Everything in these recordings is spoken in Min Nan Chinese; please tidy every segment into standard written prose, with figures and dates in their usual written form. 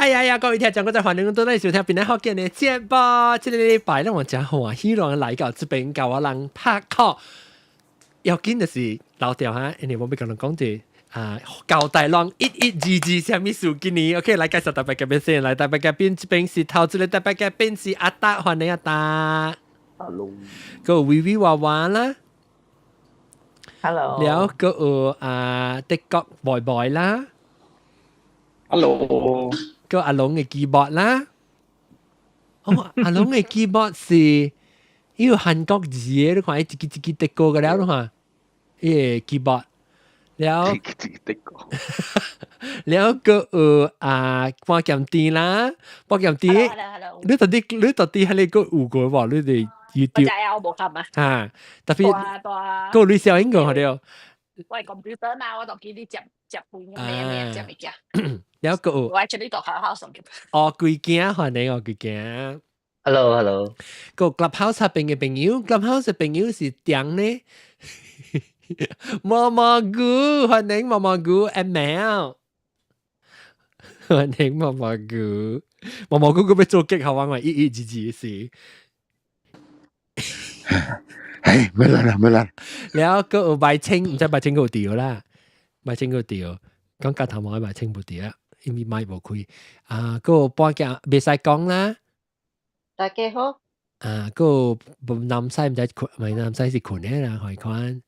哎呀呀，各位聽眾，我在歡迎倒來收聽邊個福建的節目。這个禮拜咱我真歡喜，人來到這邊佮我人拍 call。要緊就是老掉哈，因為我欲共人講者啊，交代攏一一二二啥物事今年 OK 來介紹特別嘉賓先，來特別嘉賓這邊是頭一个特別嘉賓是阿達，歡迎阿達。 Hello。閣有微微娃娃啦。 Hello。了閣有啊德國 boy boy 啦。 Hello。閣阿龍的 keyboard 啦。哦，阿龍的 keyboard 是伊有韓國字的，你看伊一支一支德國個了，你看伊个 keyboard。了，一支德國。了閣有啊半劍甜啦，半劍甜。你到底喺你個有過無？你哋要我知啊，我無看啊。啊，特別閣有你小英個對。我係 computer 嘛，我就叫你接接盤咩咩接物件。了閣有。我喺這裡度學校上。哦，規驚歡迎哦，規驚。 Hello，Hello。閣 Clubhouse 下邊嘅朋友，Clubhouse 嘅朋友是點呢？毛毛菇，歡迎毛毛菇，阿喵。歡迎毛毛菇，毛毛菇佢欲做激好玩嘛？一一二二是。嘿，沒啦啦，沒啦。了閣有白青，毋知白青閣有佇啦，白青閣有佇，講鉸頭毛白青無佇啊，因為麥無開。啊，閣有半件袂使講啦。大家好。啊，閣有南西毋知睏，毋係南西是睏的啦，看看。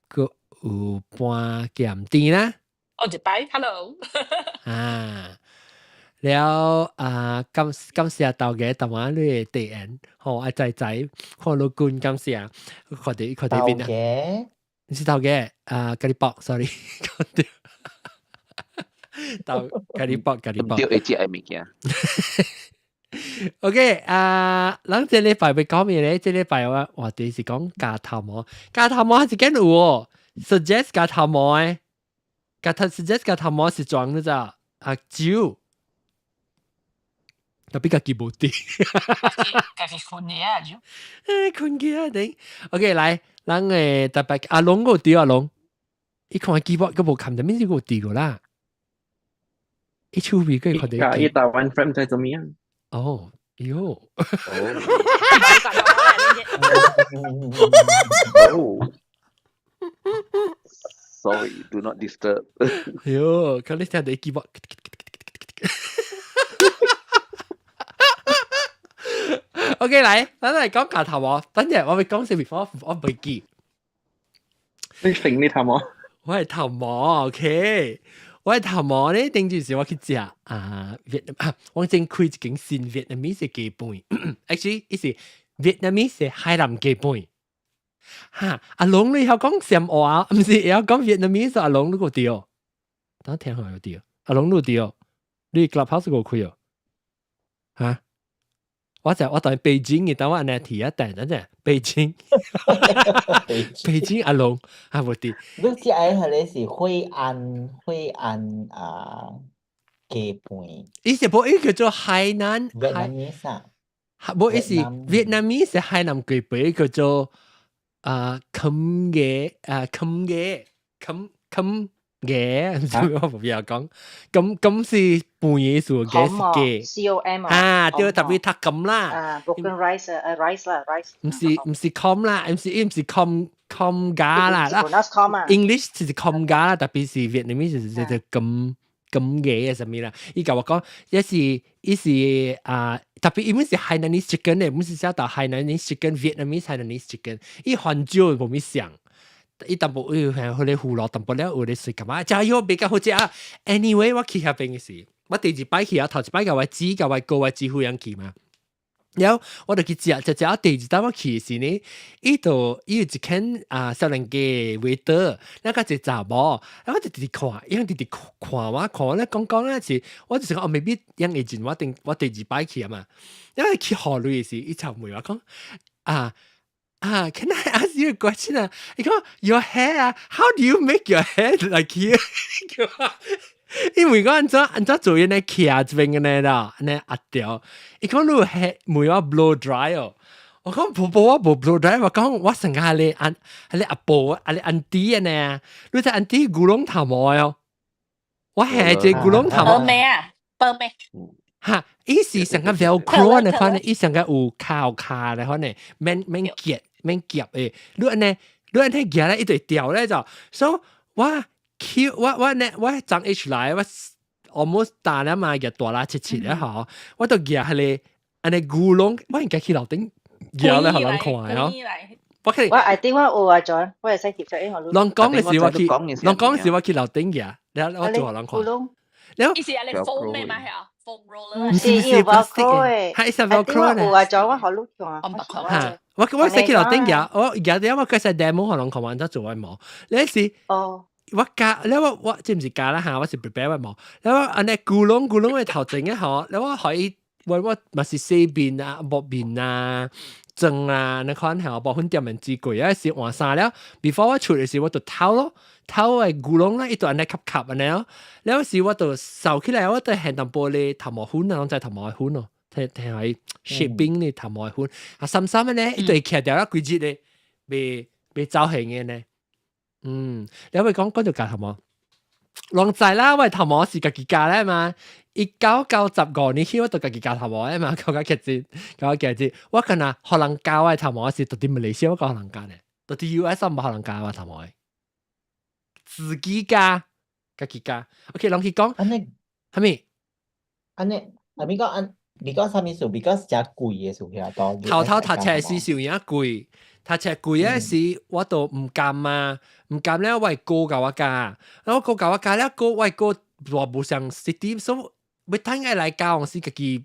閣有半劍甜啦。哦，一擺，hello。啊，了啊，感謝豆家淡仔你的提案，吼阿仔仔看老君感謝，看佇邊啊？你是頭家啊？咖喱包，sorry，講著。豆咖喱包，咖喱包。對，會食的物件。 OK，啊，咱這禮拜欲講咩咧？這禮拜我話題是講鉸頭毛，鉸頭毛係間有哦，suggest 鉸頭毛的，鉸頭 suggest 鉸頭毛是裝你知啊？酒，特別家己無佇。家己睏去啊就。欸，睏去啊頂。OK，來，咱的特別阿龍閣有佇阿龍，伊看 keyboard 閣無看著，面是閣有佇過啦。伊手臂閣看著。伊台灣 friend 知怎麼樣？哦，喲。哦。Sorry, do not disturb. 喲，看你聽著 keyboard。OK，來，咱來講鉸頭毛。等陣我會講啥物，我袂記。你揈你頭毛？我係頭毛，OK。我的頭毛咧，頂陣時我去食啊，越南，我正開一間新 Vietnamese 雞飯，actually 伊是 Vietnamese 海南雞飯。哈，阿龍你曉講暹話，毋是會曉講 Vietnamese 阿龍你閣對？等聽下有對，阿龍你對？你 Clubhouse 閣開哦？哈？我就我當北京嘅，等我按呢提一等等陣，北京，北京阿龍啊，無佇。你食的彼个是惠安啊雞飯。伊是無伊叫做海南。 Vietnamese 啊。無伊是 Vietnamese 海南雞飯叫做啊 cơm gà 啊 cơm gà cơm cơm gà，毋知我無曉講，咁咁是半夜數嘅是雞。 C O M 啊，對，特別讀咁啦。啊，broken rice 啊，rice 啦，rice。毋是 com 啦，毋是 com com 架啦。 com 啊。 English 是 com 架啦，特別是 Vietnamese 是就咁咁嘅啥物啦。伊共我講，伊是啊，特別伊毋是 Hainanese chicken 咧，毋是寫到 Hainanese chicken，Vietnamese Hainanese chicken，伊番椒無物像。伊淡薄有係彼個胡蘿淡薄了有咧水感覺，加油比較好食啊。Anyway，我去遐邊嘅時，我第二擺去啊，頭一擺共我姊、共我哥、我姊夫人去嘛。然後我就去食，食食第二擺我去時呢，伊就伊有一間啊少年家 waiter，那個一個查某，然後我就直直看，伊直直看我，看我咧講講咧是，我就是講哦，maybe 因為前我定我第二擺去啊嘛，因為去予鐳時，伊就問我講啊，Can I ask you a question 啊？伊講 Your hair 啊，How do you make your hair like here？因為講按怎按怎做𪜶咧徛這邊個呢啦，按呢壓掉。伊講你 hair 問我 blow dry 哦，我講無無我無 blow dry，我講我成個咧按係咧阿婆啊咧 auntie 按呢啊，你知 auntie 牛攏頭毛哦，我係一個牛攏頭毛。咩啊？崩咩？哈，伊是成個 Velcro 呢款呢，伊成個有靠卡的款呢，免免夾免夾的。你按呢，你按呢夾咧，伊就會掉咧就。所以我 Q 我我呢我長 H 來我 almost 大了嘛，夾大啦切切咧吼，我都夾彼个按呢牛籠，我應該去樓頂夾咧，予人看哦。我我 I think 我有啊，John，我會使翕相予你。人講的時我去，人講的時我去樓頂夾，了我做予人看。了，伊是按呢 foam 的嘛係啊？foam roller。毋是是 plastic 的，係是 Velcro 有啊，John，我予你看。哈，我我使去樓頂夾，我夾了我開始 demo 予人看，完做我毛。你是哦，我教，了我我這毋是教啦哈，我是 prepare 我毛。了我按呢咕窿咕窿的頭前的吼，了我予伊，我我嘛是洗面啊、抹面啊、妝啊，那款吼，部分店面只貴啊，是換衫了。before 我出的時，我就透咯，透的咕窿咧，伊就按呢吸吸按呢咯。了時我就掃起來，我就現淡薄咧頭毛粉啊，攏知頭毛粉咯，聽聽係 shaping 咧頭毛粉。啊，深深的咧，伊就會徛掉了規日咧，袂袂走形的呢。嗯，你會講講到鉸頭毛，人知啦，我頭毛是家己鉸咧嘛。1995年起我就家己鉸頭毛的嘛，講較劇節，講較劇節。我敢若予人鉸我頭毛是佇馬來西亞我予人鉸呢，佇 US 我無予人鉸我頭毛的，自己鉸，家己鉸。OK，人去講，按呢，啥物？按呢，啊，咪講按，你講啥物事？比較是誠貴的數起來多。頭頭讀冊時是有影貴，讀冊貴的時我都毋甘啊，毋甘了我的哥共我鉸，我哥共我鉸了哥我的哥偌無像 city，所以欲等愛來鉸，是家己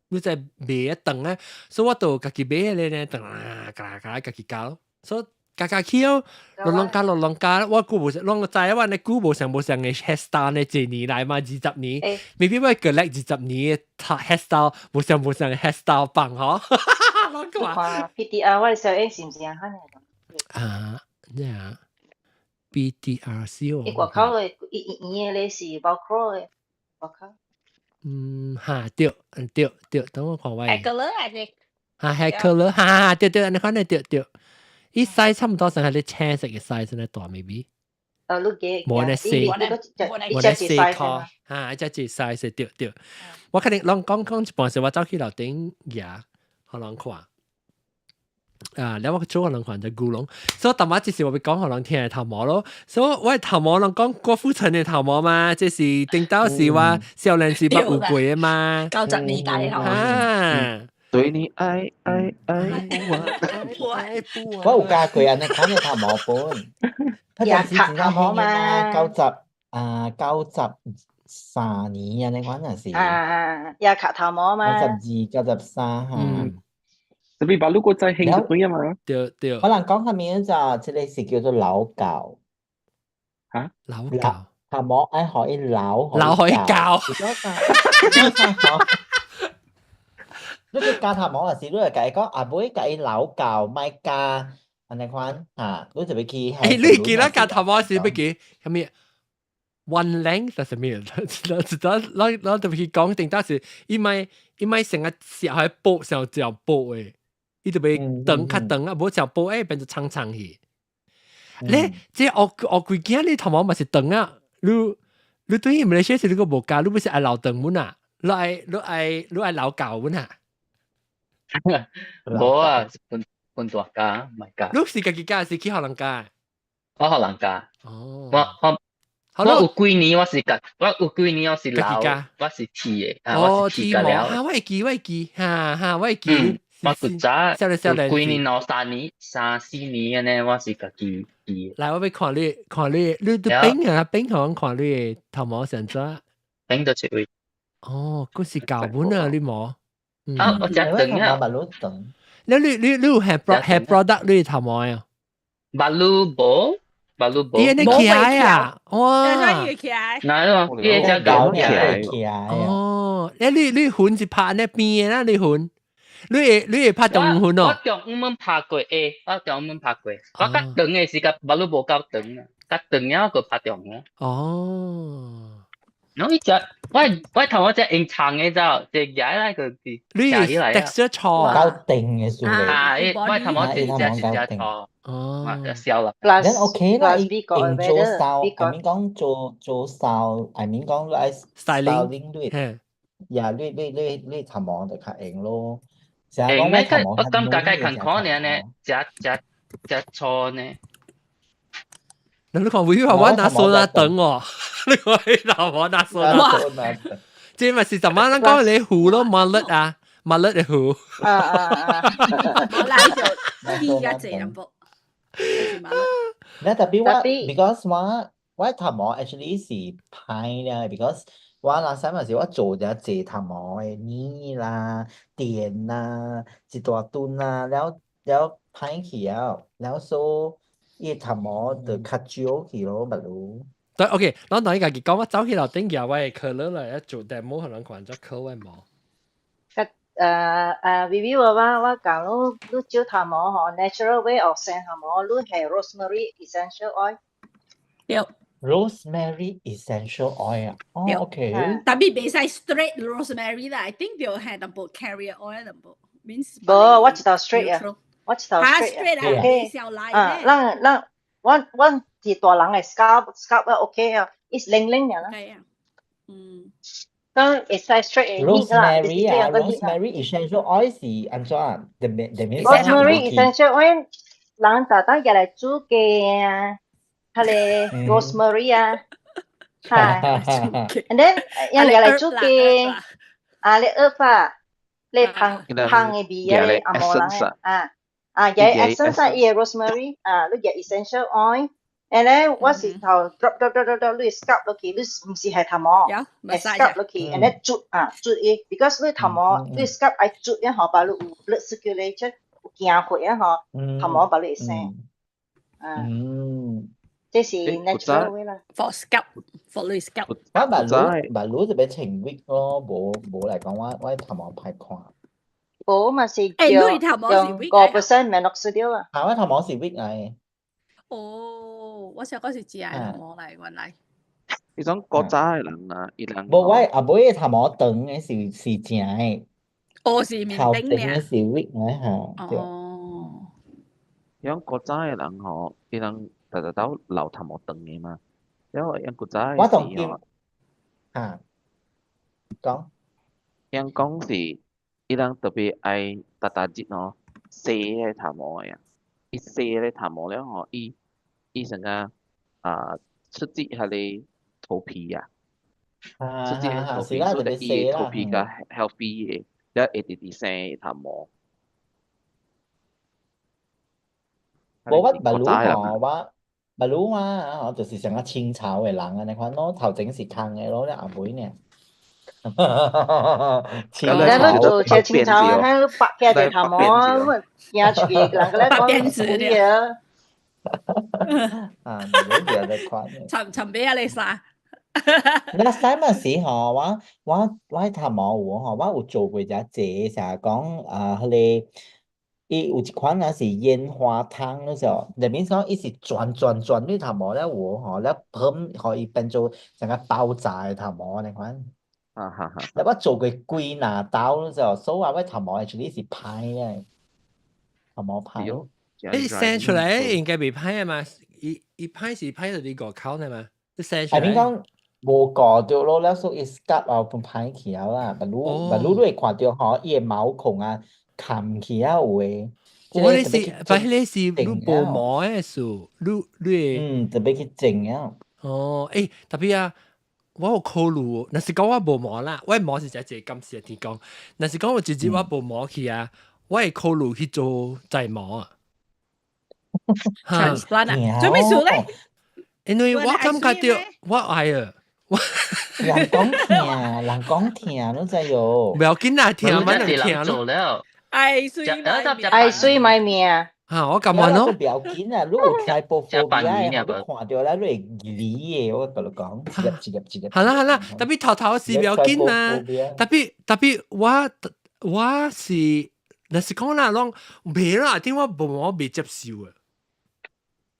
你在買一長啊，所以我就家己買彼个呢，長啊，鉸鉸家己鉸咯，所以鉸鉸起哦，攏攏鉸攏攏鉸，我久無攏知我呢久無相無相的 hairstyle 呢，這年來嘛20年，maybe 我 collect 20年的 hairstyle，無相無相的 hairstyle 放吼，攏看 PTR 我的小英是毋是按款的？啊，咩啊？BDRC 哦。伊外口的伊圓圓的咧是 Velcro 的外口。嗯，哈對，對對，等我看我。 hair curler 還是？哈 hair curler，哈哈，對對，你看咧對對，伊 size 差唔多成係你青色嘅 size 咧大 maybe。呃，你嘅，無呢細，無呢細箍，哈，一隻一 size 對對。我肯定攏講講一半時，我走去樓頂舉，予人看。啊，了我做予人看就古龍，所以淡仔這是我欲講予人聽的頭毛咯。所以我的頭毛人講郭富城的頭毛嘛，這是頂到時我少年時捌有過的嘛。 90年代頭。啊。對你愛愛愛不完。我有鉸過按呢款的頭毛本，佢當時真正興嘛，九十啊93年按呢款若是。啊，也卡頭毛嘛。92、93哈。特別把如果再興就對啊嘛。對對。可能講下面就這个是叫做老鉸。嚇？老鉸。頭毛愛予伊老，老予伊鉸。你去鉸頭毛也是，你會共伊講阿妹共伊老鉸，莫鉸按呢款嚇，你就欲去。欸，你記得鉸頭毛時欲記啥物？One length 係啥物？知道咱咱就去講定當時，伊莫伊莫成個食喺薄上就薄的，伊就欲長較長啊，無上薄欸變做長長去。你這學學幾件你頭毛嘛是長啊？你你對於馬來西亞是你個無鉸，你不是愛留長本啊？你愛你愛你愛留鉸本啊？無啊，本本大鉸，毋係鉸。你是家己鉸，是去予人鉸？我予人鉸。哦。我我我有幾年我是家，我有幾年我是留，我是剃的，啊，我是剃了。哈，我會記，我會記，哈哈，我會記。我古早有幾年兩三年、三四年按呢，我是家己剃。來，我欲看你，看你，你都變啊，變予看你的頭毛是怎？變到這位。哦，閣是舊本啊，你毛。啊，我誠長啊。你你你你有 hair product 你頭毛啊？目露無，目露無。伊按呢起來啊！哇！哪咯？伊會只搞起來。哦，欸你你粉是拍按呢邊的啦？你粉，你會你會拍中粉哦？我中午攏拍過，會，我中午攏拍過。我較長的時間目露無夠長啊，較長了閣拍中啊。哦。然後伊只我我頭我只用長的就隻舉來個你起來 texture 錯，夠定的數啊！我頭毛一隻一隻錯。哦，啊，就痟啦。 Then OK 啦， Plus 美國用做 weather，美 style，國 I mean 講做做 style，I mean 講你愛 styling， styling 你，嘿，呀，你頭毛就較用咯。成日用咩講我頭毛我感覺較艱苦爾呢，食食食粗呢。你看會話我拿手拿燈哦，你看你頭毛拿手拿燈，這咪是怎麼咱講你胡咯，mullet 啊，mullet 的胡。啊啊啊！我來就啲一隻人噃。那特別我，because 我頭毛 actually 是歹咧，because 我那時嘛是我做咗濟頭毛的泥啦、電啦、一大頓啦，了了歹去啊，了所以頭毛就較少去咯，不如。對，OK，我等你家己講，我走去樓頂舉我的 curler 來做 demo，可能看只 curl 我毛。微微我講你你照頭毛嗬，natural way of 生頭毛，你係 rosemary essential oil。對。 Rosemary essential oil 啊，哦，OK。特別袂使 straight rosemary 啦，I think 著係淡薄 carrier oil 淡薄。means 無，我一道 straight 啊，我一道 straight 啊，OK。啊，咱咱我我是大人的 scalp OK 啊，伊是冷冷爾啦。係啊，嗯。當會使 straight Rosemary 啊，rosemary essential oil 是按怎啊？特別 Rosemary essential oil，人逐當入來煮雞啊，彼个 rosemary 啊，哈，and then 人入來煮雞，啊，你 herb 啊，你芳芳的味啊，你紅毛人的啊，啊，伊 essence 啊，伊的 rosemary 啊，你入 essential oil。and then 我是頭 drop drop drop drop drop 你 scalp 落去，你毋是係頭毛，係 scalp 落去，and then 捽啊捽伊，because 你頭毛你 scalp 愛捽一吼，把你有 blood circulation 有行血啊吼，頭毛把你會生，啊，這是 natural way 啦。 For scalp, for 你 scalp。我目滷目滷就欲穿 wig 咯，無無來講我頭毛歹看。無嘛是欸，你頭毛是用 wig 5% minoxidil 啊。啊，我頭毛是 wig 來。哦，我想講是自然頭毛來，原來。彼種古早的人啊，伊人無，我阿妹的頭毛長的是正的。哦，是面頭頂頂的是 wig 來哈。哦。彼種古早的人吼，伊人逐逐都留頭毛長的嘛。然後因古早的我當時吼，哈，講。因講是，伊人特別愛逐逐日吼洗彼頭毛的啊。伊洗彼頭毛了吼，伊成個啊刺激彼个頭皮啊，刺激彼頭皮，所以伊的頭皮較 healthy 的，了會直直生頭毛。無我目滷吼，我目滷我吼，就是像個清朝的人按呢款咯，頭前是空的咯，了後尾爾。清咱你做這清朝啊，你拔起來一個頭毛，你行出去，人個咧講鬼啊！啊，目滷就這款的。尋尋俾啊你啥？那啥物時吼，我頭毛有吼，我有做過一隻，成日講啊，彼个伊有一款啊是煙花湯，你知無？內面講伊是轉轉轉你頭毛了有吼，了噴，予伊變做成個爆炸的頭毛按呢款。啊哈哈！了我做過幾若道，你知無？所以我頭毛 actually 是歹的，頭毛歹。你生出來應該袂歹啊嘛？伊歹是歹佇你外口呢嘛？你生出來。I mean 講無顧著咯，了所以 scalp 後分歹去啊啦，目滷目滷你會看著吼，伊的毛孔啊，冚起啊有的。我你是，但彼个是你無毛的數，你嗯，特別去整啊。哦，欸，特別啊，我有考慮，若是講我無毛啦，我毛是一個感謝天公。若是講我一日我無毛去啊，我會考慮去做再毛啊。 transplant 啊，做咩事咧？因為我感覺著我愛啊。人講疼，人講疼，你知喲？不要緊啦，疼嘛能疼咯。愛媠賣命，愛媠賣命。嚇，我感覺咯。不要緊啊，你有 trypophobia 你看著咧，你會離的，我共你講，一粒一粒一粒。好啦好啦，特別頭頭是不要緊啊，特別我是，若是講啦，攏袂啦，點我無毛袂接受啊。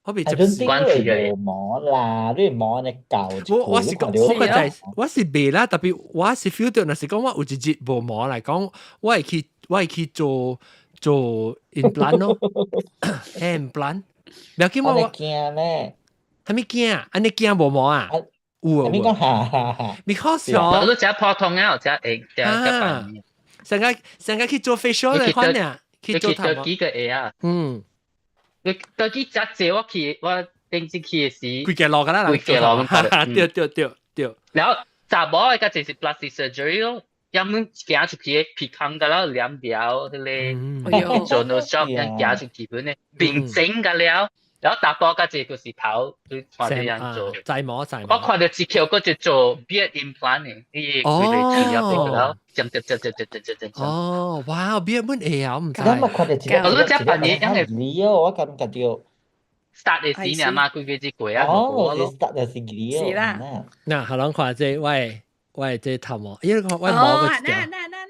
我袂接受。關係無毛啦，你毛呢舊。我是講，我個就我是袂啦，特別我是 feel 到，若是講我有一日無毛來講，我會去做做 implant 咯，implant。不要緊我我驚咩？係咪驚？按呢驚無毛啊？有啊。係咪講哈哈哈？Because 我都食普通啊，食會食食飯。上個上個去做 facial 嚟看呢，去做頭毛。幾個會啊？嗯。你到底食濟我去我頂次去的時，規個路㗎啦，規個路咁。對對對對。然後查某的較濟是 plastic surgery 咯，要麼行出去鼻孔甲了黏掉，彼個做 nose job 樣行出去本咧，面整甲了，然後查埔較濟就是頭，你看這樣做。在毛在毛。我看到一橋閣就做 beard implant 的，伊規個治療了，接接接接接接接接。哦，哇，beard 本會啊，我毋知。我冇看到一個我這半年因為理我感覺到。 start 的時爾嘛，幾個月過啊。哦，你 start 就是理是啦。嗱，下兩看這喂喂這頭毛，因為我毛個一條。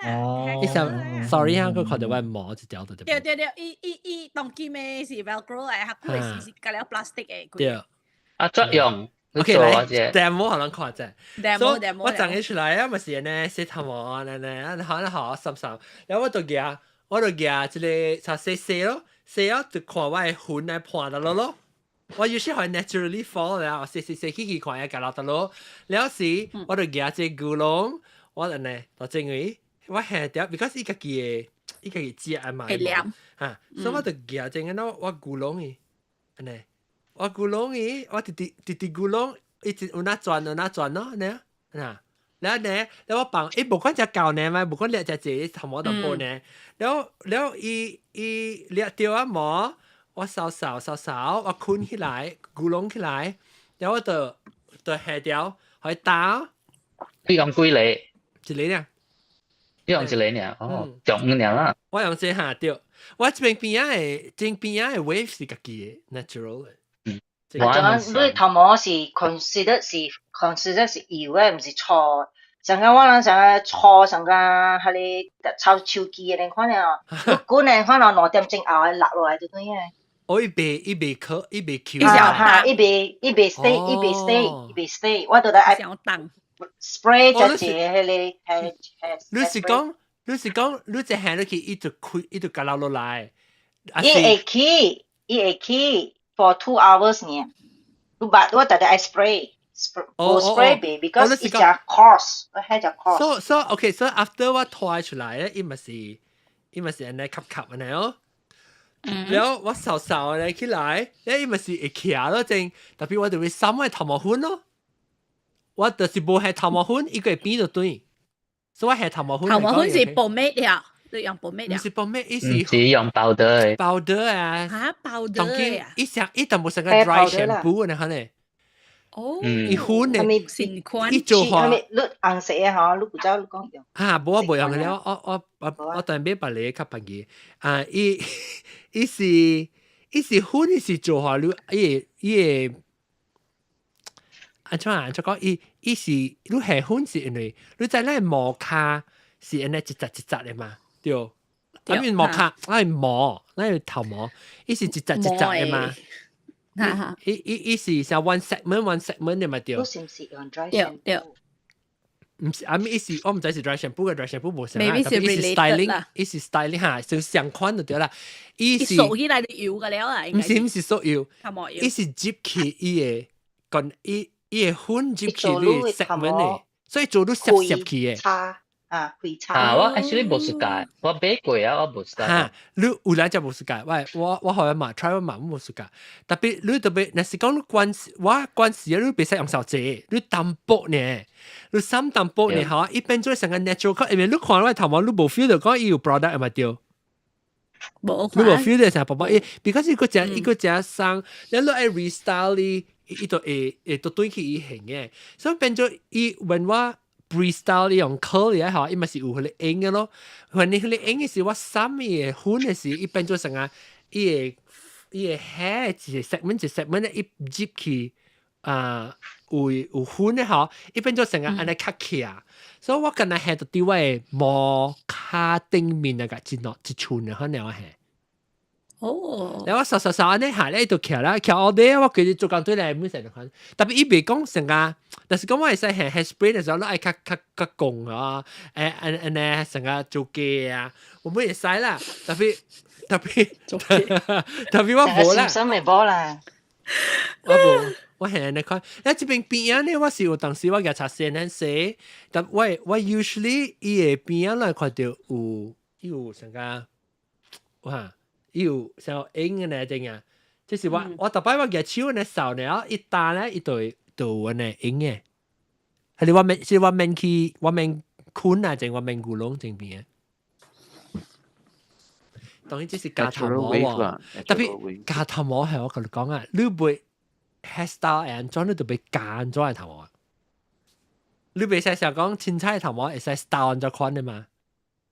哦，伊想，sorry 啊，佢看到我毛一條就對對對，伊伊伊當今的是 Velcro 的，較久的時是加了 plastic 的。對。啊，作用。 OK，來 demo 可能看者。 demo demo。我長起出來啊，咪是呢，洗頭毛呢呢，好好濕濕，然後我就舉，我就舉這個擦洗洗咯，洗了就看我的粉來破得落咯。我有時會 naturally fall 了，我洗洗洗去去看下落得咯。了時我就舉這個牛籠，我就呢，就正為我下掉，because 伊家己的伊家己食啊嘛，嚇，所以我就舉這個喏，我牛籠伊，按呢，我牛籠伊，我直直直直牛籠，一直有哪轉有哪轉咯，呢，嗱，了呢，了我放，伊無管隻狗呢嘛，無管掠隻隻頭毛淡薄呢，了了伊伊掠掉啊毛。我掃掃掃掃，我睏起來，咕籠起來，然後我就就下掉，去打。你用幾個？一個爾。你用一個爾，哦，用五爾啦。我用這下掉，我這邊邊仔的，這邊仔的 wave 是家己的 natural 的。嗯。啊，你頭毛是 consider 是 consider 是油的，毋是粗。上個我人上個粗上個彼個抄手機的款了，你滾的款了2點鐘後落落來就對個。哦，伊袂伊袂可伊袂 Q。哈，伊袂伊袂 stay，伊袂 stay，伊袂 stay，我都得愛 spray 一個彼個係係。你是講你是講你一下落去，伊就開伊就甲落落來。伊會起，伊會起 for 2 hours 呢。你把我特別愛 spray。無 spray 袂，because 伊誠 coarse，我彼隻 coarse。 So so okay, so after 我拖出來咧，伊咪是伊咪是按呢吸吸按呢哦。然後我掃掃咧起來，咧伊咪是會徛咯正，特別我就會掃我頭毛粉咯。我就是無下頭毛粉，伊個會變就對。所以我下頭毛粉。頭毛粉是 pomade 了，你用 pomade 了。毋是 pomade，伊是是用 powder 的。 powder 啊。嚇，powder 啊！伊上伊淡薄成個 dry shampoo 呢，可能。哦，伊粉呢？新款。伊做法。你紅色的吼，你不知你講用。啊，無我無用了，我我我我當買別個較便宜。啊，伊伊是伊是粉，伊是做法你伊會伊會。按怎按怎講？伊伊是你下粉是因為你知咱毛跤是按呢一紮一紮的嘛，對。啊，面毛跤，咱毛，咱頭毛，伊是一紮一紮的嘛。伊伊伊是像 one segment one segment 的嘛對。你是毋是用 dry 對對。毋是，啊咪伊是我毋知是 dry shampoo 個 dry shampoo 無相啊，特別伊是 styling，伊是 styling 哈，就相款就對啦。伊是掃起來就油個了啊，毋是毋是縮油，伊是入去伊個，跟伊伊個粉入去你 segment 的，所以做到濕濕去的。啊，開叉。啊，我 actually 無 suka，我買過啊，我無 suka。哈，你有來就無 suka，我我我好像嘛 try 我嘛無 suka。特別你特別，若是講你關我關事啊，你袂使用手濟，你淡薄呢，你三淡薄呢，嚇，一變做成個 natural，因為你看我頭毛，你無 feel 到講伊有 product 係咪對？無，你無 feel 到成寶寶，伊，because 伊個只伊個只生，你你愛 restyle 伊，伊就會會都對起伊型嘅，所以變做伊問我。freestyle 你用 curl 嘅嚇，伊咪是有彼個影嘅咯。反正彼個影嘅是我衫伊個粉嘅時，伊變做成啊，伊個伊個 hair 一個 segment 一個 segment 咧，伊入去啊有有粉嘅吼，伊變做成啊按呢較徛。所以我敢若下就佇我的毛跤頂面那個一落一寸嘅可能我下。哦。然後我掃掃掃按呢下咧就徛啦，徛 all day，我記得做工對來每成款，特別伊袂講成個，但是講我會使係 hairspray 的時候，你愛較較較講啊，誒按按呢成個做雞啊，我每會使啦，特別特別特別我無啦，心咪無啦，我無。我係按呢款，你這邊邊仔呢，我是有當時我舉查線洗，但我 usually 伊個邊仔來看著有有成個，哇！伊有像影嘅呢種啊，就是我逐擺我舉手呢掃呢，一打咧伊就會就有按呢影嘅。係我免是我免去我免困啊，定我免古龍這邊。當然這是鉸頭毛喎，特別鉸頭毛係我共你講啊，你袂 hairstyle 按怎你就欲鉸按怎的頭毛啊？你袂使想講凊彩頭毛會使 style 按怎款的嘛？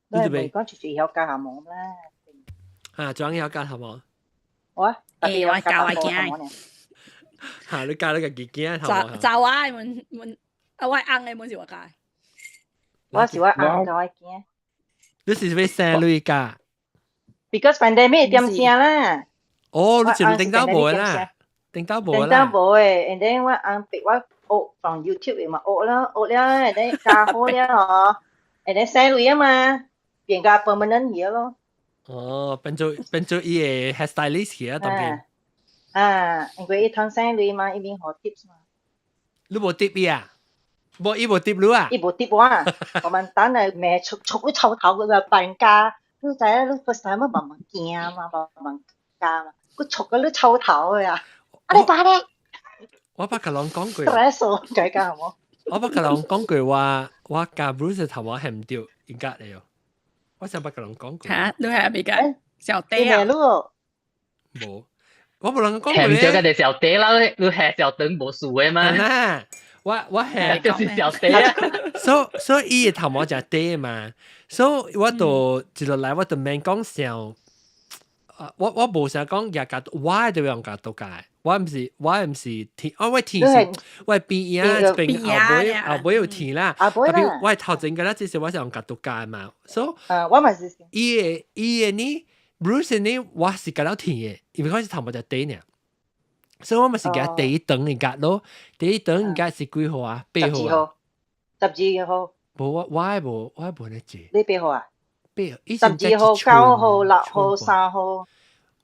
你就袂講就是曉鉸頭毛啦。啊，怎樣曉鉸頭毛？我欸，我教我囝。嚇，你教你家己囝頭毛？就我的門門，啊，我翁的門是我教。我是我翁教我囝。你是欲生你教？Because pandemic 點聲啦。哦，你就頂到無啦，頂到無啦。頂到無的，and then 我翁逼我學從 YouTube 嘛學啦，學了，and then 教好了嗬，and then 生鐳啊嘛，變甲 permanent 去咯。哦，變做伊個 hairstylist 去啊，當邊。啊，因為伊通生鐳嘛，伊免予 tips 嘛。你無 tip 伊啊？無，伊無 tip 你啊？伊無 tip 我，我們等下罵出出你臭頭個扮家，你知影你 first time 慢慢驚嘛，慢慢教嘛，佢出個你臭頭的啊！啊你爸咧？我捌共人講過。來數改教好無？我捌共人講過話，我教 Bruce 頭毛係毋對，應該嚟哦。我想捌共人講過。嚇，你係咪㗎？小弟啊？無，我無人講過咧。唔對，佢哋小弟啦，你係小燈無數的嘛？我係就是小弟啊。所以伊個頭毛誠短嘛，所以我就一落來我就免講啥。我無啥講舉鉸，我就用鉸刀鉸。我毋是天，哦，我天是，我邊仔邊後尾有天啦，特別我頭前個啦，這是我是用鉸刀鉸嘛，所以啊，我嘛是。伊個呢，Bruce 呢，我是鉸了天的，因為我是頭毛就短爾，所以我嘛是共第一長的鉸咯，第一長應該是幾號啊？八號啊？ 12號。無我無我無咧記。你八號啊？八號。 12號、9號、6號、3號。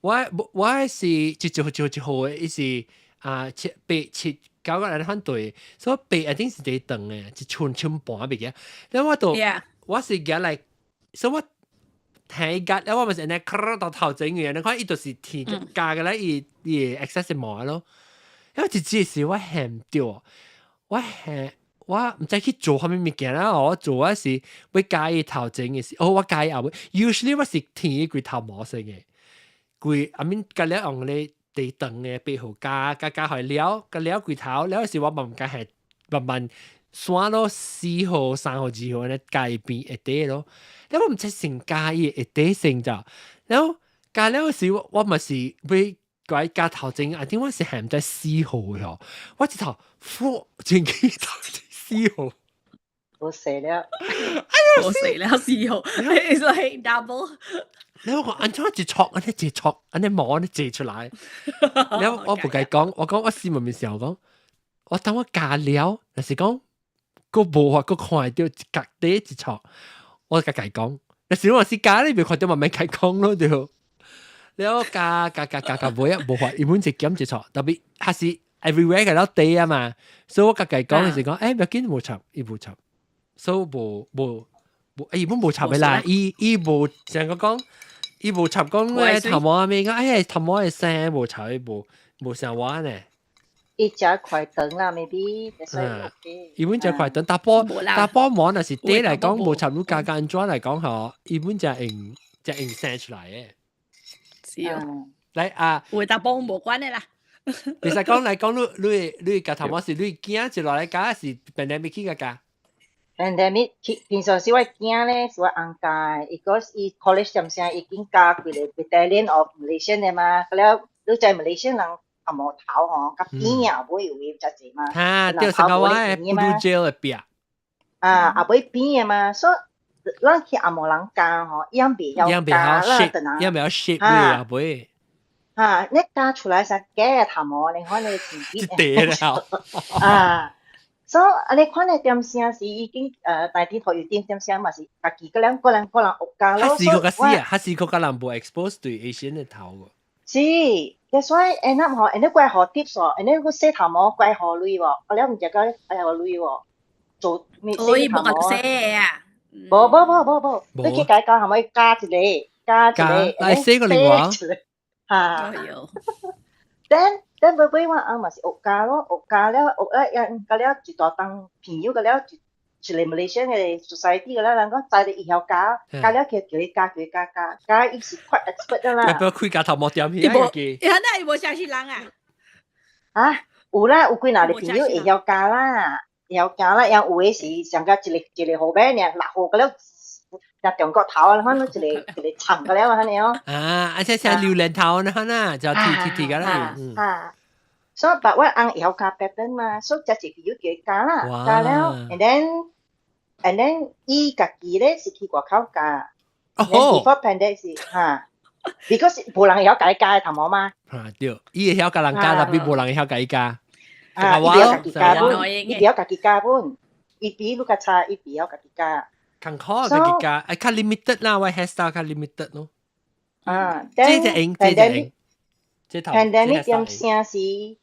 我是一一號一號一號的，伊是啊七八七九個人反對，所以八一定是第一長的，一寸寸半袂記。然後我就我是舉來，所以我聽伊鉸，然後我咪是按呢到頭前嘅，你看伊就是天加個來伊伊 excess 毛咯。因為一隻是我嫌著，我嫌我毋知去做啥物物件啦。我做我是欲鉸伊頭前的時，哦，我鉸伊後尾。Usually 我是剃伊規頭毛先的。規 I mean 鉸了用咧地長的八號鉸鉸鉸開了，鉸了規頭了時我慢慢係慢慢刷咯4號、3號、2號按呢鉸伊邊會短咯。了我毋知先鉸伊會短先咋，然後鉸了時我我嘛是欲改鉸頭前，I think 我是係毋知4號的，我一頭呼進去頭四號。我死了，哎呦，我死了4號，It's like double。你我講按怎一戳，按呢一戳，按呢毛按呢擠出來。然後我不該講，我講我心裡面想講，我當我鉸了，若是講，閣無法閣看會著一角底一戳，我共家講，若是我是鉸你袂看著嘛免共講咯對。了鉸鉸鉸鉸鉸尾啊，無法，伊本一減一戳，特別還是 everywhere 個了底啊嘛，所以我共家講就是講，欸，欲緊無插，伊無插，所以無無無，伊本無插的啦，伊無像個講，伊無插講咧頭毛啊咩講，哎頭毛會生無插伊無無像我呢。伊食快長啦，maybe 所以 OK。伊本食快長，查埔毛若是短來講，無插你加加按怎來講吼，伊本才用才用生出來的。是哦。來啊，有查埔無關的啦。其實講來講，你鉸頭毛是你囝一落來鉸，是 pandemic 去共鉸？ pandemic 平常時我囝咧是我翁教，伊個伊 college 點聲已經教幾个 battalion of Malaysian 的嘛，了你知 Malaysian 人頭毛頭吼，較扁啊，尾有會較濟嘛。哈，對，成個我的 blue gel 的壁。啊，後尾扁的嘛，所以咱去紅毛人教吼，伊樣袂曉教啦，伊樣袂曉 shape 你後尾。嚇，你鉸出來是假頭毛，你看你前一地了。啊，所以啊，你看你點聲是已經大啲頭有點點聲嘛是家己個人個人個人學教咯。較試過較死啊，較試過較人無 expose 對 Asian 的頭個。是，that's why end up 嗬，and then 怪學 tips 喎，and then 個洗頭毛怪學鐳喎，我了唔知個哎呀鐳喎，做咩洗頭毛啊？無無無無無，你去解教係咪加一個加一個，來洗個另外。嚇。Then 尾尾我翁嘛是學教咯，學教了學了，教了一大當朋友個了一一個 Malaysian 嘅 society 個了，人講知你伊曉教，教了佢叫伊教叫伊教教，教伊是 quite expert 啦。要不要開鉸頭毛店去啊？伊那伊無相信人啊？啊，有啦，有幾若個朋友會曉教啦，會曉教啦，有的是上個一個一個號碼爾，6號個了。若中國頭啊，反正一個一個長個了，安呢哦。啊，而且像榴蓮頭呢，哈就剃剃剃個啦。啊，所以白我翁會曉教 pattern 嘛，所以這一朋友叫伊教啦，教了，and then 伊家己咧是去外口教。哦。Before pandemic 是哈，because 無人會曉教伊教頭毛嘛。啊對，伊會曉教人教，但係無人會曉教伊教。啊，伊會曉家己教本，伊會曉家己教本，伊比你較差，伊會曉家己教。艱苦家己教，哎，較 limited 啦，我 hairstyle 較 limited 咯。啊，這隻用，這隻用，這頭。 pandemic 點聲是誠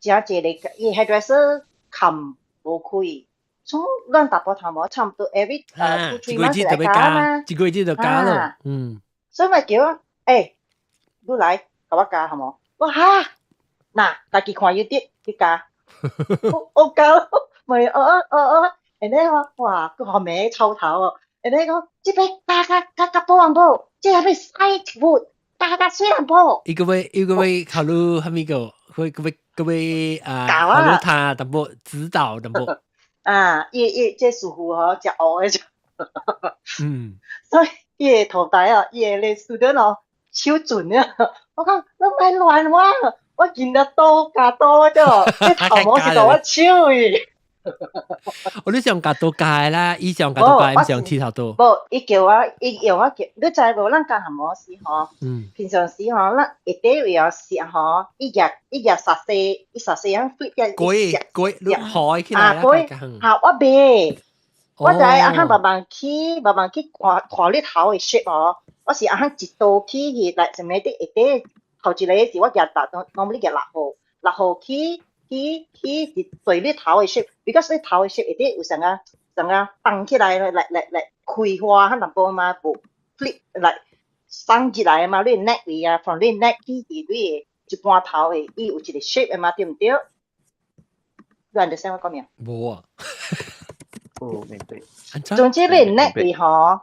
濟個，伊 hairdresser 冚無開，所以咱大埔頭毛差唔多 every 2 3 months 來教嘛，一個月就教咯，嗯。所以咪叫我，欸，你來共我教好無？我哈，嗱，家己看 YouTube 去教，我教，咪哦哦哦哦，然後我哇，個後面臭頭哦，然後講這邊加加加加補完補，這係咪洗布，加加水淡薄。伊個欲考慮蝦米個，會個欲個欲啊，考慮他淡薄指導淡薄。啊，伊伊這師傅吼，食烏的，所以伊個徒弟啊，伊個咧 student 哦，手準啊，我講你莫亂我，我見得刀鉸刀啫，這頭毛是到我手的。我你上鉸刀鉸啦，伊上鉸刀鉸，毋是用剃頭刀。無，伊叫我，伊用我叫，你知無？咱鉸頭毛時吼，平常時吼，咱下底位哦是吼，伊夾伊夾煞勢，伊煞勢樣 flip 嘅。過過，你開起來啊，過，嚇我袂，我就愛按慢慢去，慢慢去看看你頭的 shape 哦。我是按一刀去去來，啥物啲下底頭一個是我夾達，normally 夾6號，6號去。去去是對你頭的 shape，because 你頭的 shape 下底有啥個啥個放起來來來來開花，較淡薄嘛，無 flip 來送起來嘛，你 neck 位啊，從你 neck 去佇你的一般頭的，伊有一個 shape 的嘛，對毋對？你 understand 我講咩？無啊。哦，明白。總之你 neck 位吼，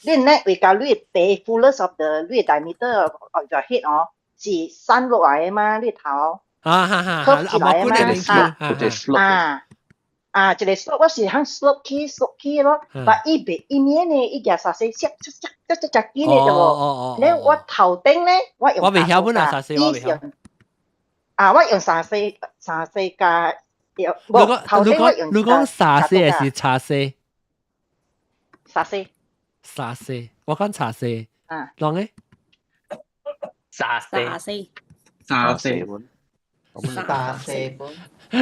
你 neck 位佮你的 fullness of the 你的 diameter of your head 哦，是散落來的嘛，你頭。啊哈哈，合起來嘛，啊啊啊，一個 slope 我是響 slope 起 slope 起咯，但伊袂伊面呢，伊夾煞勢，削削削削削緊的對無？咧我頭頂咧，我用我袂曉本啊，煞勢我袂曉。啊，我用三四三四加，無頭頂我用。你講沙勢還是茶勢？沙勢。沙勢，我講茶勢。啊。啷個？沙勢。沙勢。沙勢本。沙勢本。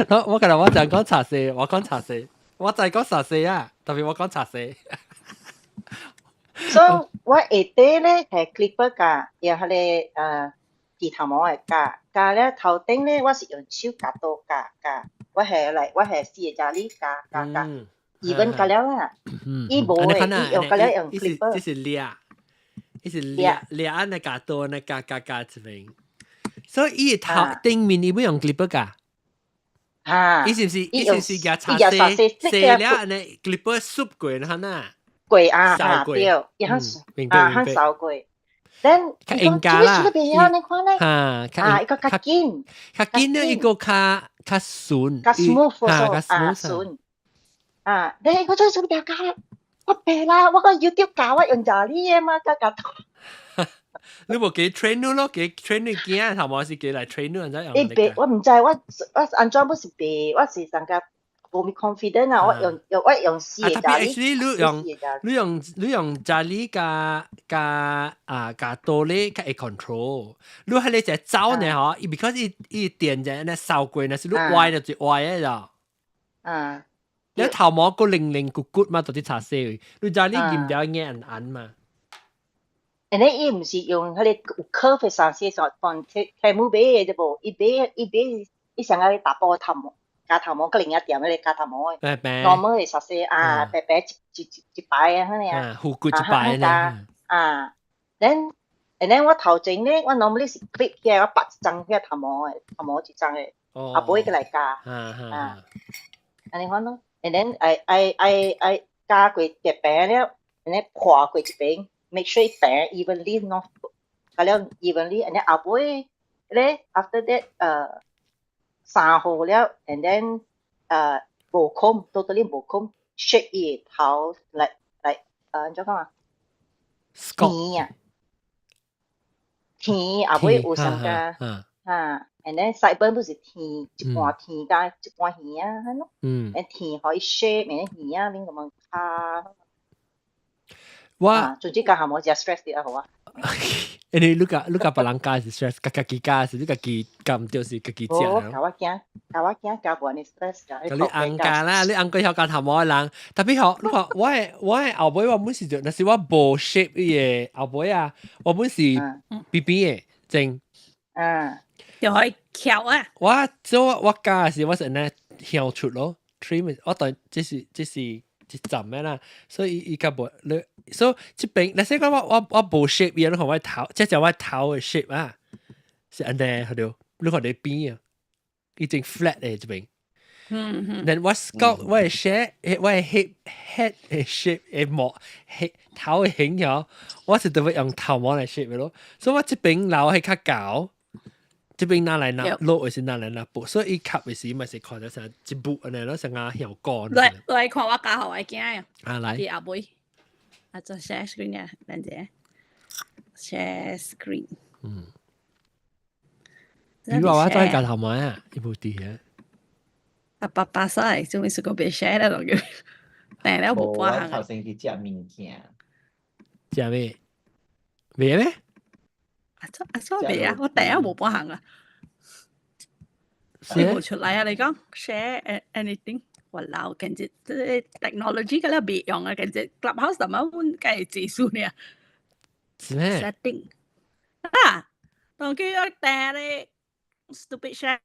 我我今日我就講茶勢，我講茶勢，我就係講茶勢啊，特別我講茶勢。所以我下底咧係 clipper 鉸，然後咧剃頭毛的鉸，鉸咧頭頂咧我是用手鉸刀鉸鉸，我係來我係四個家裡鉸鉸鉸，even 鉸了啦，伊無的，伊用鉸了用 clipper。這是掠，伊是掠掠按呢鉸刀按呢鉸鉸鉸這邊。所以伊頭頂面伊欲用 clipper 鉸。哈！伊是毋是伊是毋是舉茶洗洗了按呢 clipper 濕過啦呐？過啊，哈對，伊較啊較掃過。Then 較應該啦。哈，啊，伊個較緊，較緊呢，伊個較較順，較 smooth，較順。啊，你我做做邊教？我白啦，我個 YouTube 教我用咖喱的嘛，較較。你無給 train 咯，給 train 你囝頭毛是給來 train 你，按怎樣？伊白，我毋知，我我按怎不是白，我是上個無咪 confident 啊，我用四個特別 actually 你用 jali 加加啊加多咧，較會 control。你係你隻走呢嗬，伊 because 伊伊電就呢燒過呢，是你歪就最歪嘅咋。你頭毛個零零骨骨嘛，到底查死。你 jali 驗掉眼硬嘛。 And then 伊毋是用彼个有 curve 的三色線，放貼木買的啫無，伊買伊買伊上個打波頭毛，加頭毛，佮另一店彼個加頭毛的，normal 的三色啊，白白一一一一排啊，彼爾啊，護骨一排呢。啊，then and then 我頭前咧，我 normally 是 clip 起來，我拔一張遐頭毛的，頭毛一張的，啊，尾閣來加，啊，按呢款咯，and then 愛加過一邊了，and then 破過一邊。make sure 平 evenly 喏，加了 evenly，and then 後尾咧 after that 生好了，and then 無 comb totally 無 comb shape 伊頭來按怎講啊？甜啊，甜後尾有啥個啊？and then sideburn 不是甜，一半甜加一半耳啊，係咯。and 甜可以 shape，然後耳啊，恁咁樣卡。我總之教下我只 stress 啲啊，好啊。因為你共別人教是 stress，家己教是你家己教毋著是家己食。哦，教我驚，教我驚教無按呢 stress 㗎。你翁教啦，你翁過曉教頭毛的人，特別吼，你看我的後尾我本是就，若是我無 shape 伊的後尾啊，我本是扁扁的正。就可以翹啊。我做我教的時，我是按呢向出咯，trim 我當這是一浸的啦，所以伊較無你，所以這邊，若是講我無 shape 伊，你看我頭，這就我頭的 shape 啊，是按呢，係對，你看你邊啊，已經 flat 的這邊。then 我 scalp 我的 shape，我的 head 的 shape 的毛，頭的形樣，我是特別用頭毛來 shape 的咯，所以我這邊留係較厚。這邊拿來拿落，還是拿來拿薄，所以伊吸的時嘛是看到成一步按呢咯，成個效果。來來看我教予我囝啊！啊來。佇後尾，啊做 share screen 啊，等者 share screen。你話我再教頭毛啊？伊無佇啊。啊爸爸晒，終於是個別 share 啦，就叫。但係咧無半項。頭先去食物件。食咩？袂咩？啊做啊做未啊？我第一無半項啊。你無出來啊？你講 share anything？我老簡直這 technology 個了別用啊！簡直 Clubhouse 什麼阮該技術呢？是咩？setting 啊，當佢要訂咧 stupid share。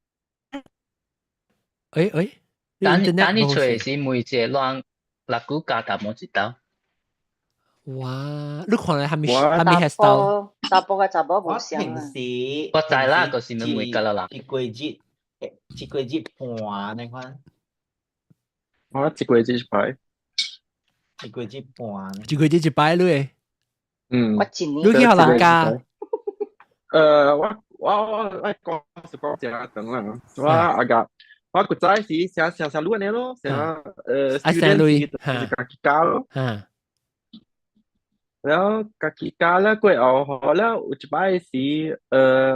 誒誒，等等你揣是每一個人六股加頭毛一刀。哇！你看來係咪係咪 hairstyle？查埔佮查某無相啊。平時我知啦，就是問每個啦。一個月一半那款。我一個月一擺。一個月一半。一個月一擺你？嗯。我一年。你去予人教？我講是講真長啦，我阿個我古早時寫寫寫論呢咯，寫student 時就是家己教咯。然後家己教了過後，好了有一擺時，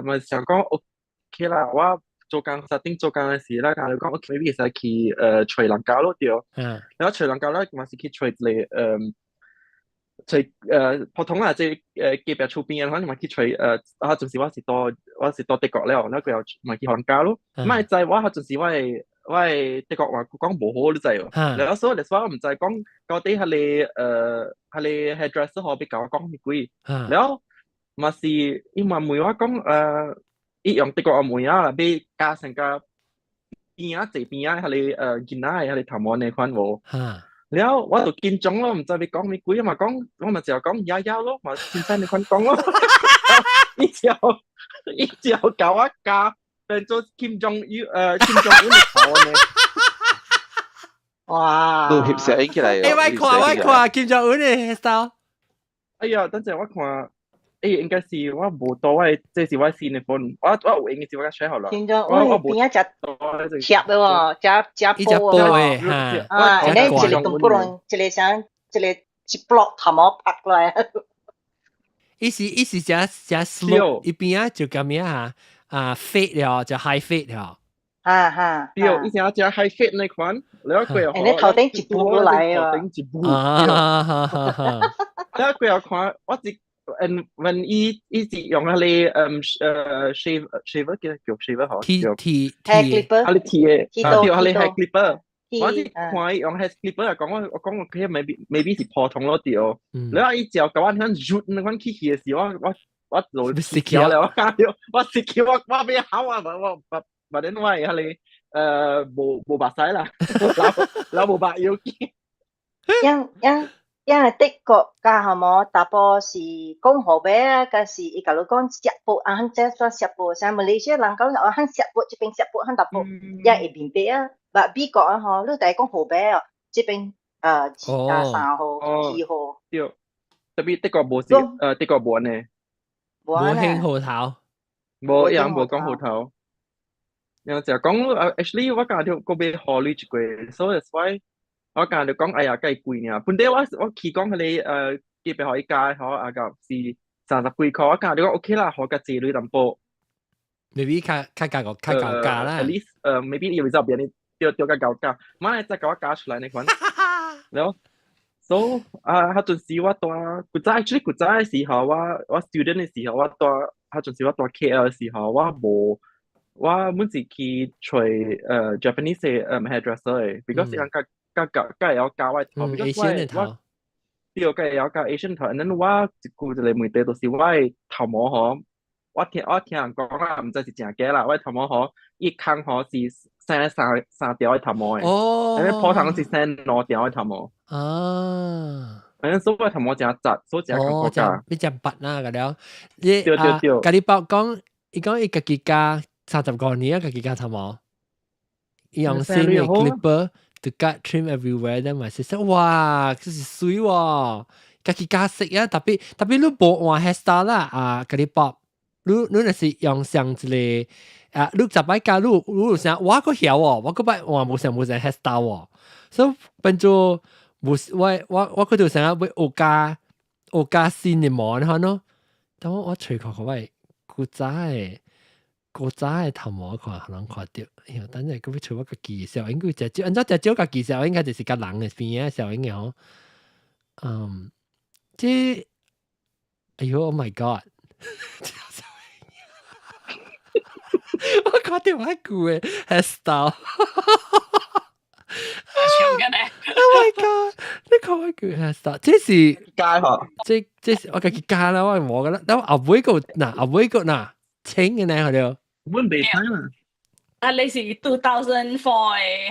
嘛想講 OK 啦，我做工 starting 做工的時啦，甲你講 OK maybe 會使去揣人教咯對。然後揣人教咧，嘛是去揣一個揣普通啦，即隔壁厝邊的，可能嘛去揣啊，陣時我是佇德國了，然後過後嘛去予人教咯。嘛會知我彼陣時我的德國話講無好，你知無？然後所以我毋知講到底彼個 hairdresser 吼欲共我講啥物鬼。然後嘛是伊嘛問我講伊用德國話問我啦，欲教成個邊仔坐邊仔彼個囡仔的彼個頭毛那款無？然後我就緊張咯，毋知欲講啥物鬼嘛講，我嘛就講呀呀咯，嘛凊彩那款講咯。伊就共我教變做金正恩金正恩的頭呢。哇！都翕相起來。欸，我看我看金正恩的 hairstyle。哎呀，等陣我看，欸，應該是我無帶我的，這是我新的 phone，我有閒的時我共 share 好了。金正恩邊仔食貼的喎，食食煲的喎，啊，你一個東不論，一個啥，一個一 block 頭毛拍落來。伊是食食 slow，伊邊仔就咁樣啊啊 fade 了，就 high fade 了。哈哈。對，以前只 high fade 那款，了過後，你頭頂一步來啊，頭頂一步，啊哈哈哈，了過後看我一，and when 伊伊是用彼个shave shaver 叫 shaver 嗬，剃剃 hair clipper，啊你剃的，啊對，彼个 hair clipper。我是啊看伊用 hair clipper 嚟講，我講我佢 maybe 是普通咯對。了伊照甲我遐潤那款起去的時，我就死翹了，我感覺我死翹，我欲好啊，我我我反正我係彼个無目屎啦，老老無目要緊。樣樣樣德國家好無？大埔是講河北啊，還是伊共你講食補啊？漢這算食補，像馬來西亞人講哦，漢食補，這邊食補，漢大埔也會明白啊。但美國啊吼，你大講河北哦，這邊3號、2號。對，特別德國無是德國無呢，無興號頭，無伊人無講號頭。然後就講actually 我感覺個別考慮一個，所以 that's why 我感覺講哎呀，計貴呢。本底我去講彼个基本可以加嗬，啊個是30幾塊，我感覺講 OK 啦，可較濟鐳淡薄。 maybe 較較價個較高價啦。 At least maybe 伊會知別人對對較高價，馬來再共我加出來那款。然後 so 啊，彼陣時我蹛古早 actually 古早的時候，我 student 的時候，我蹛彼陣時我蹛 KL 的時候，我無。我每次去揣Japanese 的hairdresser 的，because 伊人較較較較會曉教我頭，because 我對，較會曉教 Asian 頭，and then 我一句一個問題就是我的頭毛吼，我聽人講啦，毋知是真假啦，我的頭毛吼，伊空吼是生三條的頭毛的，and then 普通是生兩條的頭毛。啊。反正所以我頭毛誠雜，所以誠艱苦教。你誠白啦，個了。你對對對。共你報講，伊講伊家己教35年啊，家己教頭毛。伊用新的 clipper to cut trim everywhere，then my sister，哇，這是媠喎，家己教識啊，特別特別你無換 hairstyle 啦，啊，共你報，你若是用上一個啊，你十擺教你你有啥，我閣曉哦，我閣擺換無啥無啥 hairstyle 哦，所以變做無我閣就想要學加新的毛，你看喏，等我揣看看我古早的頭毛看可能看著，哎喲，等陣閣欲揣我家己小應該食少，按怎食少家己小應該就是佮人的邊仔小應的吼，嗯，這，哎喲，Oh my God！我看著我舊的 hairstyle。笑緊咧！Oh my god！你看我舊 hairstyle，這是加嗬，這是我家己加啦，我無噶啦，但後尾個嗱後尾個嗱清嘅呢，佢哋。阮袂使啦。啊，你是 2004 的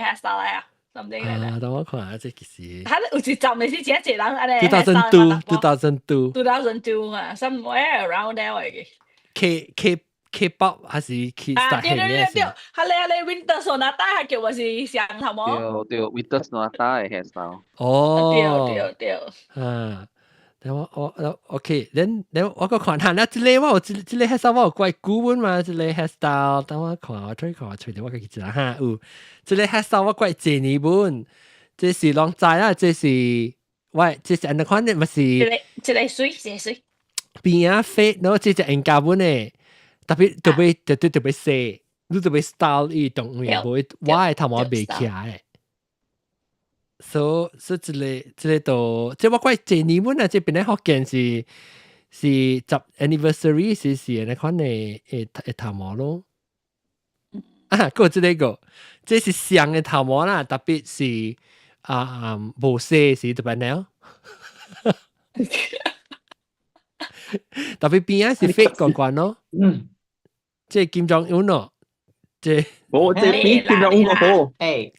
hairstyle 啊？something like that。啊，等我看下這其實。他有一集你是真濟人按呢 2002, 2002. 2002啊，somewhere around there 我會記。 K K K-pop 還是 K 啊，對對對對，彼个彼个 Winter Sonata 還叫我是上頭毛。對對，Winter Sonata 的 hairstyle。哦。對對對。啊。等我 OK，then 我閣看下，那這個我有這個 hairstyle 我有怪古文嘛，這個 hairstyle，等我看我推看我揣著我家己一下哈，有這個 hairstyle 我怪濟年本，這是攏知啦，這是我這是按呢款的，嘛是。這个這個媠，這個媠。邊仔 fade，然後這隻應該本的，特別特別特別特別細，你特別 style 伊動位，無我的頭毛袂起來。所以這個都，這我怪濟年本啊，這邊咧福建是十 anniversary 是按呢款的頭毛咯。啊，閣有這個，這是上的頭毛啦，特別是啊無洗時特別了。特別邊仔是 fade 慣慣咯。嗯，這金正恩咯，這無這邊金正恩個好。誒，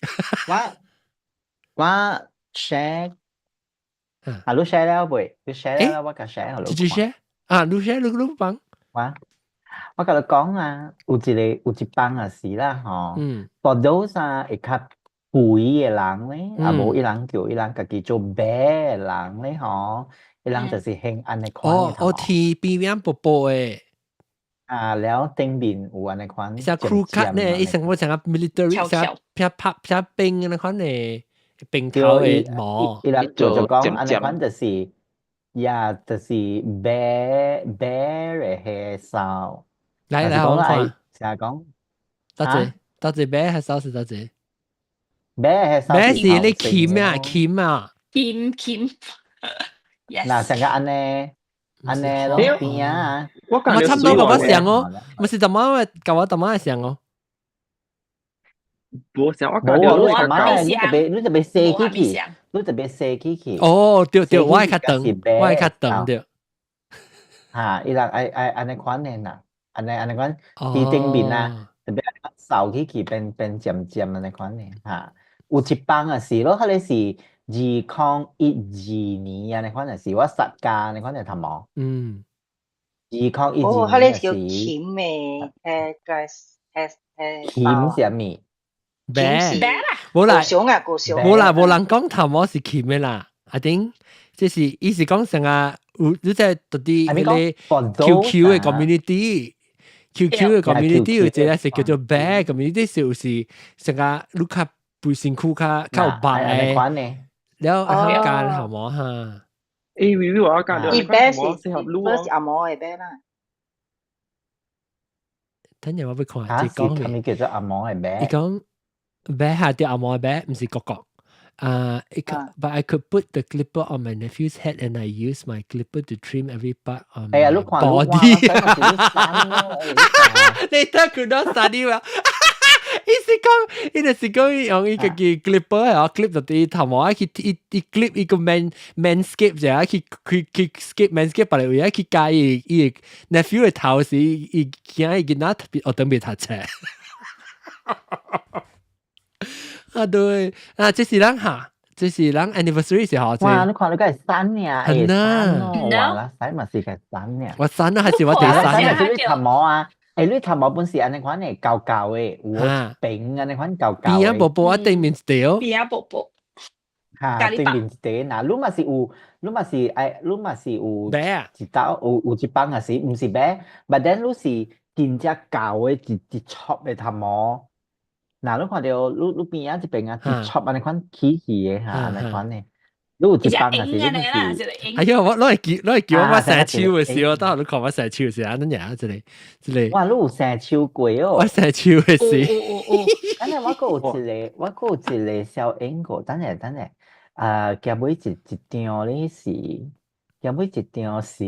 我 share 啊，你 share 了未？你 share 了，我共 share 予你。這 share 啊，你 share 你講。我共你講啊，有一個有一幫也是啦，吼。嗯。 For those 啊會較肥的人咧，啊無伊人叫伊人家己做白的人咧，吼，伊人就是興按呢款哦哦，剃邊邊薄薄的。啊，了頂面有按呢款。像 crew cut 呢，伊成我像個 military，像片拍片兵按呢款的。兵頭的毛，伊人就講按呢款就是，呀，就是白白的黑衫。來來，我看。成日講，多謝。到這白還是到這？白係白是你鉗啊鉗啊，鉗鉗。嗱，成個按呢按呢咯邊啊，我我差唔多個我上哦，唔是怎麼教我怎麼上哦？無想我冇啊，你阿媽你特別你特別洗起去，你特別洗起去。哦，對對，我係較長，我係較長對。嚇，伊人愛愛按呢款的啦，按呢按呢款佇頂面啊，特別按呢款掃起去變變漸漸按呢款的嚇。有一枋啊是咯，彼個是2012年按呢款的是我實家按呢款的頭毛。2012哦，彼個年是叫鉗的，係個係係鉗是啥物？白，白啦，無啦，高雄啊，高雄。無啦，無人講頭毛是鉗的啦。阿頂，這是伊是講成啊，有你在到底彼個 QQ 的 community，QQ 的 community 有一個是叫做白 community，是有是成個你較肥身軀較較有白的，了後間頭毛哈。誒，微微我講伊白是白是阿毛的白啦。等陣我要看，這講咩叫做阿毛的白？伊講白下啲阿毛的白，毋是國國。But I could put the clipper on my nephew's head and I use my clipper to trim every part on my body. 你睇佢都 study 喎。伊是講，伊就是講用伊家己 clipper 啊，clip 就啲頭毛啊，去伊伊 clip 伊個 manscape 者，去去去 skip manscape 別個位啊，去加伊伊 nephew 的頭時，伊驚伊囡仔特別學堂袂讀冊。啊對，啊這是咱哈，這是咱 anniversary 時候。哇！你看你個係新呢，係啊，哇啦，使嘛是個新呢。我新啊，還是我第三？新是你頭毛啊？誒，你頭毛本是按呢款的厚厚的，有平按呢款厚厚的。邊啊薄薄啊，頂面一條。邊啊薄薄。嚇，頂面一條，嗱，你嘛是有，你嘛是愛，你嘛是有一道有有一枋啊是，毋是白，but then 你是真正厚的一一撮的頭毛。嗱，你看著你你邊仔這邊啊，一撮按呢款起起的哈，按呢款的。你有一枋啊是，你是。哎呀，我攞嚟叫攞嚟叫我生手的時候，當時你看我生手的時候，恁娘這個這個。哇，你有生手過哦！我生手的時。等下我閣有一個，我閣有一個小英國，等下等下，啊，夾尾一一張咧是，夾尾一張是，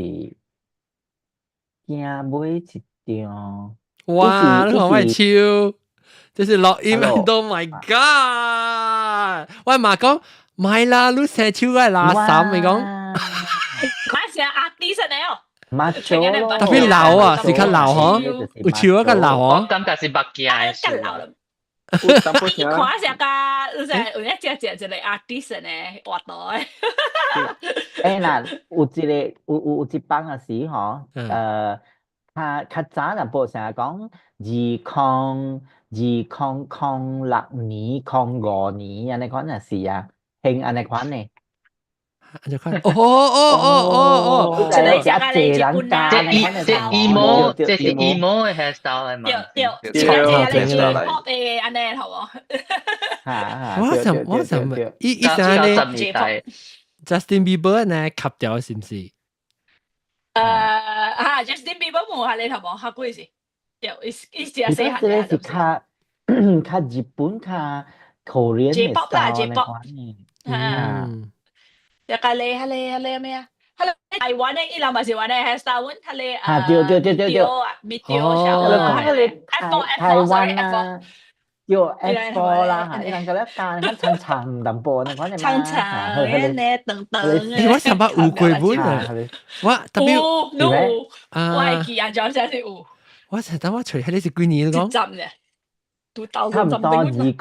夾尾一張。哇！你看我手。這是錄音，Oh my God！我媽講，唔係啦，你生手係垃圾，你講。看是 artist 嚟哦。特別老啊，是較老嗬，有手一個老哦。我感覺是目鏡的較老了。伊看成個，有隻有一隻隻一個 artist 呢，畫圖的。欸嗱，有一個有有有一枋啊時吼，較較早若無成日講2006年、05年按呢款若是啊，興按呢款呢。按呢款，哦哦哦哦哦，這個遮濟人加，這 emo，這是 emo 的 hairstyle 係嘛？對對，對對，pop 的按呢好無？我想我想伊伊啥呢？Justin Bieber 呢吸掉是毋是？啊，Justin Bieber 冇係你頭無，較貴是，對，伊伊是細漢這個是較較日本較 Korean 的 style 呢款呢。嗯。一個你係你係你咩啊？係台灣的伊人嘛是玩的 hairstyle，係你啊對對對對對，咪對，係你台台灣啊，叫 F4 啦，伊人個咧間較長長淡薄那款的嘛，長長的，長長的。我想捌有過本啊，我特別有，有，我會記啊，就真是有。我成等我隨喺你是幾年講？浸嘅，差唔多20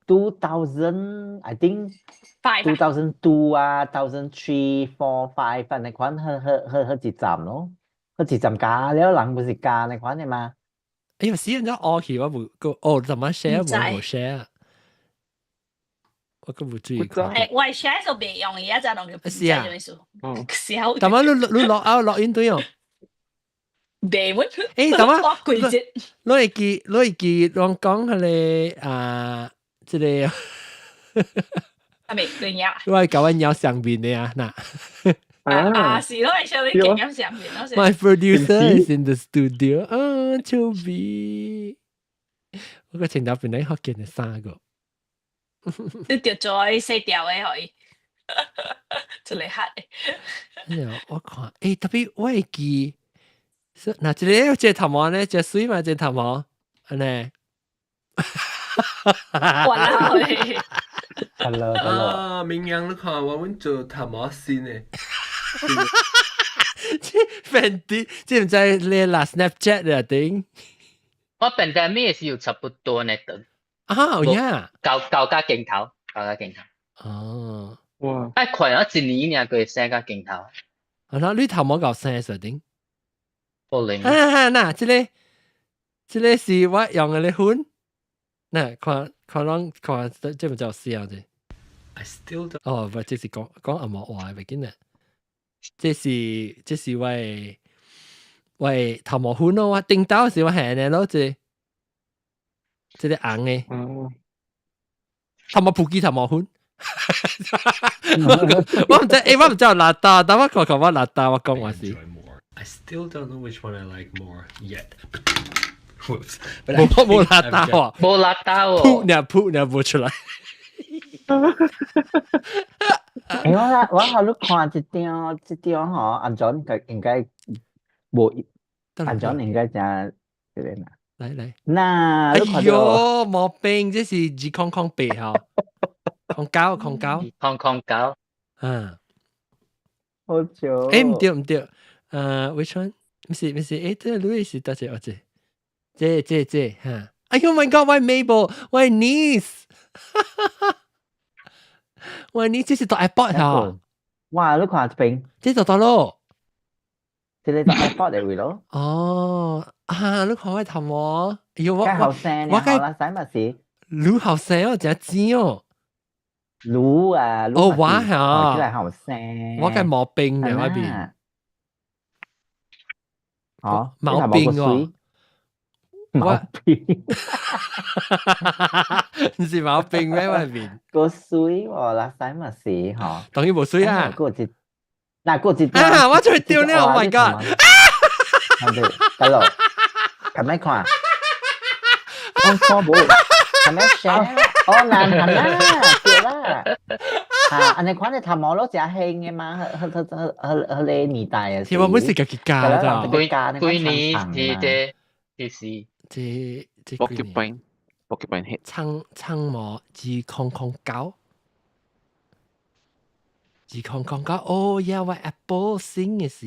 2000 I think 2002 啊，2003 4 5按呢款好好好好一站咯，好一站加了人不是加那款的嘛？哎呦，死人咗我去我無個哦，怎麼 share 無無 share？我個無注意看。誒，我 share 就袂用，而家就攏是啊，是啊。但係你你 log out log in 對哦？袂穩。誒，怎麼？季節。你會記你會記，攏講彼個啊，這個。係咪對呀？我係搞緊鳥上面的啊，嗱。啊，是咯，係上面景上面咯。 My producer is in the studio. 啊，丘比。我個前頭本來福建的三個。你著做細條的予伊，一個黑的。哎呀，我看，欸，特別我會記，嗱，這個這個頭毛呢，這水嘛，這個頭毛，按呢。哇啦喂！ Hello hello。啊，明陽你看我阮做頭毛先的。這 Fendi，這毋知你啦 Snapchat 的頂。我 pandemic 是有差不多呢長。啊，有影。舊舊加鏡頭，舊加鏡頭。哦。哇！哎，看咗一年爾，佢生加鏡頭。啊，那你頭毛夠生設定？可能。啊，嗱，這個，這個是我用的咧粉。嗱，看看攏看，這毋知有寫者。 I still don't。哦，唔，這是講講紅毛話的，袂緊啦。這是這是我的我的頭毛粉咯，我頂頭時我係按呢咯，這這個紅的。哦。頭毛普及頭毛粉。我毋知，欸，我毋知有邋遢，但我看看我邋遢，我講話是。 I still don't know which one I like more yet. 無無邋遢喎，無邋遢喎，噗呢噗呢無出來。欸，我我予你看這張這張吼，阿 John 應該無，阿 John 應該誠這個啦。來來，嗱，哎喲，毛病，這是2008吼，空九空九，空空九，嗯，好笑。欸，毋對毋對，which one？毋是毋是，欸，這個 Louis 是佗一個？這這這這哈！哎喲 my God，我 Mabel，我 niece，我 niece 這是到 airport 吼。哇！你看這邊，這就到咯，這個到 airport 的位咯。哦，啊，你看我頭毛，哎喲我我後生我該啦，使乜事？你後生哦，真錢哦。你啊，哦，我嚇，這個後生，我個毛病嘅我邊。哦，毛病哦。毛病，你是毛病咩？外面個水喎，啦，使乜事吼？當然無水啊！個一，嗱個一，啊！我最丟了，Oh my god！對，得咯，咁樣看，我看無，咁樣寫，哦難看啦，對啦，啊，按呢款的頭毛攏誠興的嘛，彼彼彼彼彼個年代啊，是我本是家己教的，幾幾年是這，就是。這這 Porcupine Porcupine head 長長毛2009，2009，哦呀，我 Apple 新的是，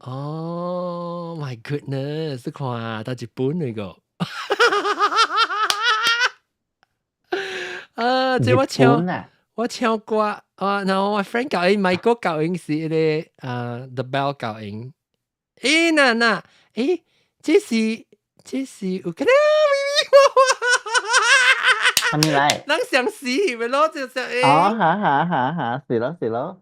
哦，my goodness，你看到日本那個，啊，這我唱我唱歌啊，然後我 friend 教𪜶，美國教𪜶是彼個啊，The Bell 教𪜶，欸，那那。欸，這是這是有個啦，啥物來？人想死咪咯，就是欸。哦，哈哈哈哈，是咯是咯，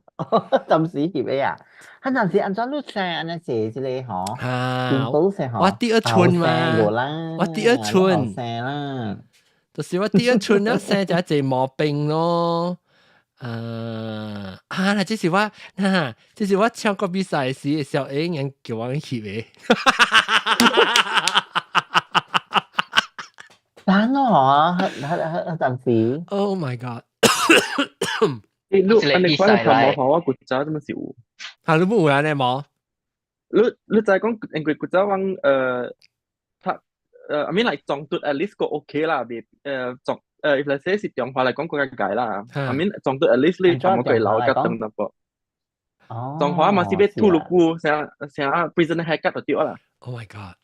暫時翕的啊。彼陣時按怎你生按呢坐這個吼？啊，我第二春嘛，我第二春生啦，就是我第二春了生就一毛病咯。啊啊！那這是我，哈，這是我唱歌比賽時小英人叫我翕的。難咯，彼彼彼陣時。 Oh my god！欸，你按呢款頭毛吼，我古早這麼是有。啊，你冇有按呢毛？你你知講，因為古早阮讀I mean like 撞拄 at least 個 OK 啦，袂撞if let's say 是中華來講更較解啦。I mean 撞拄 at least 你頭毛可以留較長淡薄。哦。中華嘛是欲吐愈久，啥啥 prison haircut 就對啦。 Oh my god！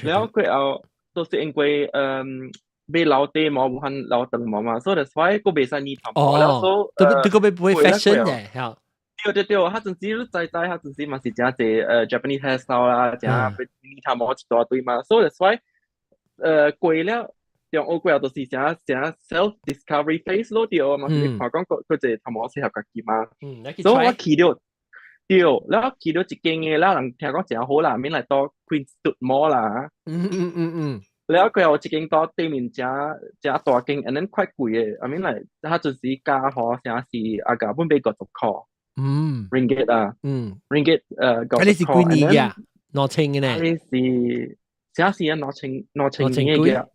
了過後都是因為欲留短毛，無法留長毛嘛，所以 that's why 閣袂使染頭毛了，所以都都閣欲買 fashion 的，嚇。對對對，彼陣時你知知，彼陣時嘛是誠濟Japanese hairstyle 啦，誠欲染頭毛一大堆嘛，所以 that's why 過了中學過後就是誠誠 self discovery phase 咯，對，嘛是看講閣閣一個頭毛適合家己嘛，所以我去著對，了去著一間的，了人聽講誠好啦，免來到 Queenstown Mall 啦。了過後一間到對面誠誠大間，and then 較貴的，I mean like 彼陣時價吼，啥是啊價本買50箍。Ringgit 啊，Ringgit 啊，你是幾年呀？2000嘅呢？你是寫是啊兩千幾嘅，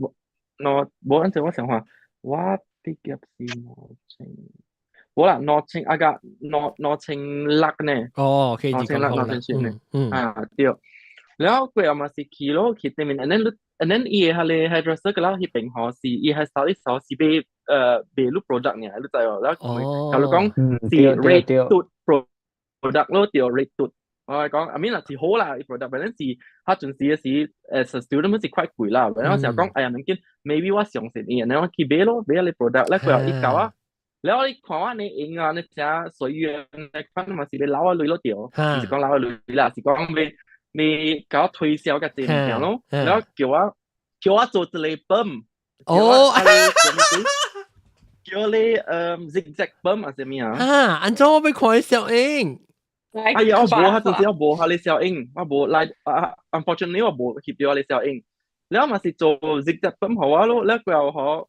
兩無按陣我想看，我畢業是兩千，無啦兩千啊個兩千六呢。哦，可以。 26002700呢。啊對。了過後嘛是去咯，去對面，and then and then 伊個彼个 hairdresser 個啦，彼邊吼是伊個 stylist 吼是賣你 product 爾，你知無？了佮你講是 rate product 咯，對 rate 我講，I mean 啦是好啦，伊 product，反正是較陣時的時，as a student 是quite 貴啦。然後想講，哎呀，唔緊，maybe 我相信伊，然後去買咯，買你 product，了過後伊教我，了你看我你用啊，你誠隨緣，你看嘛是欲撈我鐳咯對，毋是講撈我鐳啦，是講欲欲共我推銷較濟物件咯，然後叫我做一个 perm，叫你zigzag perm 還是啥物啊？啊，按怎我欲看伊小英？哎呀，我無，彼陣時我無彼个小英，我無來啊，unfortunately 我無翕著彼个小英。了嘛是做 zigzag perm 予我咯，了過後吼，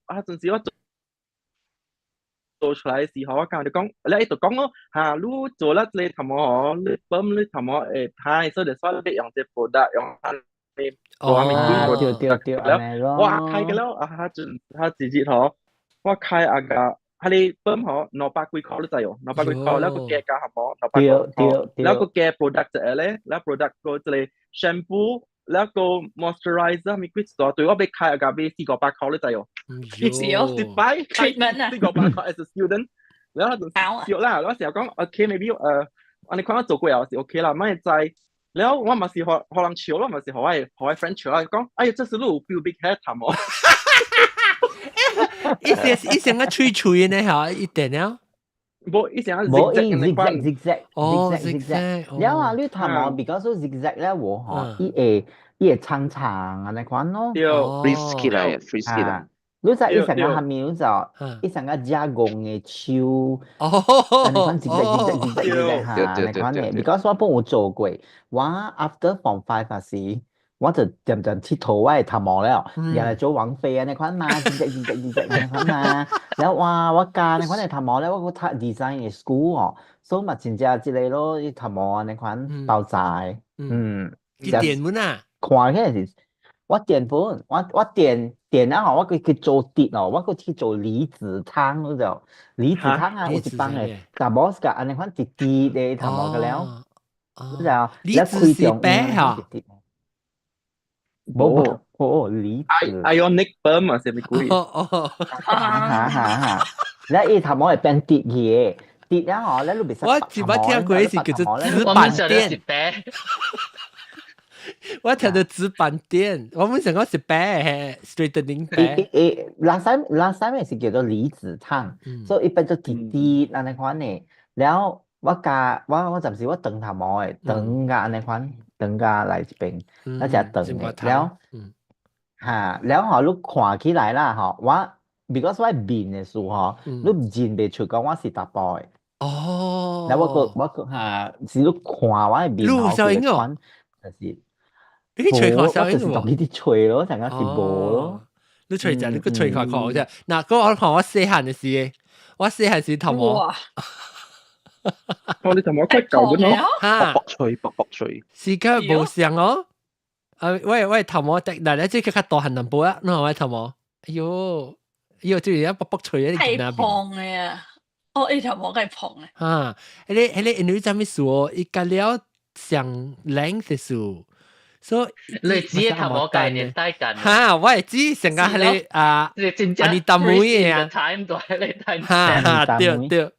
啊陣時我做出來的時候，我共伊講，了伊就講咯，哈，你做了這个頭毛吼，你 perm 你頭毛會歹，所以就說你用這 product 用哦，對對對，了我開個了，啊，彼陣彼一日吼，我開啊個。彼个 perm 吼兩百幾箍你知無？兩百幾箍，了閣加加頭毛兩百幾箍，了閣加 product 一个咧，了 product 閣一个 shampoo，了閣 moisturizer 物幾一大堆，我欲開啊個買四五百箍你知無？是哦，一擺 treatment 啊，四五百箍 as a student，了就笑啦，我成日講 OK maybe 按呢款我做過後是 OK 啦，莫知，了我嘛是予人笑咯，嘛是予我 friend 笑啦，講哎呀，這是你有 pubic hair 頭毛。伊是伊成個脆脆呢嚇，一點了。無，伊成個無伊 zigzag zigzag 哦 zigzag。了啊，你頭毛比較說 zigzag 咧，我吼，伊會長長按呢款咯。對，frizz 起來，frizz 起來。你知伊成個下面就伊成個加工的手，按呢款 zigzag zigzag zigzag zigzag 哈，按呢款的。because 我本有做過，我 after form five 時。我就漸漸𨑨迌我的頭毛了，原來做王菲按呢款嘛，zigzag zigzag zigzag 按呢款嘛，了哇，我教按呢款的頭毛咧，我閣讀 design 的 school 哦，所以嘛真正這个咯，伊頭毛按呢款爆炸的，去電本啊？看起來是，我電本，我電電啊吼，我閣去做直哦，我閣去做離子燙嗰種，離子燙啊，有一幫的查某是共按呢款直直的頭毛個了，你知道？離子是白哈？無無離子，ionic perm 啊，啥物鬼？哦哦，哈哈哈！了伊頭毛會變直去的，直了吼，了你袂使。我一擺聽過是叫做紙板店。我聽著紙板店，我們想講是白 straightening 白。誒 last time 是叫做離子燙，所以伊變做直直按呢款的。了我教我暫時我長頭毛的，長甲按呢款。長甲來這邊，那只長的了，哈，了吼，你看起來啦吼，我 because 我面的時吼，你認袂出講我是查埔的。哦。了我閣哈，是你看我的面吼，有影哦。就是，你去揣看小我就是當去佇揣咯，成個是無咯。你揣者，你閣揣看看啫。嗱，嗰我看我細漢的時，我細漢時頭毛。哦，你頭毛快舊嘅咯，哈，薄薄脆，薄薄脆，時間無相哦。啊，我頭毛，嗱，你這個較大漢淡薄啊，你看我頭毛，哎喲，哎喲，這個薄薄脆啊，係胖的啊，哦，伊頭毛係胖的。哈，彼個因為啥物事哦？伊甲了上 length 數，所以你知頭毛概念帶緊。哈，我會知成個彼個啊，啊你淡妹啊，time 對你睇。哈哈，對對。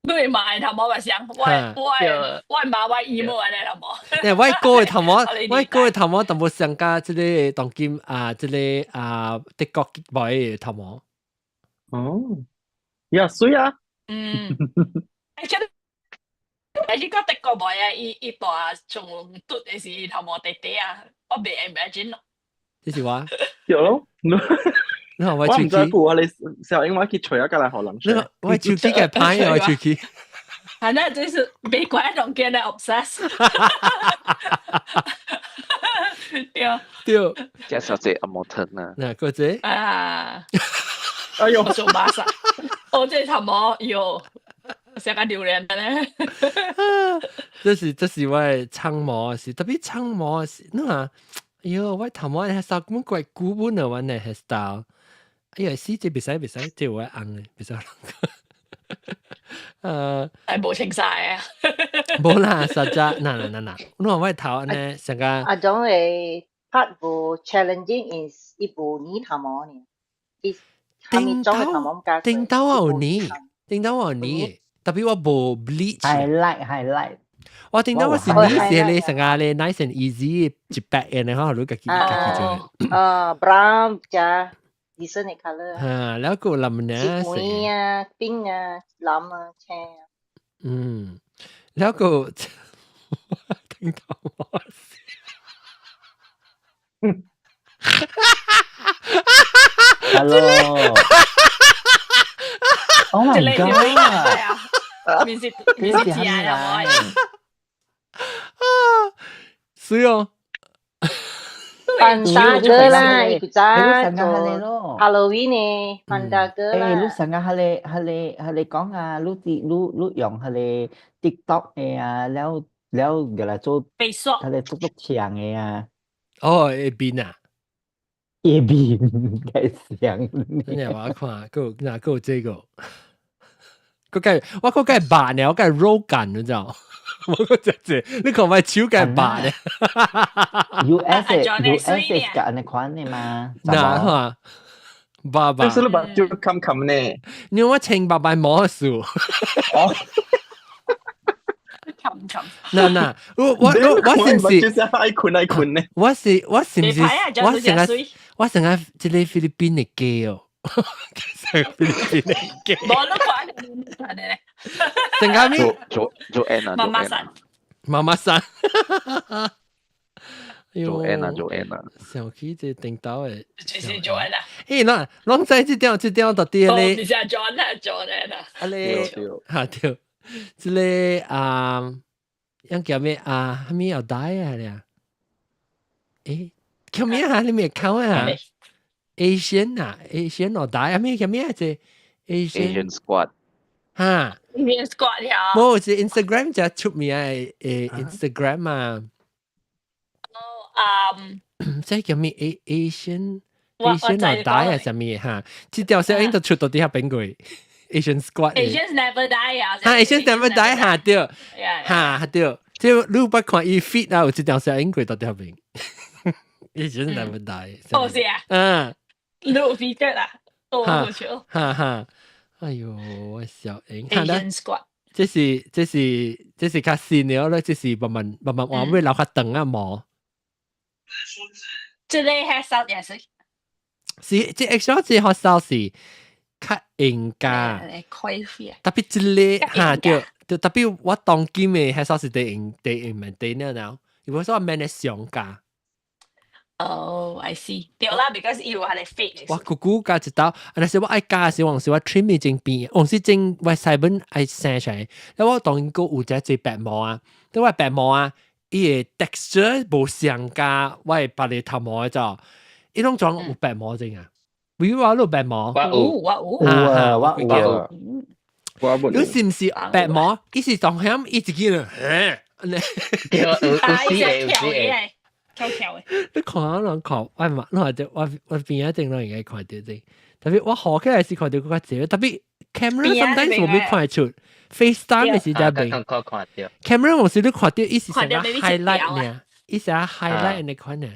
你媽的頭毛咪像，我媽我姨母的頭毛。誒，我哥的頭毛，我哥的頭毛淡薄像佮這个當今啊，這个啊德國 boy 的頭毛。哦，呀，媠啊。嗯。而且個德國 boy 啊，伊大從嘟的時頭毛短短啊，我袂 imagine 咯。這是我。對咯。你看我我毋知顧啊，你小英我去揣一個來予人。你我手機嘅歹啊，我手機。係那就是美國一種見的 obsess。對。對。介紹這阿摩騰啊。哪個這？啊。哎呦，做馬殺！我這頭毛喲，成個榴蓮咧。這是我的長毛是，特別長毛是，你看。哎喲，我頭毛係手咁怪古本啊，我呢 hairstyle。哎呀，死這袂使袂使，這我紅的，袂使。係無清晒啊！無啦，實在，嗱嗱嗱嗱，你話我頭呢，成個啊種嘅 part 無 challenging is 伊無泥頭毛呢，伊頂頭頂頭有泥，頂頭有泥，特別我無 bleach。 Highlight highlight。我頂頭我是泥是咧，成個咧 nice and easy 一白嘅，然後你家己家己做。啊，brown 加 decent 嘅 colour。嚇，แล้ว個林呢？是灰啊、冰啊、藍啊、青啊。嗯，แล้ว個頂頭我是。 Hello。Oh my god！面是面是字啊！啊，是哦。扮大哥啦，伊古早做 Halloween 呢，扮大哥啦。誒，你成日係你係你係你講啊，你啲你你用係你 TikTok 嘅啊，了了個來做， Facebook 係你足足長嘅啊。哦，會變啊？會變嘅像。你我看，閣哪閣有這個？閣計我閣計白呢，我計肉感，你知道？我閣這這，你看我手計白呢。 US US 是按呢款的嘛？哪哈？爸爸。就是你把就冚冚呢？你我清白白毛數。哦。冚冚。嗱嗱，我我我我是唔是？就是愛困愛困呢？我是我是唔是？我成日我成日這個菲律賓的雞哦。成菲律賓的雞。無你看看咧。成個咩？做做 N 啊，媽媽生。媽媽生。做 N 啊，做 N 啊。想起這頂頭的。就是做 N 啊。欸，嗱，攏知這點這點到底咧？你是做 N 啊，做 N 啊。啊咧，哈對，這個啊，樣叫咩啊？啥物有帶啊咧？欸，叫咩啊？你未講啊？Asian 啊，Asian 哦帶啊咩叫咩啊？這 Asian Squad。哈？Asian Squad 呀？冇，是 Instagram 就出名嘅誒 Instagram 啊。哦，嗯。這叫咩？A Asian Asian 哦帶啊，啥物哈？這條小英就出到底下邊過 Asian Squad。 Asians never die 啊！哈，Asians never die 哈對，哈對，這你捌看伊 feed 啊，有這條小英過到底下邊。Asians never die。哦是啊。嗯。你有 feed 啊？哦，好笑。哈哈，哎呦，我小英。 Asian Squad。這是這是這是較新的咯，這是慢慢慢慢換會留較長啊毛。這個 hairstyle 也是。是，這 actually 這 hairstyle 是較應該。特別這個哈對對，特別我當今的 hairstyle 是第用第用免第呢了，如果說免的上架。哦，I see。對啦，because 伊有係 fake。我姑姑加一刀，啊，但是我愛加時，往時我 trim 真變，往時真我細本愛生出來，因為我當然閣有隻隻白毛啊，對我白毛啊，伊個 texture 無相加我的別個頭毛的就，伊攏裝有白毛真啊，比如話你有白毛，我有，我有，有啊，我有啊。我無。你是毋是白毛？伊是當響伊自己咧，對，有有死的，有死的。跳跳的。你看啊，人看，我嘛，你話我我邊一定攏應該看到這，特別我學起來是看到較濟，特別 camera sometimes 無必看會出，FaceTime 的時才袂。看到。 camera 有時你看到，伊是成個 highlight 呢，伊是啊 highlight 你看呢。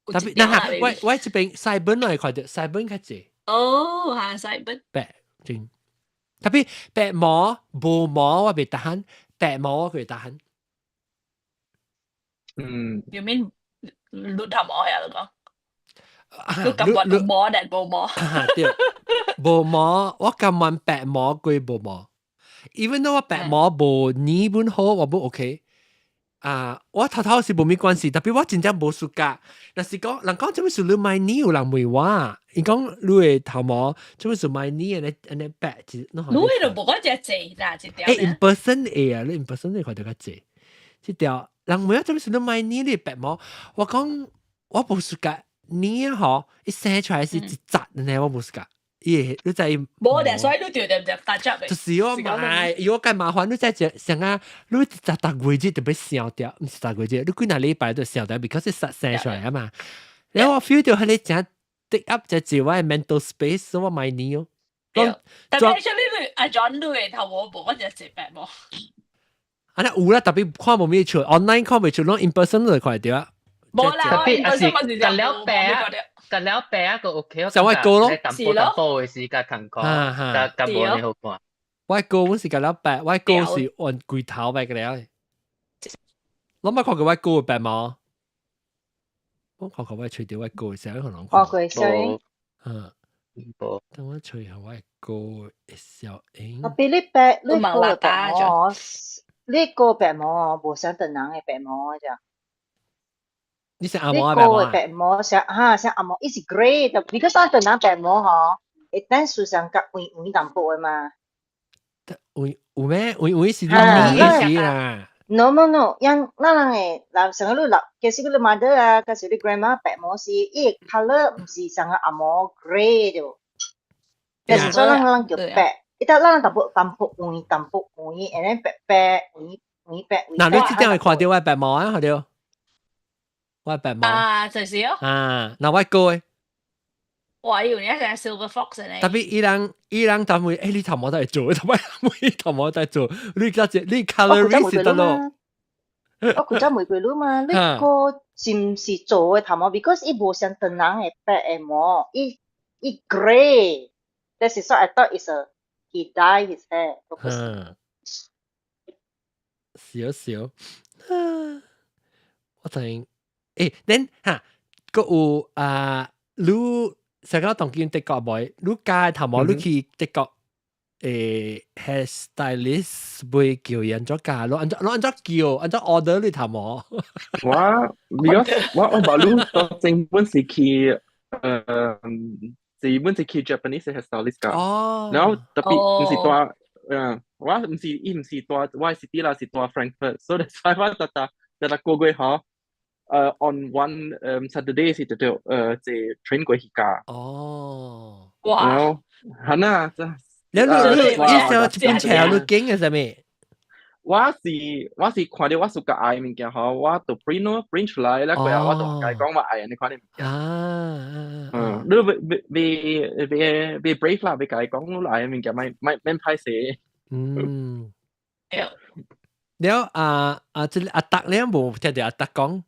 特別那哈，我我這邊 sideburn 我會看到，sideburn 較濟。哦，嚇 sideburn。白真，特別白毛無毛我袂 tahan，白毛我會 tahan。嗯。 You mean 攄頭毛呀？你講？你感覺有毛定無毛？對，無毛，我甘願白毛過無毛。Even though 我白毛無泥本好，我不 OK。啊，我頭頭是無咩關係，特別我真正無 suka。若是講人講做咩事你買泥有人問我，伊講你的頭毛做咩事買泥按呢按呢白？你的就無講只濟啦，一條。欸，in person 會啊，你 in person 會看到較濟。這條人問我做咩事你買泥你白毛？我講我無 suka 泥啊，嗬，一生出來是一紮呢，我無 suka。伊你知無咧，所以你著點點 touch up 就是我買，如果計麻煩，你知只成啊，你逐逐月節特別燒掉，毋是逐月節，你幾若禮拜都燒掉，because 是實生出來啊嘛。然後我 feel 到係你誠 take up 只隻我 mental space，所以我買呢哦。但係 actually 你阿 John 你的頭毛無我只隻白毛。啊，那有啦，特別看無咩出，online 看袂出，攏 in person 就看到啊。無啦，特別還是隔了白啊，隔了白啊個 OK，就我個咯，淡薄淡薄的時間同看，較較無呢好看。我個阮是隔了白，我個是按規頭白個了。我捌看過我哥的白毛，我看過我揣著我哥的時候，可能看過小英。嗯，無。等我揣下我哥的小英。特別你白，你哥的白毛，你哥白毛無像唐人的白毛咋？你是阿毛啊白毛？白毛像哈像阿毛，伊是 grey 的，because 咱唐人白毛吼，會等樹上較黃黃淡薄的嘛。有有咩？黃黃是你意思啦。 No no no，因咱人的人上個你老，其實你 mother 啊，其實你 grandma 白毛是伊個 colour 毋是上個紅毛 grey 的，就是說咱人叫白，伊搭咱人淡薄淡薄黃淡薄黃，and then 白白黃黃白。嗱，你這點會看到我白毛啊？看到我白毛啊，就是哦。啊，嗱我哥的。哇！以為你係 Silver Fox 呢？特別伊人伊人他會，欸，你頭毛都會做，同埋每頭毛都會做，你嗰隻你 coloring 是得咯。我古早問過你嘛，你個是毋是做的頭毛？Because 伊無像唐人的白的毛，伊伊 grey。That is what I thought is a he dye his hair。嗯，少少，我睇，欸，恁哈，閣有啊，你。成個當今德國無，你加頭毛你去德國欸 hair stylist 會叫人做加，你按怎你按怎叫，按怎 order 你頭毛？我 because 我我把你當正本是去是本是去 Japanese hair stylist 噶，然後特別毋是蹛，我毋是伊毋是蹛我 city 啦，是蹛 Frankfurt，所以所以我特特特特個月嗬。On one Saturday 是就對坐 train 過去㗎。哦，哇！然後係呐，這你你你你想一本冊你經係啥物？我是我是看到我 suka 愛物件吼，我就 print 咯，print 出來，咧過後我就共伊講我愛按呢款的物件。嗯，你欲欲欲欲 brave 啦，欲共伊講你愛的物件，莫莫免歹勢。嗯。了啊啊！這阿達你無聽著阿達講？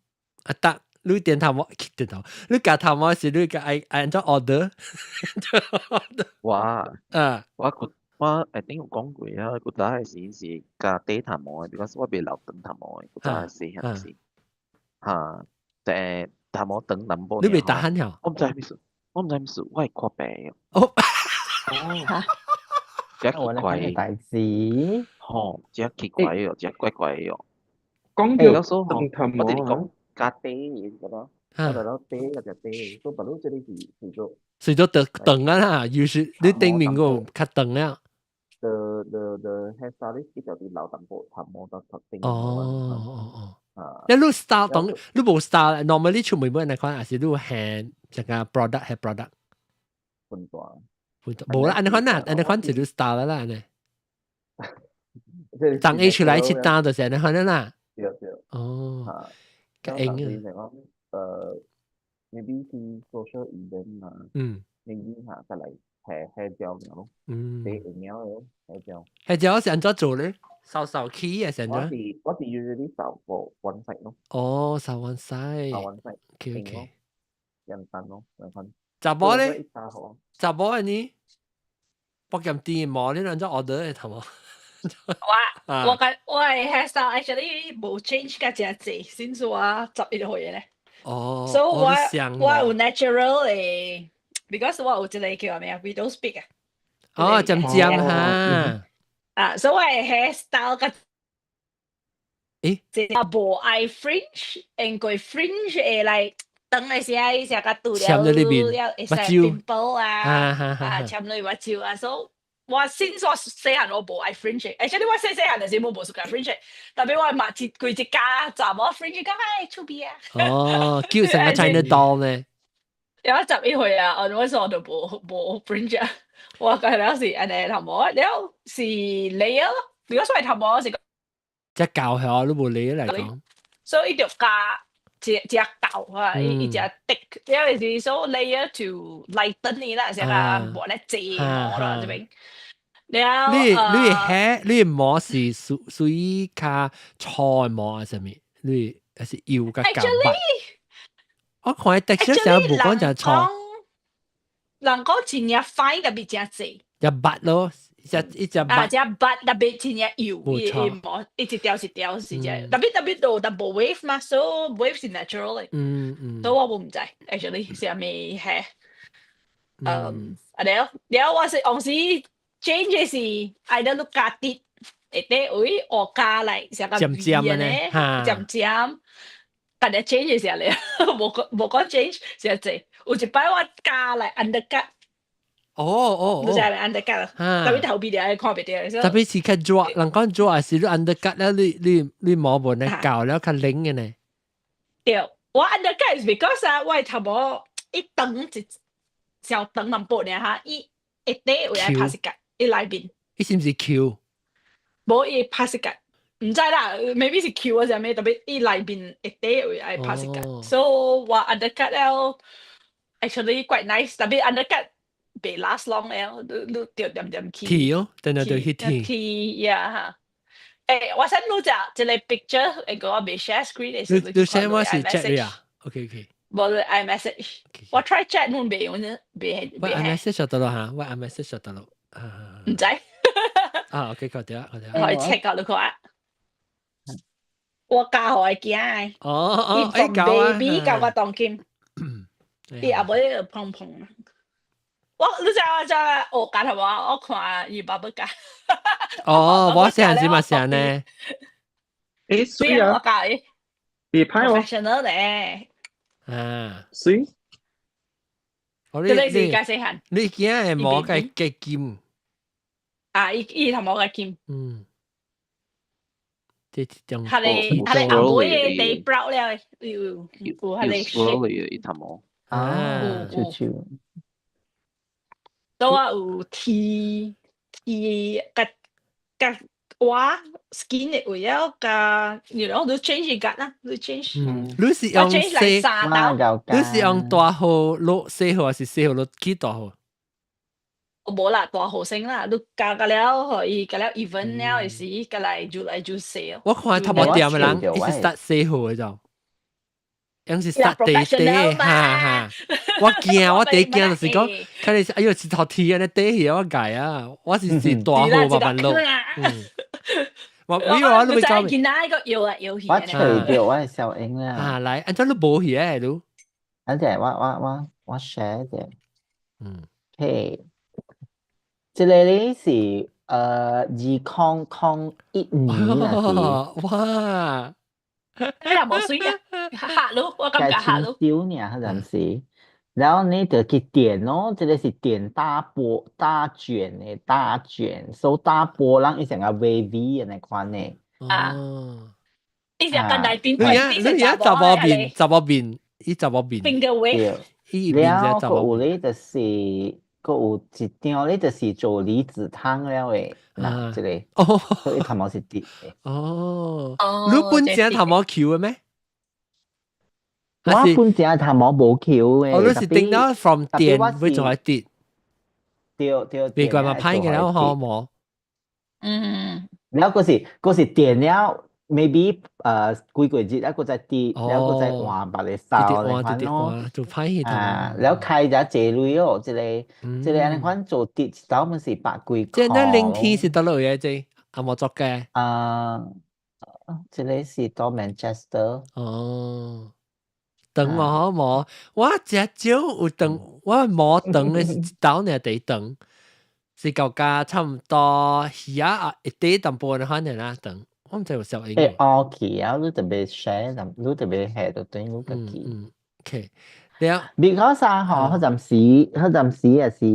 阿達，你電頭毛，電頭，你鉸頭毛是你個愛愛按怎 order？我啊，我我 I think 有講過啊，古早的時是鉸短頭毛的，because 我袂留長頭毛的，古早的細漢時，哈，就頭毛長淡薄。你袂 tahan 了？我毋知啥物事，我毋知啥物事，我會看病。哦，哦，真奇怪代誌。吼，真奇怪哦，真怪怪哦。講到長頭毛，我直講。鉸短嘅覺得，我就攞短個就短，都不如這裡是是做，是做長長啊啦，又是你頂面個較長啊。 The hair stylist 伊就佇留淡薄頭毛到頭頂。哦哦哦。啊！你你 style 當你無 style，normally 出門買那款，還是你係這個 product 係 product？分段。分段，無啦，按呢款啦，按呢款就你 style 啦，按呢。當 A 出來切單就是按呢款啦。對對。哦。較用啊。 Maybe 去 social event 嘛，maybe 嚇再來下下蕉咯，你用了咯，下蕉。下蕉是按怎做咧？掃掃起啊，是按怎？我是我是 usually 掃個 one side 咯。哦，掃 one side。掃 one side。 OK OK。簡單咯，兩款。查某咧？查某呢？北鹹店毛你按怎 order 的頭毛？我我個我的 hairstyle actually 無 change 甲誠濟，since 我11歲咧。哦。所以我我有 natural 的，because 我有一個叫咩啊，widow's peak 啊。哦，尖尖哈。啊，所以我的 hairstyle 較，欸？啊，無愛 fringe，因為 fringe 會來長的時候，伊成較拄了攕在裏面，了會使 pimple 啊，啊，攕落目睭啊，所以我 since 我細漢我無愛 fringe，而且我細細漢的時我無 suka fringe，特別我嘛一規一家查某 fringe 感覺會趣味啊。哦，叫成個 China doll 呢？有11歲啊，我嗰時我就無 fringe 啊，我個了是按呢頭毛，了是 layer 咯，如果所謂頭毛是，只舊係都無理嚟講，所以就加一隻舊啊，一隻 thick，因為是 so layer to lighten 你啦，成個無咧濟毛啦，這邊。了你係你毛是屬於較粗毛啊？啥物？你還是幼較舊？我看 texture 成無講誠粗。人講真正 fine 特別誠濟。一白咯，一隻啊，白。隻白特別真正幼，冇錯伊毛一條一條是只，特別特別多淡薄 wave 嘛，so wave 是 natural 嘅。所以我無毋知，actually 是啥物係。啊了了，我是當時 change 是 either 你加啲，下底位我加來成個漸漸的呢哈漸漸。但係 change 是咧，無講 change 是濟。有一擺我加來 undercut，你知咪 undercut？特別頭皮咧看袂著。特別是較熱，人講熱是你 undercut 了，你毛無呢厚了較冷嘅呢。對，我 undercut is because 啊，我頭毛一長一小長淡薄爾哈，伊下底有愛拍一角，伊內面。伊是毋是 Q？無，伊拍一角。毋知啦，maybe 是 Q 啊啥物，特別伊內面下底有愛拍一角，所以我 undercut 了，actually quite nice，特別 undercut 袂 last long 了，你著點點去。剃哦，等下就去剃。剃呀哈。欸，我 send 你隻一個 picture，會個我未 share screen 的時候，你 send 我是 chat 啊？OK OK。無 iMessage，我 try chat 攏袂用呢，袂我 iMessage 就得咯嚇，我 iMessage 就得咯。毋知。啊，OK，看到看到。可以 check 下你看。我教予伊囝的。哦哦，伊從 baby 到我當今，伊後尾就碰碰。我你知我知學教係嘛？我看伊爸爸教。哦，我細漢時嘛是按呢。欸，水啊！我教伊。別拍我。 professional 咧。啊。水。這個是較細漢。你囝的毛較較金。啊，伊頭毛較金。這種。佢個後尾的地 brown 了，有有佢個 shape。伊頭毛。啊，啾啾。都我有剃剃甲甲我 skin 的位了，甲你講你 change 甲啦，你 change。你是用細，你是用大號落細號，還是細號落起大號？無啦，大號先啦，你加個了，予伊加了 even 了的時，過來就來就細。我看頭毛店的人，伊是 start 細號的就，樣是 start 短短，哈哈。我驚，我第一驚就是講，看你哎喲，一頭剃按呢短去，我改啊，我是大號慢慢落。我以為我都未教。見那個搖來搖去。我隨著我的小英啦。啊，來，按怎你無去誒？你？等陣我 share 者。嘿。這個咧是2001年啊是。哇！你又無水啊？嚇咯，我感覺嚇咯。少爾，彼陣時，然後你就去電咯，這個是電大波大捲的大捲，所以大波浪伊成個 wavy 按呢款的。啊！伊是跟內邊，你你而家查某面，查某面，伊查某面。 Finger wave。伊面了，閣有咧就是，閣有一張咧就是做離子燙了的，嗱，這個，哦，所以頭毛是直的。哦，你本正頭毛翹的咩？我本正頭毛無翹的。哦，你是頂到 from 電會做係直。對對。別怪嘛歹嘅了，好無？了，閣是電了，maybe 幾個月啊，閣再直，了閣再換別個衫按呢款咯。做歹去啊，了開遮濟鐳哦，這個按呢款做直一道毋是百幾這那靈天是佗落的這？阿無作嘅？啊，這個是到 Manchester。哦，長哦，好無？我誠少有長，我毛長的是一道爾第長，是到加差毋多耳仔啊一短淡薄的款爾啦長。我毋知有小英。欸，OK 啊，你特別 share，你特別下就對你家己。嗯，OK。了，because 啊，吼，彼陣時也是，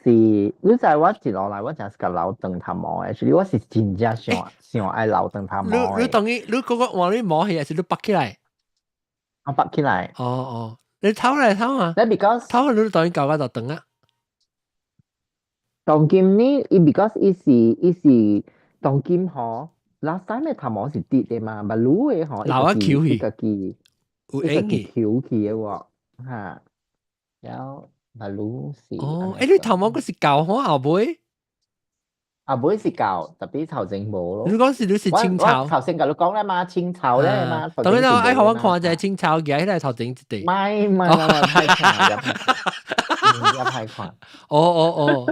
你知我一路來我誠是共留長頭毛的，所以我是真正想想愛留長頭毛。你你當伊，你嗰個換你毛係還是你拔起來？我拔起來。哦哦，你偷嚟偷啊？你 because 偷你當然教我就等啊。當今呢，伊 because 伊是當今嗬，last time 嘅頭毛是直的嘛，但女的嗬，老啊翹去，伊家己有伊家己影嘅。翹起的喎，嚇，然後但女是哦，欸，你頭毛嗰是舊好後尾？後尾是舊，特別頭前無咯。你講是你是清朝？我頭先共你講啦嘛，清朝咧嘛。當然啦，愛予我看就係清朝嘅，彼個頭前一塊。唔係唔係唔係，歹看，入歹看。哦哦哦。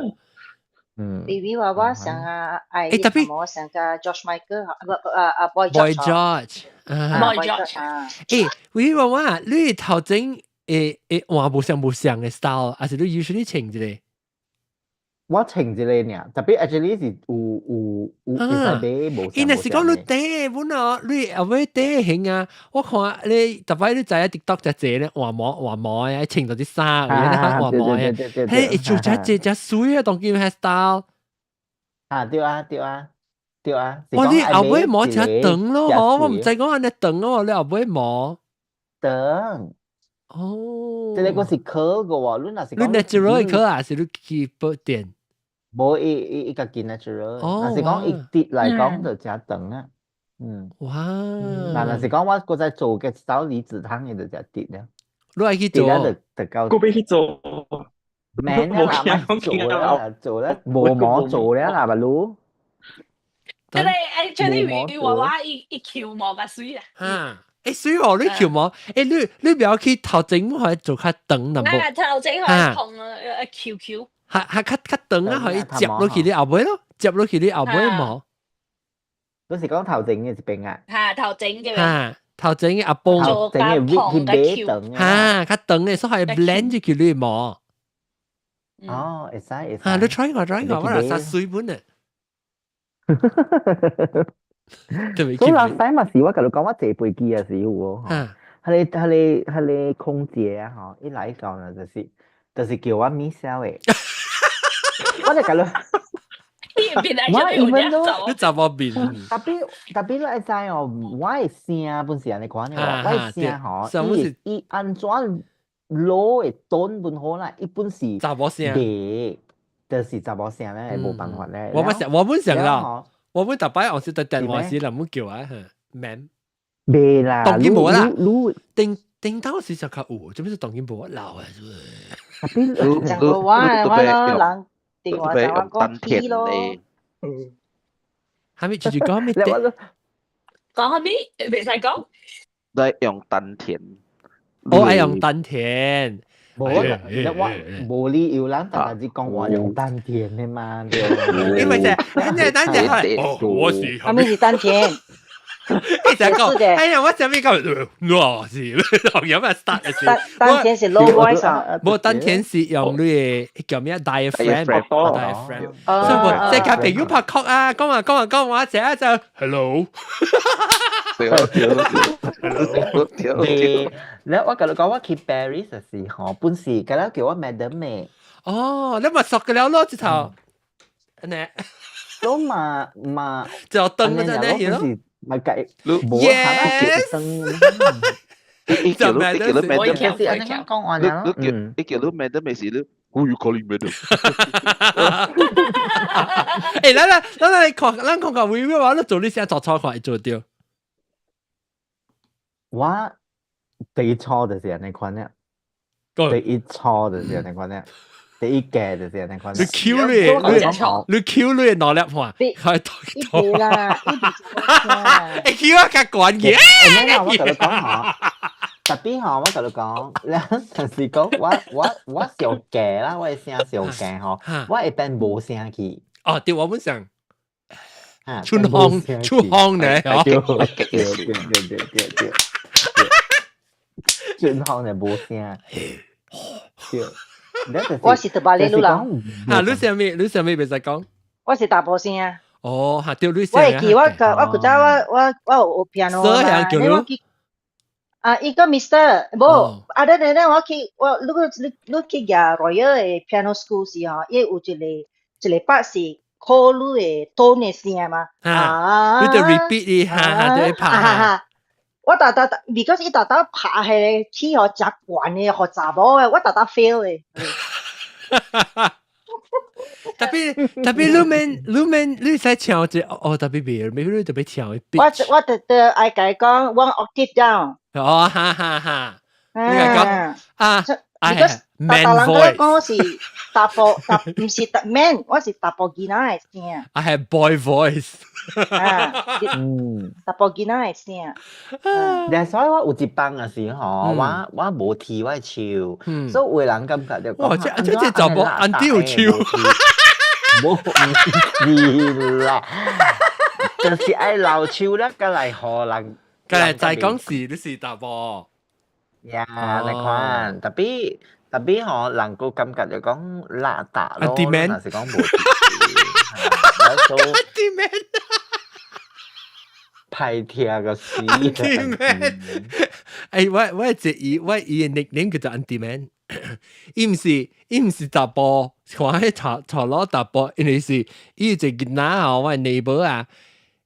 B B 話我想啊，愛欸，特別我想個 George Michael 啊，不啊啊 Boy Boy George George， Boy George 啊。欸，喂娃娃，你頭前會會換無相無相的 style，還是你 usually 穿一個？我穿一個爾，特別 actually 是有有有會使買無伊若是講你短本哦，你後尾短型啊，我看你特別你知影 TikTok 就濟咧換毛換毛啊，穿著啲衫，換毛啊，彼會做遮濟遮媠啊，當今 hairstyle。啊對啊對啊對啊！哇！你後尾毛真長咯，嗬，我毋知講按呢長哦，你後尾毛長。哦，這個是刻的喎，你若是你 natural 的刻啊，是你去補電？無，伊伊伊家己 natural，若是講伊直來講就誠長啊。嗯。哇！嗱，若是講我閣再做個走離子燙的就誠直了。你愛去做？就就夠。閣欲去做。免啦，莫做啦，做啦，無毛做了啦，白魯。這個 actually 娃娃伊伊翹毛較媠啦。哈。欸，媠哦，你翹毛，欸，你你不要去頭前可以做較長淡薄。啊，頭前可以蓬啊，翹翹。較較較較長啊，可以接落去你後尾咯，接落去你後尾毛。你是講頭前的一邊啊？嚇，頭前這邊。嚇，頭前的阿崩。頭前的去買長嚇，較長的，所以 blend 入去你毛。哦，會使會使。嚇，你 try 過 try 過，我來殺水本啊。所以 last time 嘛是我共你講，我坐飛機的時候哦，彼个彼个彼个空姐啊，吼，一來到呢，就是叫我 miss 的，我就共你，我 even though 你查某面，特別特別你會知哦，我的聲本是按呢款的喎，我的聲吼，伊伊按怎攞的 tone 本好啦，伊本是查某聲，就是查某聲咧，無辦法咧。我本想我本想啦。我本逐擺我是佇電話時，人們叫啊，ma'am。袂啦，當今無啦，頂頂當時就較有，做咩是當今無老啊？講過我我咯，人電話就我講 P 咯。嗯。係咪直接講咩？講啥物？袂使講。你用丹田。我愛用丹田。無我無理由人逐逐日講我用丹田的嘛，對。因為這，等陣等陣，哦，我是。啥物是丹田？你就講，哎呀，我啥物講？我是，有咩 start 嘅丹丹田是 low voice 啊。無丹田是用你的叫咩 diaphragm，diaphragm。所以我即係朋友拍曲啊，講話講話講話，成日就 hello。對對對。你我共你講，我去 Paris 的時候，本是共了叫我 madam 的。哦，你咪熟嘅了咯，這頭。呢？都嘛嘛。就燈嗰陣咧，咯。咪計無 Yes。伊叫你，伊叫你 madam，是按呢講話你叫伊叫你 madam 的時，你 Who you calling madam？欸，來來，咱來看，咱看看微微話，你做你先做錯看會做著。我第一初就是按呢款了，第一初就是按呢款了，第一屆就是按呢款。你 Q 你，你 Q 你腦粒看，開頭一啦，欸 Q 啊較懸嘅。欸，我共你講吼，特別吼，我共你講，你就是講我我我上低啦，我的聲上低吼，我會變無聲去。哦，對，我本想。出腔出腔呢，對對對對對對。轉腔就無聲。對，我是特別你人。啊，你啥物？你啥物袂使講？我是大波聲。哦，嚇對，你聲。我會記我我古早我我我有學 piano 嘛，你我去。啊，伊個 Mister，無，啊，等等等，我去我如果你你去舉 Royal 的 piano school 時吼，伊有一個一個筆是考你的 tone 的聲嘛。啊，你就 repeat 伊，哈哈，對，拍。哈哈。我逐逐，because 伊逐逐拍彼个氣吼誠懸的，予查某的，我逐逐 fail 的。 Tapi tapi 你免你使唱一哦，特別別，maybe 你特別唱我我特特愛共伊講 one octave down。哦，哈哈哈！你係講啊，because ，man 逐逐人 voice。講我是查埔，查毋是 man，我是查埔囡仔的聲。 I have boy voice。啊，查埔囡仔的聲。但所以我有一放嘅時候，我無剃我的鬚，所以有的人感覺就哇，講這查某 auntie 有鬚，無毋是啦，就是愛留鬚咧，佮來予人，佮來再講是你是查某。呀，你看，特別特別吼，人個感覺就講邋遢咯，若是講無剃須， Auntie man，歹聽個死。 Auntie man，哎，我一伊我伊的 nickname 叫做 Auntie man，伊毋是查埔，看彼頭頭腦查埔，因為是伊一個囡仔吼，我 neighbor 啊，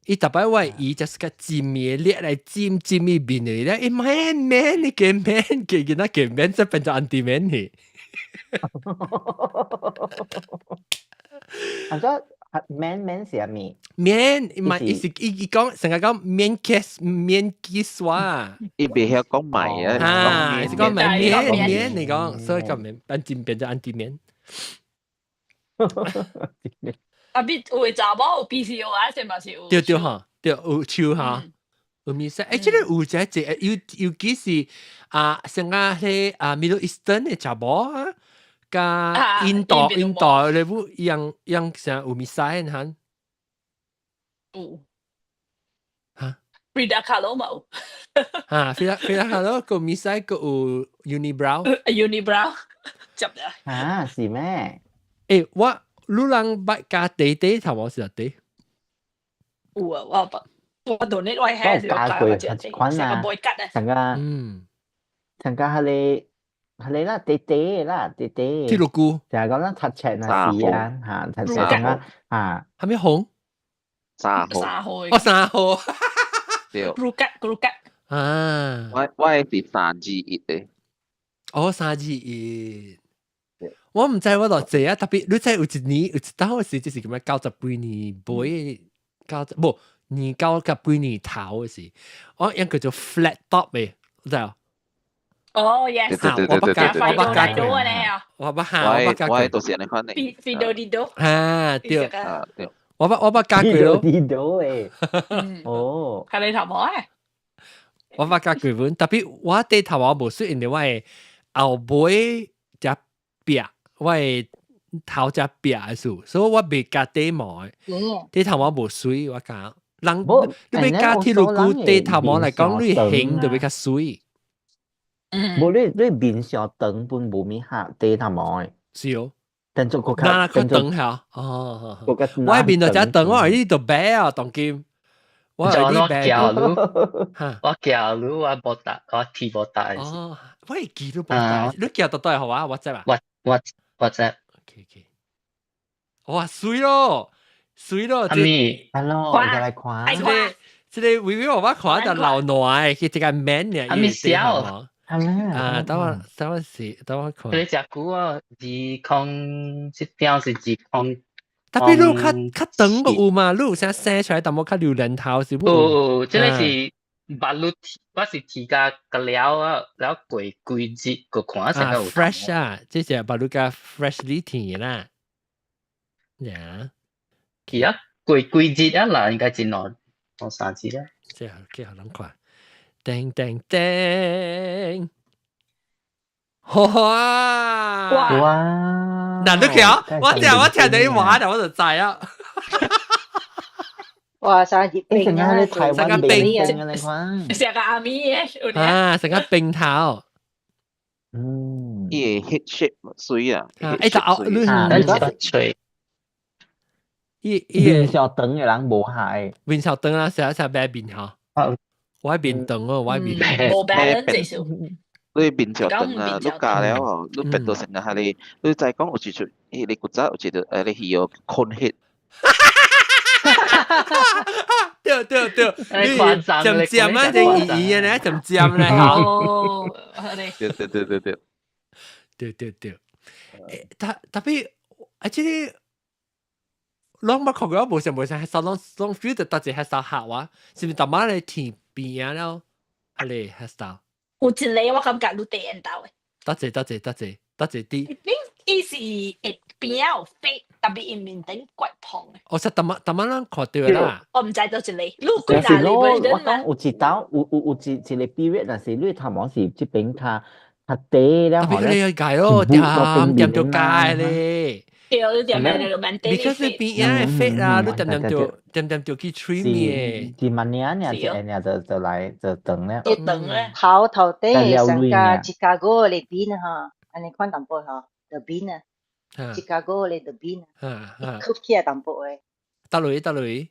伊逐擺我伊就是個尖嘅力來尖尖伊面的咧，伊 man man 你叫 man 叫囡仔叫 man，才變做 Auntie man 去。啊，這 man man 是啥物？ man 唔係，伊是伊伊講成日講免 kiss 免 kiss 我。伊袂曉講賣啊，啊，是講賣免免你講，所以講免變變變做 Auntie man。啊，比有的查某有 PCOS 嘛是有。對對哈，對有鬚哈，有面色。欸，這個有一個，尤其是啊，像啊，彼啊 Middle Eastern 的查某啊，佮印度咧，不樣樣像有面色哈。有。哈？Frida Kahlo 嘛有。哈，Frida Kahlo 個面色個有 unibrow。 Unibrow，接了。啊，是咩？欸，我你人捌加短短頭毛是短？有啊，我捌，我當日我係加過一款啊，成個成個彼個彼個啦，短短啦，短短。鐵路菇，就係講咱讀冊那時啊，嚇，讀冊成個啊，係咪紅？三號。三號。哦，三號。對。 Crew cut crew cut。啊。我是321的。哦，321。我毋知我偌濟啊，特別你知有一年有一當時，就是咁樣90幾年尾，九十無年90幾年頭嘅時，我樣叫做 flat top 嘅，你知啊？哦，yes，我捌加，我捌加過，我捌哈，我捌加過，我都是按呢款的。 Fido Dido。啊，對，啊對，我捌加過咯。 Dido 誒，哦，係你頭毛誒？我捌加過本，特別我短頭毛無水，因為我的後尾才壁。我的頭才壁的數，所以我袂加短毛的。短頭毛無媠，我講人你欲加鐵路菇短頭毛來講，你型就欲較媠。無你你面上長本無物合短頭毛的。是哦。變做閣較較長下哦。我面就誠長，我呢度白啊，當今。我我教你，我教你，我無戴，我剃無戴。哦，我會記都無戴，你寄到倒予我，我知吧？我我 WhatsApp。 OK OK。哇，媠咯，媠咯！阿咪，Hello，我來看。這個這個微微我捌看就老爛的，佢這個 man 呢，阿咪小。啊，等我試，等我看。佢食久啊，20，這條是20。特別你較較長個有嘛？你有啥生出來淡薄較榴蓮頭是無？有，這個是捌你我是剃甲個了啊，了過幾日個看成個有 fresh 啊，這是捌你較 freshly 剃啦。呀，去啊，過幾日啊啦，應該真兩兩三日啦。這幾予人看，叮叮叮，哇哇！嗱，你睇，我聽你話就我就知啊。哇！生熱冰啊，台灣冰啊，你看，成個阿咪嘅，啊，成個冰頭。嗯，伊個 head shape 媠啊，欸，就後你吹，伊伊面上長的人無害，面上長啊，成成白面吼。我面長哦，我面無 balance 少。你面上長啊，你加了哦，你變到成個係你，你再講有一出，彼個古早有一個你戲哦，cone head。對對對，你誇張。漸漸啊，定圓圓咧，漸漸咧，哦，對對對對對，對對對。特別，actually，攏捌看過，無想無想，係攏攏 feel 到搭一個 hairstyle 客話，是毋是逐擺咧天邊啊了，係咧 hairstyle。有一個我感覺你第到的。多謝多謝多謝多謝啲。伊是會邊仔有飛，特別伊面頂怪胖的。我實逐擺逐擺咱看到啦。我毋知倒一個，你幾大個？我講有一道有有有一一個 period，但是你頭毛是這邊較較低了，特別你界咯，掂掂到界咧。對，你掂掂到蠻低。你可是邊仔的 fade 啊，你掂掂到掂掂到去 trim 嘅。是萬年爾，一年就就來就長了。就長咧。頭頭頂上加芝加哥的邊哈，按呢看淡薄吼，the 邊啊，芝加哥的 the 邊啊，吸起來淡薄的。得落得落。你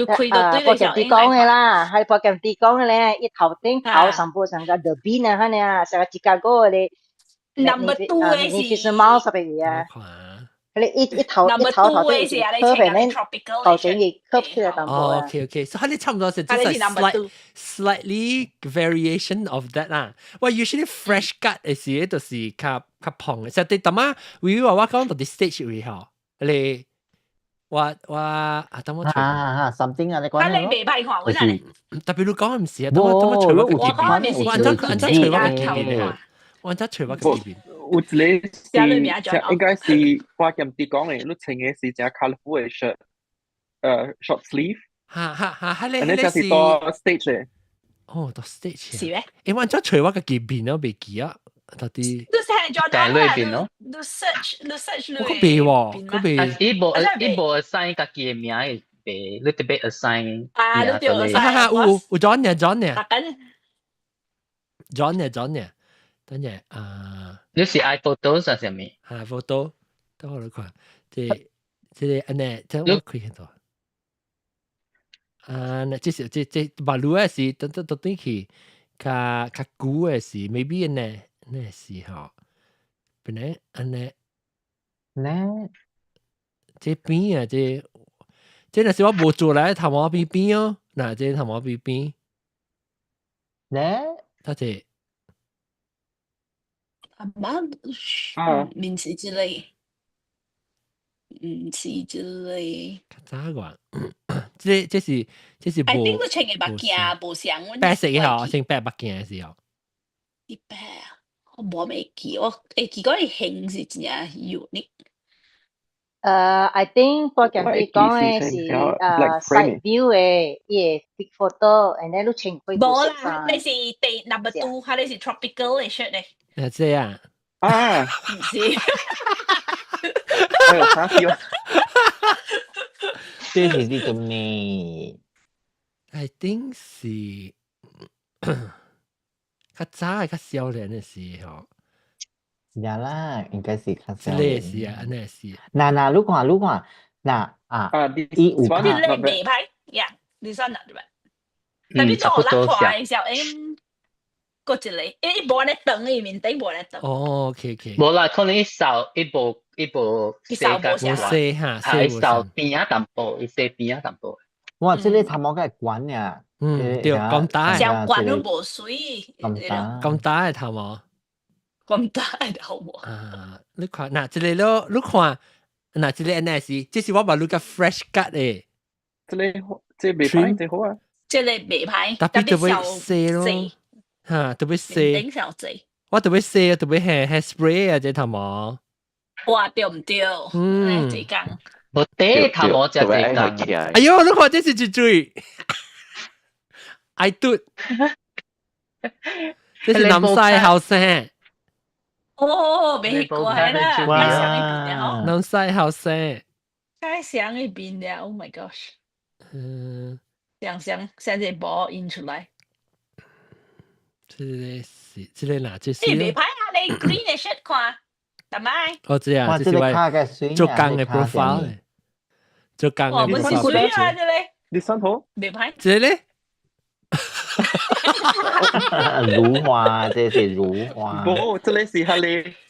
開到對啊，博劍啲講的啦，係博劍啲講的咧，伊頭頂頭上部上個 the 邊啊，哈呢啊，上個芝加哥的。 Number two 的是。你其實貓十個啊。你一一頭一頭頭頂是特別咧，頭頂亦吸起來淡薄啊。 OK OK，所以你差唔多是即係 slightly variation of that 啦。喂，usually fresh cut 嘅時就是較較胖嘅。實際淡仔，會話我講到啲 stage 位吼，你我我啊，等我啊啊，something 啊，你講啊，你袂歹看，我真係。特別你講唔是啊，等我等我除我個我講嘅我按怎按怎除我個邊，我按怎除我個邊。有一個是應該是我兼啲講嘅，你穿嘅是隻 colourful 嘅 shirt，short sleeve。哈哈哈！係你你是到 stage 嘅。哦，到 stage。是咩？因為怎除我個邊咯，袂記啊，到底。你成咗大裏邊咯。你 search 你 search 我個袂喎，個袂。伊無 assign 家己嘅名會袂，你特別 assign。啊，你對 assign。哈哈，有有 John 呢，John 呢。John 呢，John 呢。等陣啊，你是 iPhoto 上啥物？啊，photo，等我來看，這這個按呢，這我開到。啊，那這是這這馬路的是等等等等去，較較久的是，maybe 按呢，那是吼，本來按呢，呢，這邊啊，這這若是我無做來頭毛邊邊哦，嗱，這頭毛邊邊，呢，他這。阿媽，面是這個，毋是這個。較早個，這這是這是無。I think 你穿嘅目鏡無像阮。白色嘅吼，穿白目鏡嘅時候。一白啊，我無會記，我會記講伊型是真正 unique。I think 我今日講嘅是side view 嘅，伊個 big photo，and then 你穿開無啦，你是第 number two，佢你是 tropical 嘅 shirt 咧。啊，這樣啊，唔是，哎呦，嚇死我！這是呢個咩？I think 是較早較少年嘅時候。是啊啦，應該是較少年。這個是啊，按呢是。嗱嗱，你看你看，嗱啊，伊有你咧袂歹呀，你算哪對吧？特別做我看嘅時候，誒。過一個，伊無按呢長，伊面頂無按呢長。哦，OK OK。無啦，可能伊瘦，伊無伊無細無細哈，伊瘦邊仔淡薄，伊細邊仔淡薄。哇，這個頭毛該懸呀。嗯，對，咁大。上懸都無媠。咁大。咁大嘅頭毛。咁大嘅頭毛。啊，你看，嗱，這個咯，你看，嗱，這個按呢是，這是我把你個 fresh cut 的。這個這個袂歹，這好啊。這個袂歹，特別特別細咯。嚇，特別細。頂上濟。我特別細，特別係係 spray 啊，這頭毛。哇，對毋對？嗯，這工。無第頭毛才這工。哎呦，你看這是一水。愛嘟。這是南西後生。哦，袂過啦，該上一邊了。南西後生。該上一邊了，Oh my gosh！嗯。想想現在無印出來。這個是這個哪？這是。你袂歹啊！你 green 的 shirt 看，得咪？我知啊，這是我做工的 profile，做工的 profile。我唔是媠啊，這個。你想好？袂歹。這個咧？如花，這是如花。無，這個是彼个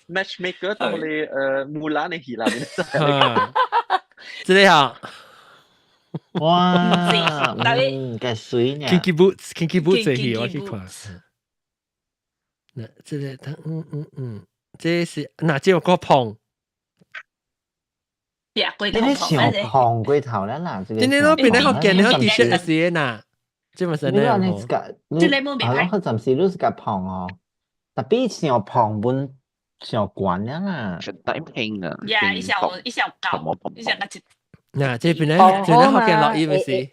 matchmaker 同彼个木蘭的戲啦。這個哈。哇，特別嗯，嘅水呢？ Kinky Boots，Kinky Boots 嘅戲 Kinky 我去看。 Boots。嗱，這個，這是嗱，這個胖，呀，龜頭你胖上胖過頭啦嗱，這個真係咯，邊個學見你個你 T-shirt 是嗱，這咪是你話呢？你自個，這個冇係咯，佢暫時都是個胖哦，特別上胖本上懸了啦。全大興啊！呀，伊上伊上高，伊上個一。嗱，這邊咧，這邊學見落雨咪是？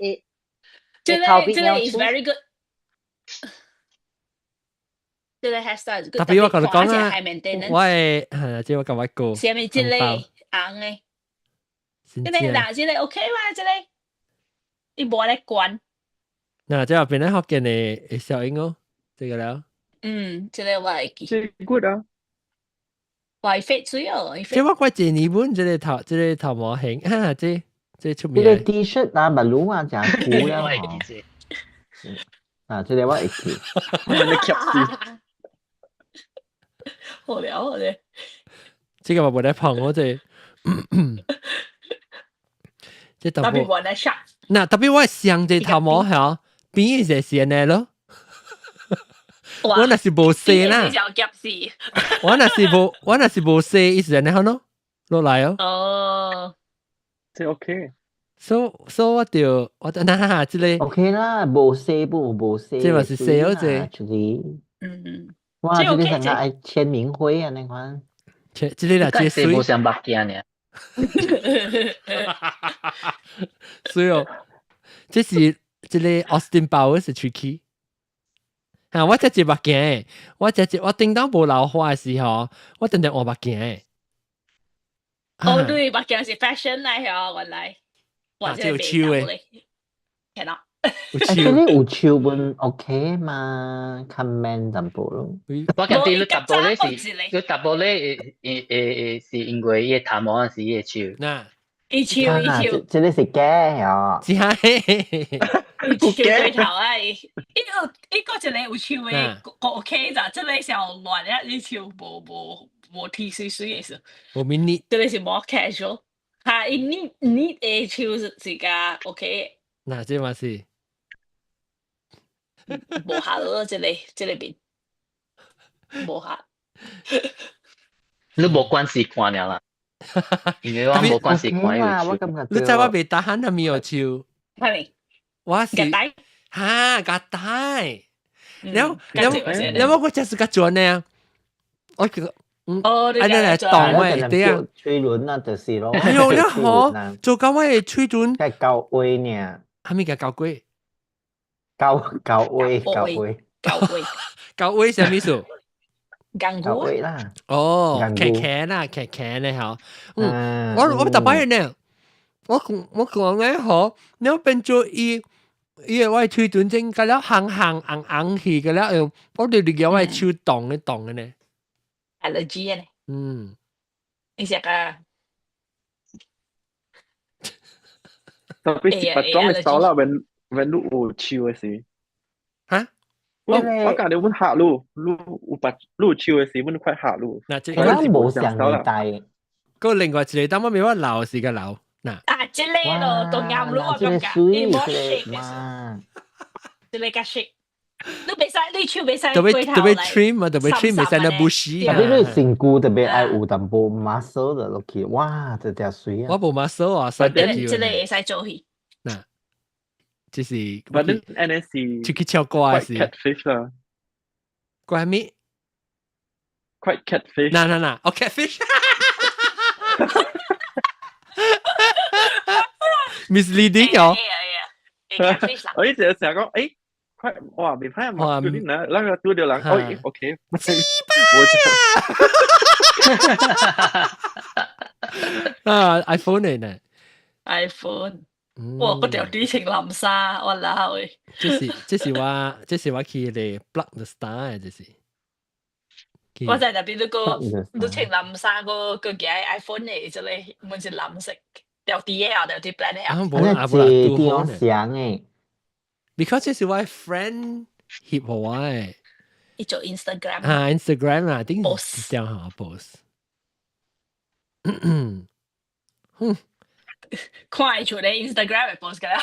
這個這個 is very good。這個 hairstyle 特別我同你講啊，我係係這我甲我哥。啥物這個紅的？這個嗱，這個 OK 嘛？這個伊無咧管。嗱，這邊咧學見的小英哦，這個了。嗯，這個我會記。這 good 啊。我 fit 水哦。這我怪一年本這個頭，這個頭毛型，哈，這這出名。這個 T-shirt 啊，馬路啊，真舊了吼。啊，這個我會記。你夾死。好了好了。這個我無咧碰我這。這特別無咧 sharp。嗱，特別我上這頭毛嚇，邊就是按呢咯。我若是無洗啦，我若是無洗，伊是按呢好咯，落來哦。哦，這 OK。所以我就嗱，這個 OK 啦，無洗不無洗，這嘛是洗好這。哇，這個成個愛簽名會啊，那款。這這個啦，這水無像目鏡呢。水哦，這是這個 Austin Powers 是喙齒。啊！我這一目鏡，我這一我頂當無老花的時候，我定定換目鏡。哦，對，目鏡是 fashion 來哦，原來。啊，這有手的。聽到。有手。這有手本 OK 嘛？較 man 淡薄咯。我感覺你淡薄咧是，你淡薄咧會會會是因為伊的頭毛還是伊的手？嗱，伊手伊手。這個是假哦。是啊。有手對頭啊！伊有伊閣一個有手的，閣 OK 咋？這個上亂啊！伊手無無無鐵水水的時，無 mini。這個是 more casual，哈！伊 neat neat 的手是較 OK。嗱，這嘛是無合咯，這個這個面無合。你無關係看了啦，因為我無關係看有手。你知我袂得閒係咪有手？係咪？我是哈夾帶，了了了我個這是較準呢，我覺得嗯，按呢來動的對啊，喙輪啊，就是咯。哎喲，你好，做到我的喙唇，較高位呢，啥物叫高貴？高高位，高位，高位，高位啥物意思？高位啦。哦，騎騎啦，騎騎呢吼。嗯，我特擺呢，我我講咧吼，你變做伊。伊個我的喙唇整個了紅紅紅紅去個了，用我就入我的手動咧動的呢。 allergy 呢？嗯，你食啊？特別是白裝的手啦，when when 你有手的時，哈？我感覺阮嚇你，你有白你有手的時，阮快嚇你。嗱，這個無上年代。個另外一個，當我未我老是個老。嗱，啊，這個咯，都啱咯，我感覺，伊無 shape 嘛，這個較 shape，你袂使，你手袂使特別特別 trim 嘛，特別 trim 袂使那不死。特別你身軀特別愛有淡薄 muscle 的落去，哇，這條水啊！我無 muscle 啊，這個這個會使做戲。嗱，這是，反正按呢是出去唱歌是 catfish 啦，怪咩？Quite catfish。嗱嗱嗱，哦 catfish。misleading 哦。我一直成日講，誒，快，哇，未歹嘛，嗰啲嗱，那個拄著人，哦，OK，啊，iPhone 嚟呢？iPhone，哇，嗰條短情林沙，我鬧喂。這是我去咧 Block the Star 這是。我在那邊那個，你穿藍衫個個嘅 iPhone 嚟，這個滿是藍色。掉啲啊，掉啲 brand 啊，啊。無啦，無啦，地方上誒。 Because 這是我 friend 翕予我的。伊做 Instagram。啊，Instagram 啦，頂是這樣嚇 post。嗯，看伊出咧 Instagram 嘅 post 㗎啦。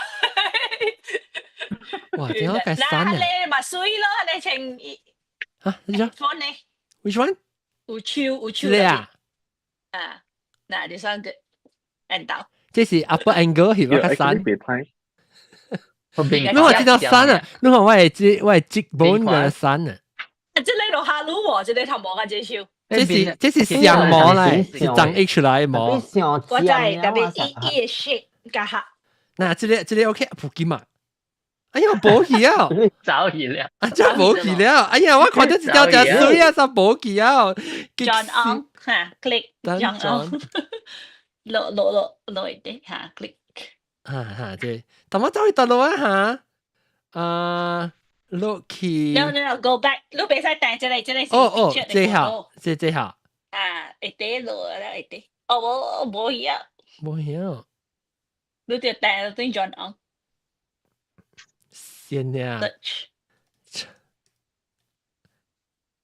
哇！點解計山啊？你嘛水咯，你穿嚇？你講 phone 呢？Which one？有手有手。這啊？啊，嗱，你上個按到。這是 upper angle 係咪較山？你看這條山啊！你看我的 cheekbone 嘅山啊！這個就下滷喎，這個頭毛較這手。這是相毛嚟，是長溢出來的毛。我知，特別伊伊的 shape 較合。嗱，這個 OK，普吉嘛。哎呀，無去啊！走去了。啊，真無去了！哎呀，我看到一條真水啊，煞無去啊！ John On 嚇，click John On，落落落落一啲嚇，click。哈哈，這，但我走去倒落啊嚇，啊，落去。 No no no，go back，你袂使訂這個這個是。哦哦，這下，這下。啊，一啲落啦，一啲。哦，無無去啊。無去啊。你就訂對 John On。先呀。 Search。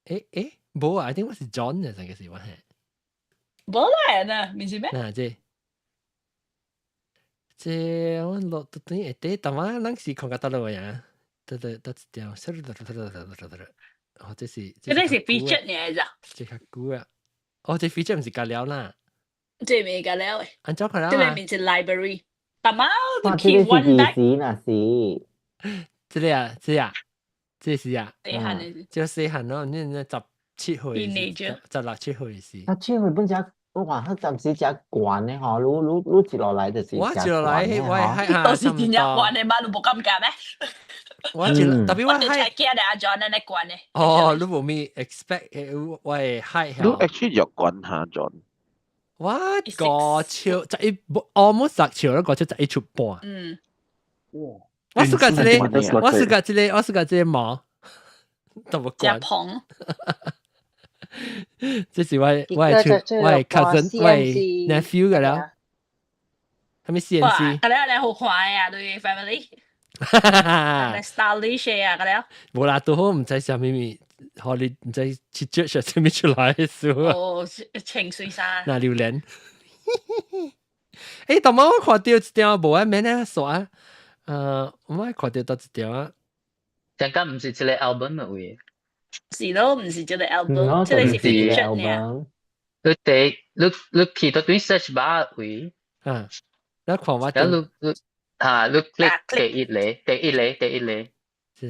誒誒，無啊，I think 我是 John 嘅，這個是我係。無啦呢，唔是咩？嗱，這我落到底下底，但我咱是看較倒落呀？得得得一條，哦，這是。這個是 feature 呢咋？這較久啊！哦，這 feature 毋是加了啦。這未加了誒。按怎看了這個名是 library，但嘛都去 one back。是那是。這個啊，這啊，這是啊。細漢的。這細漢咯，你那17歲，16、17歲時。 17歲本只，哇！佢暫時只懸的吼，愈愈一落來就是我一落來，我係都是真正懸的嘛，你無感覺咩？我一特別我我就才驚咧，阿 John 安呢懸的。哦，你無咪 expect 我會 height 你 actually 有懸下 John？我個尺11，almost 10尺咯，個尺11尺半。我暑假這個，我暑假這個，我暑假這個毛，都無懸。蓬。這是我的 cousin 我的 nephew 嘅啦，係咪 CNC？嗰個你好快啊，對 family。stylish 啊，嗰個。無啦，都好毋知啥物物，予你毋知去 judge 啥物出來的事。哦，穿水衫。那榴蓮。欸，當晚我看到一條無愛免咧刷，我看到倒一條啊。陣間毋是一個 album 嘅位。是咯，毋是這個 album，這個是 feature 呢。你第你你去到對 search bar 位。啊，你看我。你你啊，你 click 第一個，第一個，第一個。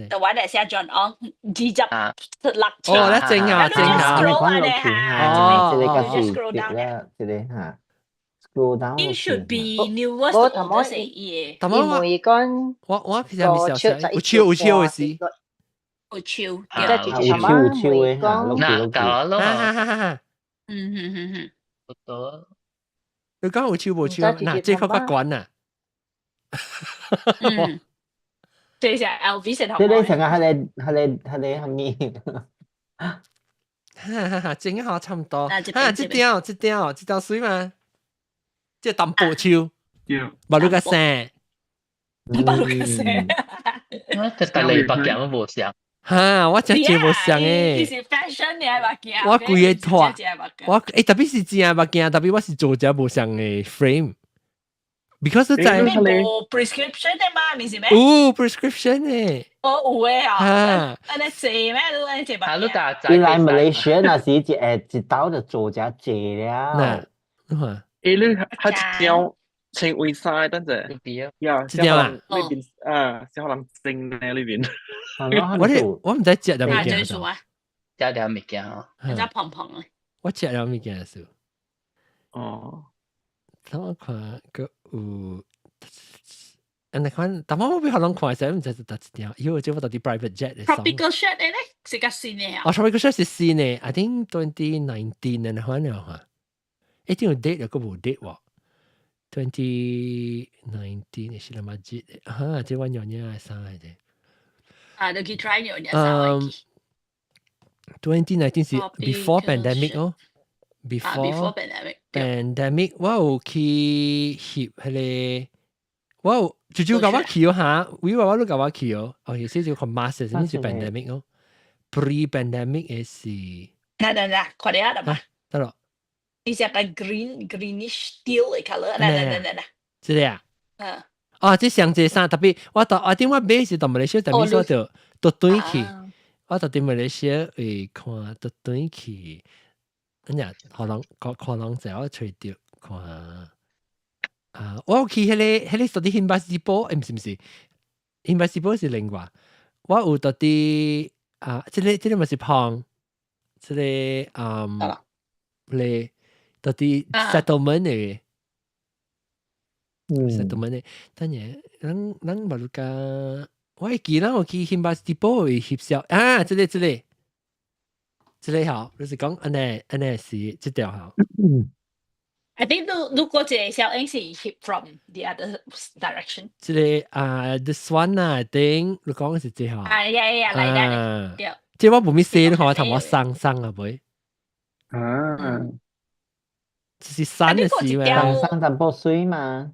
就揾嚟寫 John On 26 哦，你正啊正啊，你講落去嚇，這個就是啦，這個嚇，scroll down。 It should be newest 我頭毛是伊頭毛我我其實未小有手有手的是。有手，有手有手的嚇，落去落去。咯。不多。你講有手無手？嗱，這個較懸啊。嗯。這是 LV 石頭。這個成個係個係個係個啥物？哈哈哈，正好差唔多。哈，這條這條這條水嘛？這淡薄手。對。無你個生。無你個生。我這隔離目鏡都無像。哈，我真真無像誒。你是 fashion 的目鏡。我規個脫，我欸特別是正目鏡，特別我是做隻無像的 frame。because 在無 prescription 的嘛，毋是咩？有 prescription 的。哦，有的啊。按呢濟咩？你按呢濟目鏡。你來馬來西亞那時一一刀就做隻濟了。嗱，欸，你係一條穿衛衫等陣，呀，一條啊？裏邊啊，小可能正咧裏邊。我哋我毋知食了物件。食了物件哦。只胖胖的。我食了物件數。哦。等我看個有，按呢款，但我冇比較攏看，所以毋知是佗一條。因為這我到底 private jet 的。 Tropical Shirt 咧，是較新的啊。哦，Tropical Shirt 是新的，I think 2019 按呢款了哈。一定有 date 抑閣無 date 喎。2019是那麼節，哈，這我娘娘的衫來的。啊，你去 try 娘娘衫來。 2019是 before pandemic 哦。 before pandemic。 pandemic 我有去翕彼個，我有舅舅共我去哦哈，威娃娃都共我去哦，哦，其實就看 mask 啥物是 pandemic 哦，pre pandemic 的是。嗱嗱嗱，快點啊，得嘛？得咯。你是個 green greenish teal 的 color，嗱嗱嗱嗱嗱。這個啊？嗯。哦，這上濟衫，特別我到我點我買是到馬來西亞，特別說就都轉去，我到佇馬來西亞會看都轉去，哎呀，可能可可能就我揣著看啊，我有去彼個到底 Himbas Depot，毋是毋是，Himbas Depot 是另外，我有到佇啊，這個嘛是胖，這個咧到佇 settlement 的。settlement 的，等下，咱咱馬路家，我會記咱有去 Himbas Depot 會翕相啊，這個好，就是講按呢按呢是這條好。 I think 如果這個小影是翕 from the other direction。這個啊，this one 啊，I think 你講的是這號。啊呀呀，來來，對。這我無咪寫，你看我頭毛生生啊，袂。啊。這是山的事咩？生淡薄水嘛。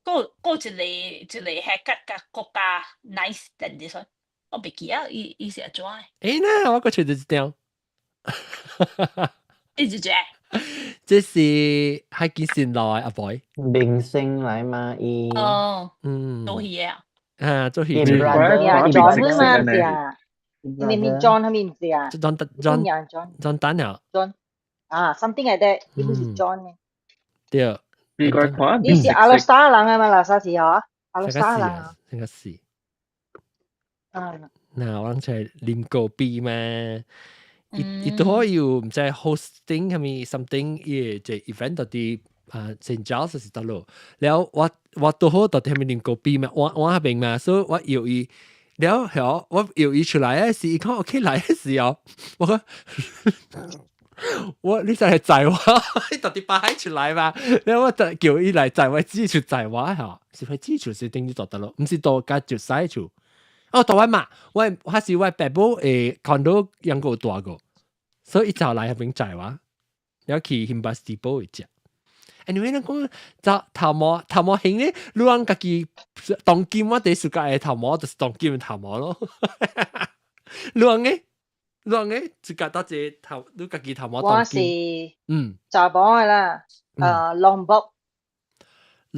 過一個係較較國家 nice 等啲說，我袂記啊，伊是按怎？欸呐，我閣揣著一張。你是這？這是海基線來阿boy。明星來嘛伊。哦。做戲啊。啊，做戲。啊，John 嘛是啊，你咪 John 係咪唔是啊？John John John Daniel。 John 啊，something like that，伊不是 John 呢。對。你是阿羅沙人啊嘛？拉沙是嗬？阿羅沙人啊。應該是。啊。嗱，我諗出嚟啉咖啡嘛。伊伊都可以有毋知 hosting 係咪 something 伊個 event 到佇啊 Saint Giles 是佗落，了我拄好到佇彼邊啉咖啡嘛，我彼邊嘛，所以我搖伊，了後我搖伊出來的時，伊講 OK 來的時候，我講我你就係載我，你到底擺出來嘛？了我就叫伊來載我，自處載我吼，是會自處是等於做得咯，毋是到甲就使處。哦，台灣嘛，我還是我爸母會看到養過大個，所以伊就來彼邊載我，了去 Himbas Depot 會食。Anyway，咱講就頭毛型咧，你講家己當今我第世界的頭毛就是當今的頭毛咯。你講咧，你講咧，自家到這頭，你家己頭毛我是查某的啦，long bob。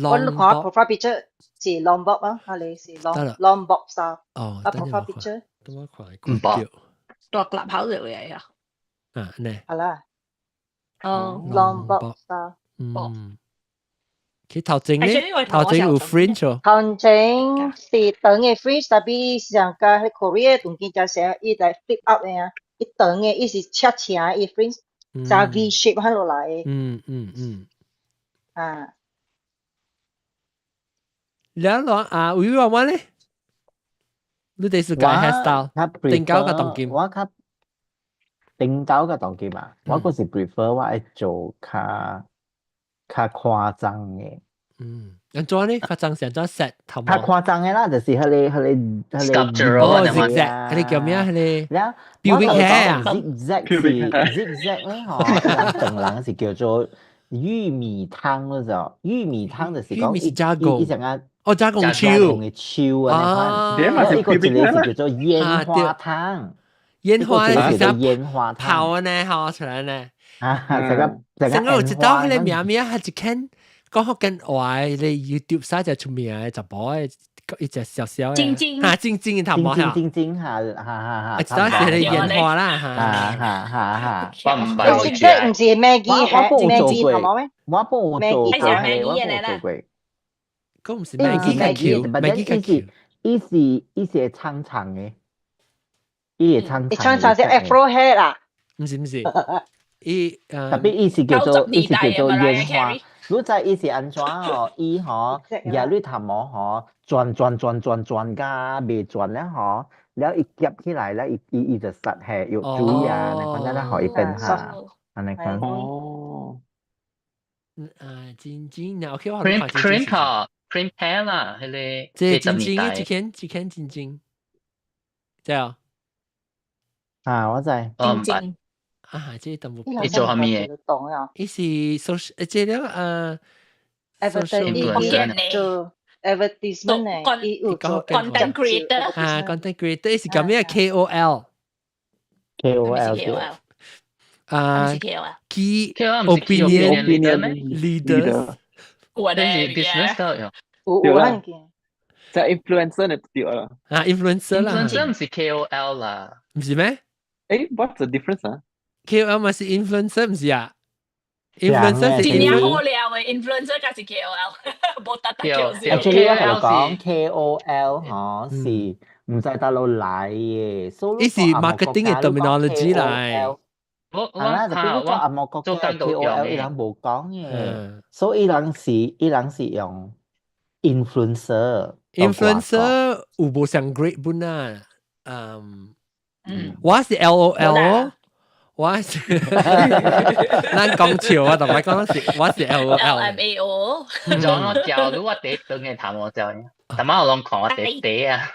我你看 profile picture 是 long bob 啊，哈你是 long long bob style。哦，啊 profile picture。等我看。唔薄。大立口就會啊。啊，呢。係啦。哦，long bob style。嗯。佢頭前咧，頭前有 fringe 哦。頭前是長的 fringe，特別上個喺 Korea 當今才成伊來 flip up 的啊，伊長的伊是斜斜的伊 fringe，就 V shape 喺落來的。啊。兩兩啊，有話我咧，你哋是改 hairstyle，定搞個當今。我較定搞個當今啊，我嗰時 prefer 我愛做較較誇張的。嗯，按怎呢？誇張是按怎 set 頭毛？較誇張的啦，就是彼個哦，zigzag，彼個叫咩？彼個 pubic hair 啊，zigzag 是 zigzag 咧，嗬，唐人是叫做玉米燙嗰種，玉米燙就是講是加工，伊成個哦，加工樹嘅樹啊，那款，一個一個是叫做煙花燙，煙花是叫做煙花燙，泡呢，吼出來呢。啊，這個這個，我知道彼個名名係一間講福建話，你 YouTube 啥只出名的查某的，一隻小小的，晶晶啊，晶晶的頭毛嚇，晶晶嚇嚇嚇嚇，知道是彼個煙花啦，嚇嚇嚇嚇。我唔捌，這毋是 Maggie 係 Maggie 頭毛咩？我冇做過，我冇做過。嗰毋是 Maggie 較 Q，Maggie 較 Q。伊是會長長的，伊會長長。長長是 Afro hair 啦。毋是毋是，伊特別伊是叫做煙花。你知伊是按怎哦？伊吼舉你頭毛吼，轉轉轉轉轉甲袂轉了吼，了伊夾起來了，伊就實係有水啊，你看咱咧予伊變下，按呢款。哦。啊，真真，那 OK 我 cream cream 卡 cream hair 啦，彼個。這真真的，這間這間真真，對啊。啊，我知。真真。啊，這淡薄。你做啥物的？伊是 social，這個啊，social 做 advertisement 呢，伊有做 content creator。啊，content creator 伊是叫咩？KOL。 KOL。啊，key opinion leaders。我這是 business 的喲。有有漢見。即係 influencer 你對啦。啊，influencer 啦。 influencer 唔是 KOL 啦。唔是咩？誒，what's the difference 啊？KOL 咪是 influencer 唔是啊？influencer 是真正好料嘅 influencer 才是 KOL，無得得叫。 Actually 我同你講 KOL 嗬是唔使大陸來嘅，所以是 marketing 嘅 terminology 來。我啊啦，特別你做紅毛國家 KOL，伊人無講嘅，所以伊人是用 influencer。 influencer 有無上 great 本啊？嗯，我是 LOL 哦，我是咱講笑啊，同埋講是我是 LOL。 LMAO。講我教你我第一頓嘅頭毛就，但係我攏看我第一第啊。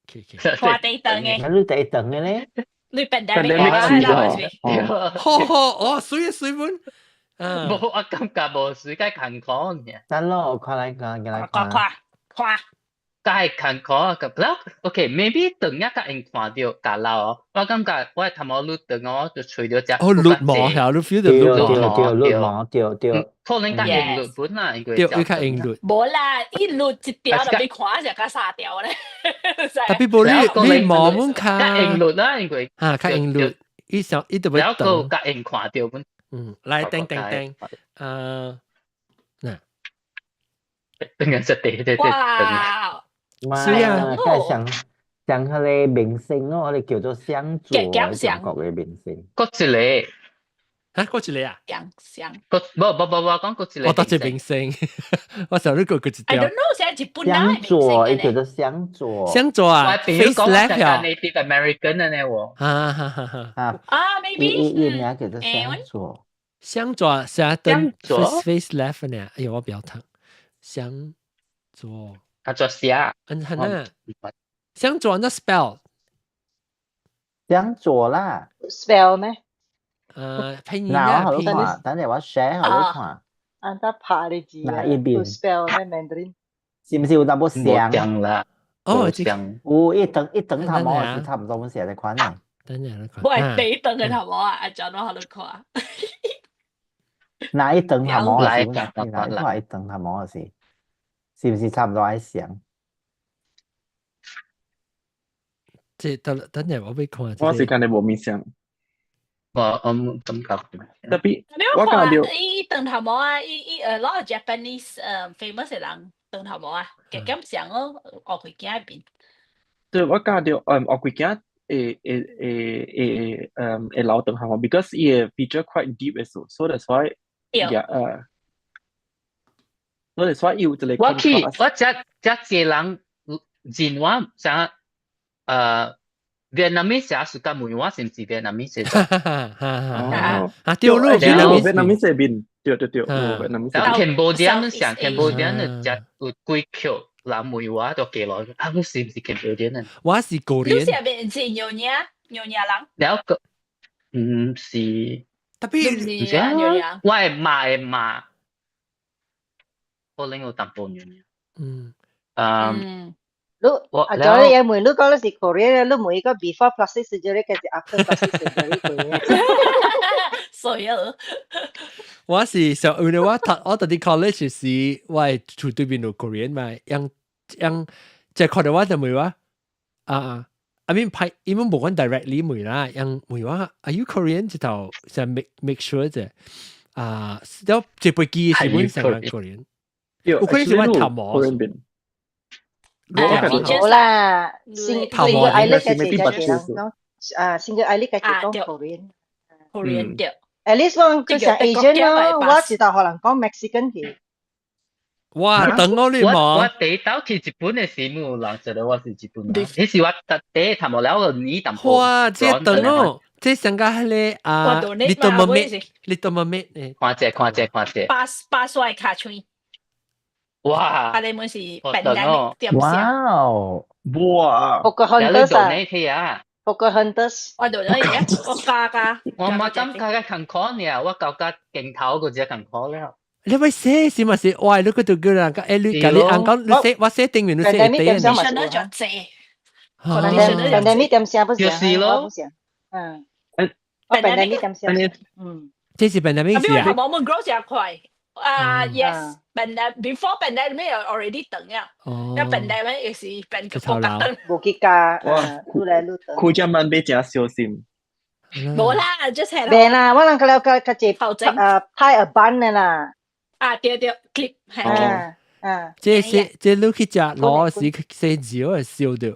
看第一頓嘅。那你第一頓嘅咧？你 pandemic 啊，好好哦，水水本。無，我感覺無水，該艱苦爾。等咯，我看來看，來看。看看。較會艱苦啊！咁了，OK，maybe 長一較會看著較老哦。我感覺我的頭毛愈長哦，就揣著隻哦，綠毛係，你 feel 到綠毛，對對綠毛對對。可能較用綠本啦，應該。對，伊較用綠。無啦，伊綠一條就比看成較三條咧。特別無你你毛滿較較用綠啦，應該。嚇，較用綠，伊想伊特別長。了較用看著本。嗯，來等等等，嗱，等緊隻地地地。哇！是啊，梗係像像彼个明星哦，我哋叫做像左，中國嘅明星。閣一個，嚇，閣一個啊？像像。閣無無無無講閣一個。我當一明星，我想你閣閣一條。 I don't know，現在日本像左，伊叫做像左。像左啊，face left 啊，Native American 的呢喎。哈哈哈哈。啊啊，maybe。伊伊名叫做像左。像左，寫等 face left 呢？哎呦，我不要讀。像左。啊，做寫。嗯，係呢。像左那 spell。像左啦。 spell 咩？拼音啊，拼音。等陣我寫好你看。按得拍你字哪一邊？spell 咩 Mandarin？是毋是有淡薄像？啦。哦，有一等一等頭毛是差唔多，阮寫的款呢。等陣你看。我係第一等嘅頭毛啊，阿john 我喺度看。哪一等頭毛是？哪一看一等頭毛是？是毋是差唔多愛像？這等等陣我欲看。我是看你無面相。我我感覺。特別我感覺伊長頭毛啊，伊伊攞 Japanese famous 嘅人長頭毛啊，夾夾像咯，烏龜鏡邊。對，我感覺烏龜鏡會會會會會留長頭毛，because 伊個 feature quite deep 嘅數，so that's why yeah 所以 that's why 有一個我去我這這濟人認我啥越南語寫是甲問我是毋是越南語寫作？啊對咯，越南越南語面，對對對，越南語。然後 Cambodia 上 Cambodia 的只有幾票人問我就過來，啊，我是毋是 Cambodian 啊？我是 Korean。你是咪是娘惹娘惹人？了個毋是，特別毋是啊，我的媽的媽，可能有淡薄娘惹。嗯。你啊，仲有問你講你是 Korean，你問伊個 before plastic surgery 還是 after plastic surgery 過？所以，我是上，因為我讀啲 college 時，我係厝對面有 Korean 嘛，樣樣即係看到我就問我，啊，I mean 派，伊們無講 directly 問啦，樣問我 Are you Korean？直頭想 make sure 啫，啊，了這飛機是阮成個 Korean，有可能是我頭毛。冇啦，single eyelid 嘅姐姐人講，啊，single eyelid 嘅姐講 Korean。 Korean 對。 At least 我佢成 Asian 咯，我知道可能講 Mexican 去。哇，等我你冇。我第一道去日本的時，沒有人知道我是日本人。彼時我第一頭毛了個你淡薄。哇，這等哦，這上個彼个啊，Little Mermaid，Little Mermaid，看者看者看者。八八歲尻川。哇！啊，你們是 pandemic 點哇哦！哇！ Pocahontas 啊！Pocahontas，我做咗嘢，我加加。我冇感覺較艱苦呢，我感覺鏡頭嗰隻艱苦了。你咪寫是咪是？哇！你嗰度叫人講，誒你甲你按講，你寫我寫頂面你寫底啊。你就濟。 pandemic 點寫不就是咯。嗯。誒，pandemic 點寫？嗯。這是 pandemic 是啊。我們 grow 真快。啊，yes，pandemic before pandemic already 長啊，一 pandemic 亦是變個更加長。無去加，愈來愈長。開只問俾真小心。無啦，just 係。袂啦，我人個了較較濟太一般的啦。啊，對對，clip 係。啊啊！這是這你去食螺時洗蕉會燒掉。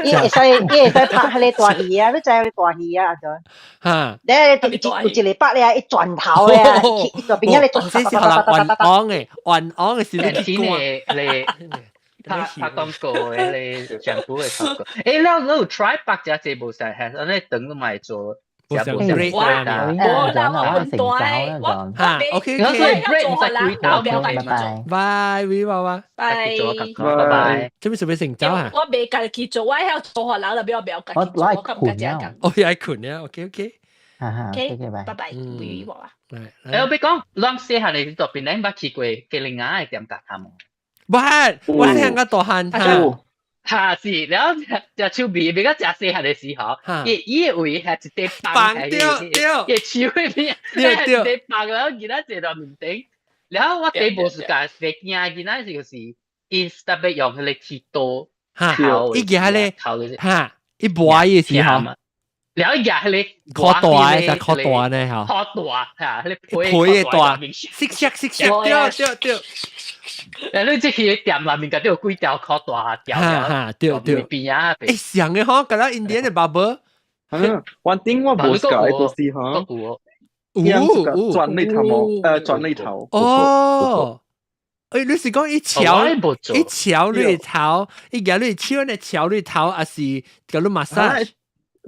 伊會使拍彼个大魚啊！你知彼個大魚啊？阿俊。哈！你有一個拍咧，一轉頭咧，一個邊仔咧轉。這是可能運安的，運安的是你去看。你拍拍廣告的，你政府的廣告。欸，你有 try 白只這無使，係安尼長都嘛會做。無上 bread 啊！無啦，我唔帶，我嚇，OK OK，bread 唔使幾刀，拜拜，拜，拜拜，拜，拜拜。這邊準備成走啊？我未家己做，我曉做予人，就不要家己做，我較唔家己講。哦，愛睏啊，OK OK。 OK，拜拜，拜拜。欸，我欲講，咱細漢的時陣，邊咱捌去過吉林亞的店共頭毛。捌，我聽個大漢哈。哈是，然後食手味，比較食細漢的時候，伊伊的位係一塊棒，對對，伊手那邊，一塊棒，然後囡仔坐佇面頂，然後我第無是共細驚囡仔就是伊特別用彼个剃刀，哈，伊舉彼个，哈，伊磨伊的時候，然後伊舉彼個較大的，較大呢吼，較大嚇，彼個皮的大，色色色色，對對對。誒，你這去店內面，佮有幾條較大條，哈，對對。邊啊？欸，像的吼，佮咱印第安的 barber。嗯，one thing 我無 suka 就是吼，有有轉你頭毛，轉你頭。哦，欸，你是講伊敲伊敲你頭，伊舉你手呢敲你頭，還是共你 massage？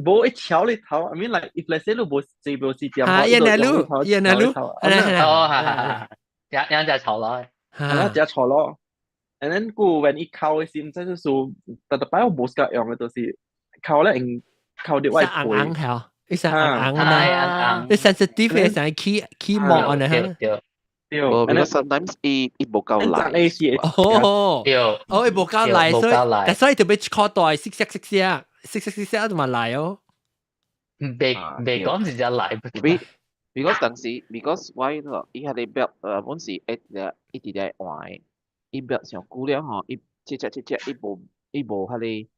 無伊敲你頭，I mean like if let's say 你無這無是店，啊，伊來擼，伊來擼，哦，哈哈哈，兩兩隻吵咯。啊，隻錯咯。And then 故 when 伊敲的時，毋知就是特特擺我無 suka 用的，就是敲咧用敲到我皮。紅紅伊是紅紅啊，你 sensitive 的成起起毛按呢？對對。 Because sometimes 伊伊無夠力。哦，對。哦，伊無夠力，所以但所以特別較大，色色色色，色色色色就嘛來哦。袂袂講是只來。 Because 當時，because 我個伊彼个 belt 本是一直一直在換，伊 belt 上久了吼，伊切切切切，伊無伊無彼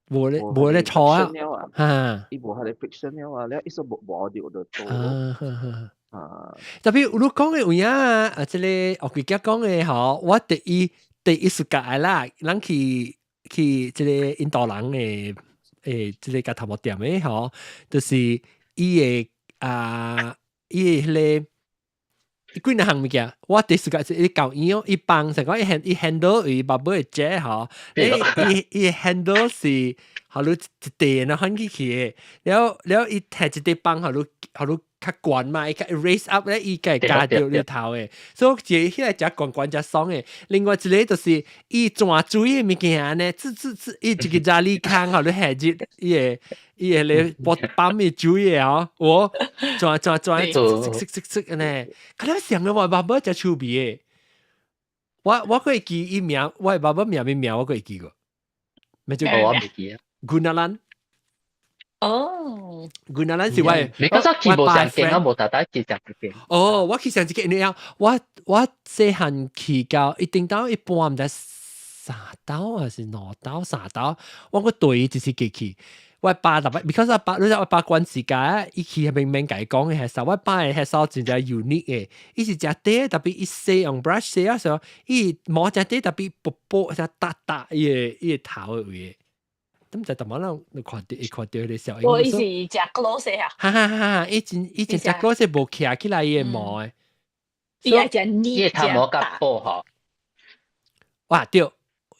個無咧無咧錯啊，哈，伊無彼个 friction 了啊，了伊說無無掉就多。啊，特別你講的有影啊，這個我記得講的吼，我第一第一次覺啦，咱去去這個印度人的誒，這個共頭毛店的吼，就是伊的啊。伊彼个幾若項物件，我第時間是伊舊醫哦，伊幫成講伊 hand 伊 handle 伊 barber 的遮吼，伊伊伊 handle 是予你一塊然後翻起去的，了了伊提一塊棒予你予你較懸嘛，伊較 raise up 咧，伊會加著你頭的，所以一個彼個誠懸懸誠爽的。另外一個就是伊轉水的物件呢，滋滋滋，伊一個熱力空予你下入伊個。伊會咧撥泵的水的哦，我轉轉轉，嗖嗖嗖嗖呢，可能想的我 barber 誠趣味的，我我會記伊名，我 barber 名咩名我會記過，咩叫我唔記啊？Gunalan。哦，Gunalan 是我，你嗰陣去無上間，我無特特去上一間。哦，我去上一間了，我我細漢去到一定到一半毋知三刀還是兩刀三刀，我個對就是過去。我爸特別，because 我爸你知我爸關時間，伊去明明共伊講的 hairstyle，我爸的 hairstyle 真正 unique 的，伊是誠短，特別伊洗用 brush 洗啊時候，伊毛誠短，特別薄薄，誠沓沓伊的伊的頭的位。咁就淡薄仔你看著會看著彼个小我伊是誠 close 啊！哈哈哈哈！伊真伊真誠 close 無徛起來伊的毛的。伊也誠膩，伊的頭毛較薄吼。哇對，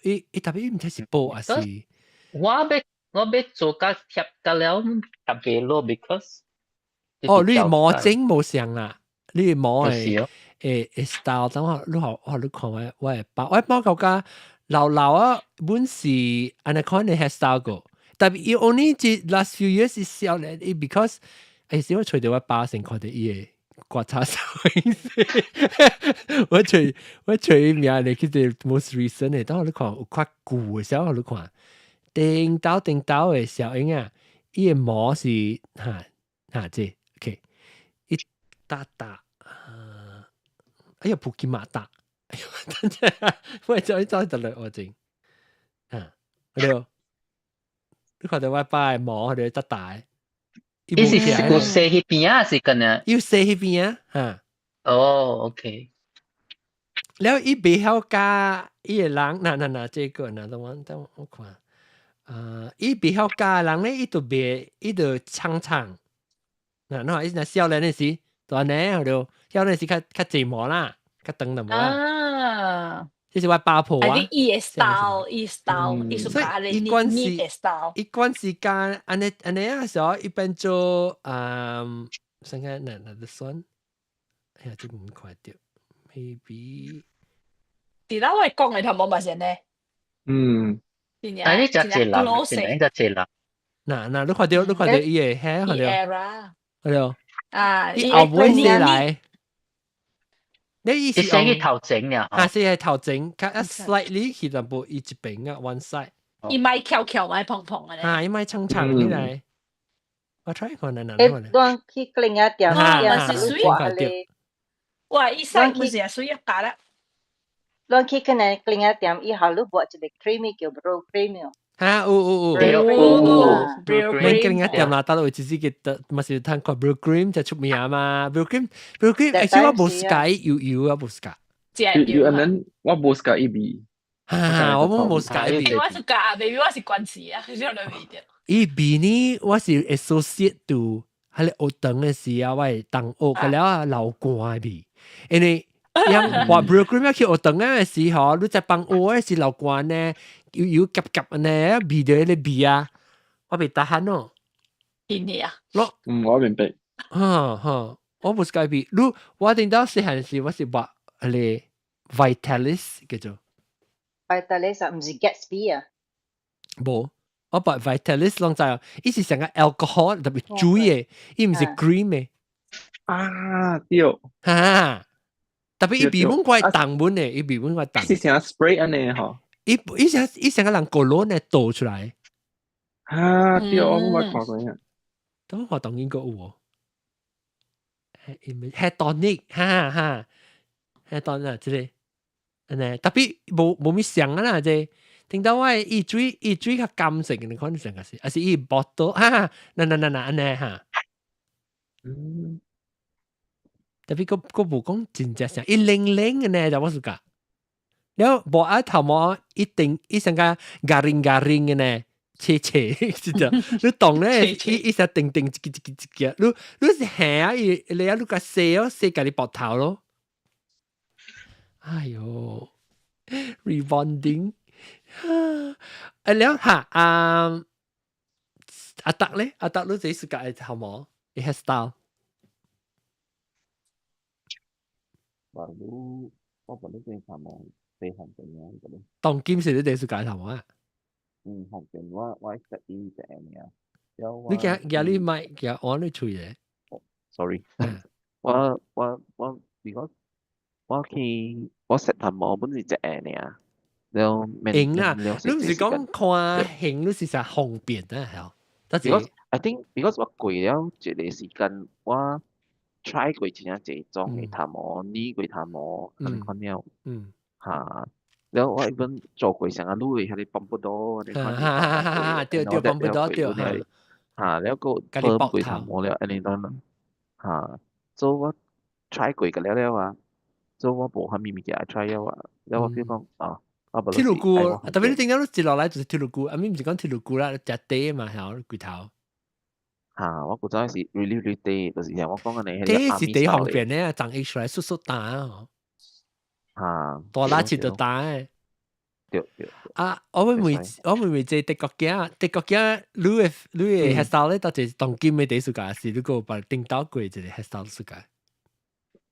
伊伊特別伊毋知是薄還是。我欲我欲做甲貼甲了特別落，because 哦，你毛整無相啦，你毛的會會 style，等我你好我你看我我的包，我的包感覺老老啊，本是按呢款的 hairstyle 過，但伊 only 這 last few years 是少咧，伊 because 欸，是我揣著我爸先看著伊的觀察小影，我揣我揣伊名咧，去做 most recent 的，等我你看有較舊的時候，你看。頂頭頂頭的小英啊，伊的毛是哈哈這 OK，一打打啊，哎呀，Bukit Mata，哎呦，等陣，我再再得嚟我整，啊，對，你看到我爸毛佢得大，伊是有洗彼邊啊，是敢若？要洗彼邊啊，嚇。哦，OK。了伊袂曉教伊個人，嗱嗱嗱，這個嗱，等我等我看，啊，伊袂曉教人咧，伊就袂，伊就長長，嗱，你話伊若少年的時，就按呢，對，少年時較較濟毛啦，較長淡薄啦。啊，這是我爸婆啊。伊的 style，伊 style，伊屬家的一關你 style。一關時間，按呢按呢啊時候，一般做，嗯，想看哪哪得算，哎呀，這個毋看著，maybe。佇咱我講的頭毛嘛是按呢。但你只濟人，真係只濟人。嗱嗱，你看著你看著伊個，嘿，看著，看著。啊，伊後尾先來。你意思伊寫去頭前爾，哈，寫去頭前，較一 slightly 去淡薄伊一邊啊，one side。伊莫翹翹，莫蓬蓬的。哈，伊莫長長起來。我 try 看哪哪。誒，當去另一店，啊，是水。哇，伊使不是啊，水一加啦。攏去可能另一店，以後你抹一個 cream 叫 Brylcreem 哈，有有有。有有。免另一店啦，搭到位置是個，嘛是通看 Brylcreem 就出名嘛。Brylcreem，Brylcreem，其實我無 suka 油油啊，無 suka。油油，and then 我無 suka 伊味。哈，我無 suka 伊味。我 suka，maybe 我是關係啊，少兩味點。伊味呢，我是 associate to 彼個學堂的時啊，我會同學個了啊流汗的味，因為。因話 Brylcreem 去學堂的時候，你在放學的時流汗呢，油油夾夾呢，味著彼个味啊，我袂 tahan 咯。真的啊？我嗯，我明白。哈哈，我無 suka 味。你我頂到細漢時，我是抹彼個 Vitalis 叫做。 Vitalis 啊，毋是 Gatsby 啊？無，我抹 Vitalis 攏知，伊是成個 alcohol 特別水的，伊毋是 cream 的。啊，對。哈。特別伊味本怪重本的，伊味本怪重。是成 spray 按呢吼？伊伊成伊成個人 cologne 呢倒出來。啊，對，我冇看過啊。等我當應該有哦。係 tonic，哈哈，hair tonic 啊，這個，按呢，特別無無物像啊啦，這聽到我伊水伊水較甘色，你看成個是，還是伊 bottle，哈哈，嗱嗱嗱嗱按呢哈。特別閣閣無講真正像，伊冷冷的呢，就我 suka。了無愛頭毛一定伊成個 garing garing 的呢，斜斜，知道？你動咧，伊伊成定定一個一個一個，你你是下啊？伊你啊，你共洗哦，洗家己膊頭咯。哎喲，rebonding，啊了哈啊，阿達咧，阿達你這是家頭毛，伊 hairstyle。我我本來對頭毛對韓邊啊，嗰啲。當今是你第一次改頭毛啊？嗯，韓邊我我識伊隻爾。你驚驚你買驚按你喙咧？Sorry，我我我如果我去我洗頭毛本是一個爾，了型啦，你毋是講看型，你是啥方便啊？係。 Because I think because 我過了一個時間，我 try 過真正濟種的頭毛，理過頭毛，按呢款了。嚇，了我一般做過啥啊，你的彼個 pompadour，你看。哈哈哈！對對，pompadour 對。嚇，了閣分過頭毛了，按呢款嚇，所以我 try 過個了了啊，所以我無啥物物件 try 了啊，了我 feel 講啊。鐵爐菇，特別你點解你接落來就是鐵爐菇，啊咪毋是講鐵爐菇啦，食茶嘛，係骨頭。嚇！我古早是 really really 茶，就是像我講嘅呢，茶是茶方便咧，長起出來縮縮淡哦。嚇！大拉切就淡的。對對。啊！我會問，我會問這德國囝，德國囝，你的 hairstyle 咧，到底是當今的第 suka，是你閣有把頂到過一個 hairstyle suka？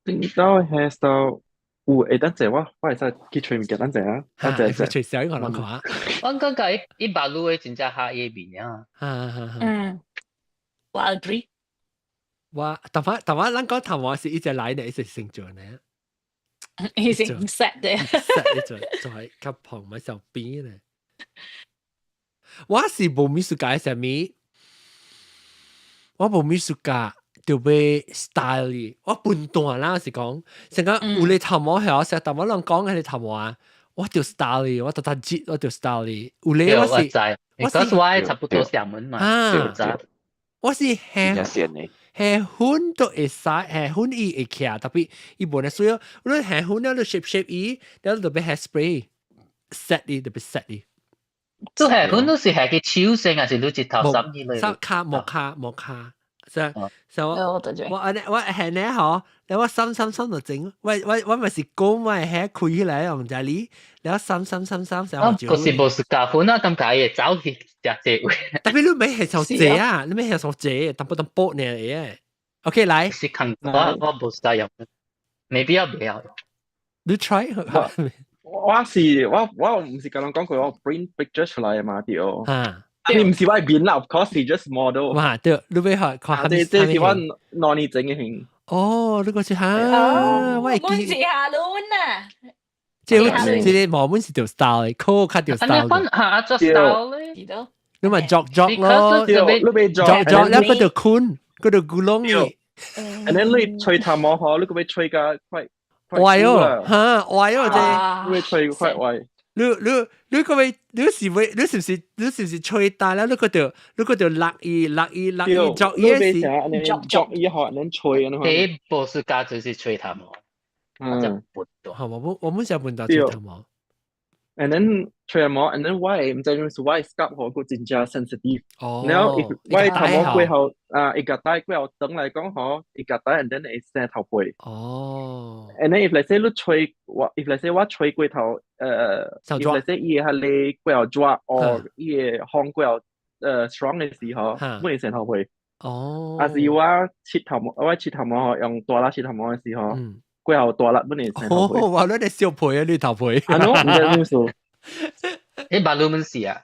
頂到 hairstyle 有會等陣我我會使去揣物件，等陣啊，等陣者。揣小一個人看。我感覺伊伊馬路的真正合伊面啊。嗯，我 agree。我頭髮頭髮，咱講頭毛是一直來呢，一直成做呢。伊是 set 的。 set 一做做係較旁咪小邊呢。我是無物 suka 啥物，我無物 suka，著欲 style 伊，我笨蛋啦，是講，成個有咧頭毛係我成日頭毛人講嘅頭毛啊，我著 style 伊，我特特節我著 style 伊，有咧我是，我是我差不多上門嘛，啊，我是係係粉都會使，係粉伊會徛，特別伊無呢需要，你係粉了你 shape shape 伊，了就欲 hairspray set 伊，特別 set 伊。做係粉都是係個手性，還是你一頭三伊咧？卡木卡木卡，所所以我我按呢我係呢嗬，你我三三三就整，我咪是講我係開起來用就你，然後三三三三成就。嗰是無是夾粉啊，咁解嘅，走去食這位。特別你咪係上這啊，你咪係上這，淡薄淡薄呢嘢。OK 來。是看我無使用，未必要不要。你 try。我是我毋是共人講過我 print picture 出來嘛對。啊。你毋是我面啦，of course 是 just model。哇，對，你欲學看。這是我兩年前嘅片。哦，你個是哈，我會記。阮是下輪啊。這這個毛本是條 style 的，可較條 style。嚇，做 style 咧。你咪作作咯，你咪作作，แล้วก็就困，嗰度咕窿嘅。 And then 你吹頭毛嗬，你個欲吹甲快。壞哦，嚇壞哦，這。你欲吹快壞。你個欲，你是欲，你是唔是吹大啦？你個就落伊落伊落伊作伊是作作伊學能吹啊！第無是家就是吹頭毛，嗯，好，我們想問到吹頭毛。 And then 吹毛，and then 我毋知做是我 scalp 嗬個真正 sensitive。然後我頭毛過後啊，一個帶過後等來講嗬，一個帶 and then 會生頭皮。哦。 And then if let's say 你吹我，if let's say 我吹過頭，if let's say 伊係你過後抓，或伊會風過後strong 嘅時候，會生頭皮。哦。啊是我切頭毛，我切頭毛用大力切頭毛嘅時候。過後大力本嚟生頭皮。哦，哇！你哋小皮啊，你頭皮。啊喏，毋知咩事。你馬路門是啊？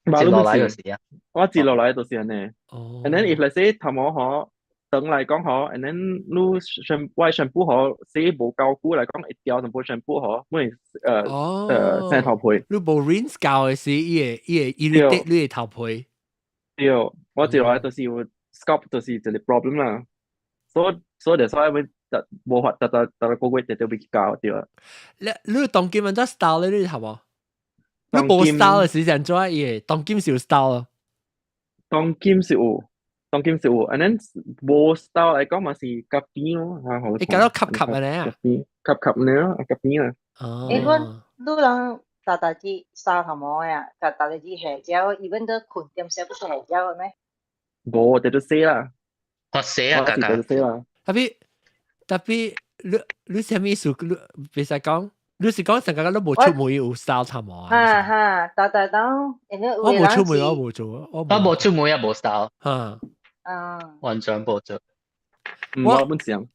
馬路門是啊。我接落來就是按呢。哦。 And then if let's say 頭毛嗬，長來講嗬，and then 你上我 shampoo 嗬，洗無夠久來講會掉淡薄 shampoo 嗬，本生頭皮。你無 rinse 夠嘅時，伊會 irritate 你嘅頭皮。對，我接落來就是有 scalp 就是一個 problem 啦。所以就所以會無法逐逐逐個月就欲去搞對啊。你當今按怎 style 咧？你頭無？你無 style 嘅時陣做伊當今是有 style。當今是有，當今是有，and then 無 style 來講嘛是夾邊咯，嚇好。你搞到吸吸嘅咧啊？夾邊，吸吸呢，夾邊啊。哦。欸，阮你人逐逐日洗頭毛呀，逐逐日下蕉，even 都困點洗不是下蕉嘅咩？無，就都洗啦。我洗啊，家家。洗啦。特別你啥物意思？你別使講，你是講成個都無出門有 style 頭毛啊？哈哈，逐逐當，我無出門，我無做，我無出門也無 style。哈。嗯。完全無做。我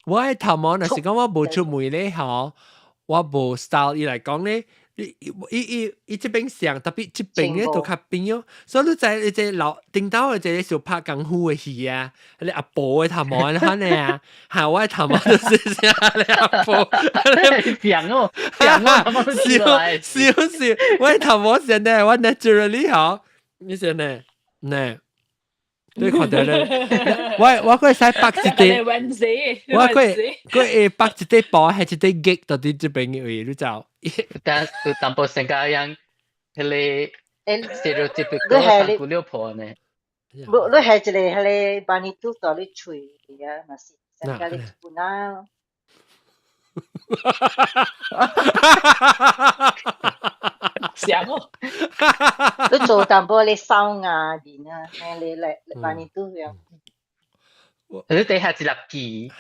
我的頭毛，若是講我無出門咧，吼，我無 style 伊來講咧，伊伊伊伊這邊上，特別這邊咧都較扁哦，所以你知你這老頂頭的這個小拍功夫的戲啊，你阿婆的頭毛按呢啊，嚇我的頭毛就是像你阿婆，像哦，像哦，笑笑笑，我的頭毛是呢，我 naturally 吼，你是呢，呢。你看到咧？我可以使綁一塊，我可以可以綁一塊布，還一塊結到佇這邊嘅位，你知？但有淡薄成個樣，彼個 stereotypical 三姑六婆呢？無，你係一個彼個把你拄到你喙啊，嘛是成個你本啊。像哦，你做淡薄你掃牙面啊，你來把你拄樣。你底下一粒痣，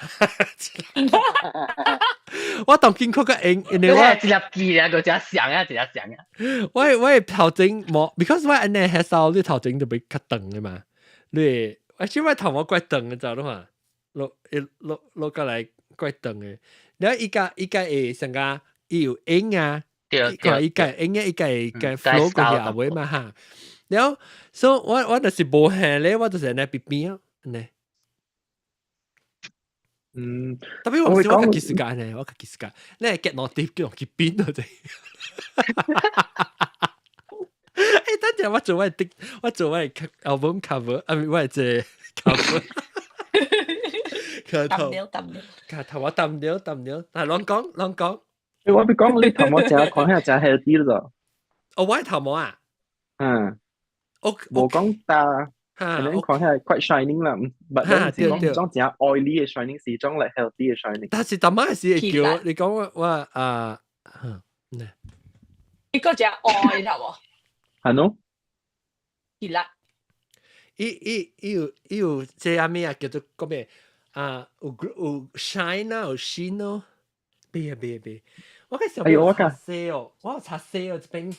我當見佢個影，因為我一粒痣啊，個只像啊，一隻像啊。我頭前無，because 我按呢 hair style 你頭前就比較長的嘛，你而且我頭毛怪長的，知道嘛？落落落過來怪長的，然後伊家伊家會成個伊有影啊，伊伊家影啊，伊家會個 flow 過去後尾嘛哈。然後所以我就是無下咧，我就是按呢邊邊啊，按呢。嗯，特別我是我家己時間呢，我家己時間，你係結落碟叫落去邊啊？啫。欸，等陣我做我的，我做我的 album cover，啊，唔，我的這 cover。淡了淡了。個頭毛淡了淡了，但係攏講攏講。我比講你頭毛食看起來誠 healthy 咯。哦，我頭毛啊？嗯。我無講大，可能看起來 quite shining 啦，but 是講種誠 oily 嘅 shining，是種 like healthy 嘅 shining。但是淡仔時會叫你講我我啊，呢個只愛頭毛。係喏。熱啦。伊伊伊有伊有這阿咩啊？叫做講咩啊？有有 shine 啊，有 sheen 咯。別啊別別，我開始哎呦我擦洗哦，我有擦洗哦，這邊。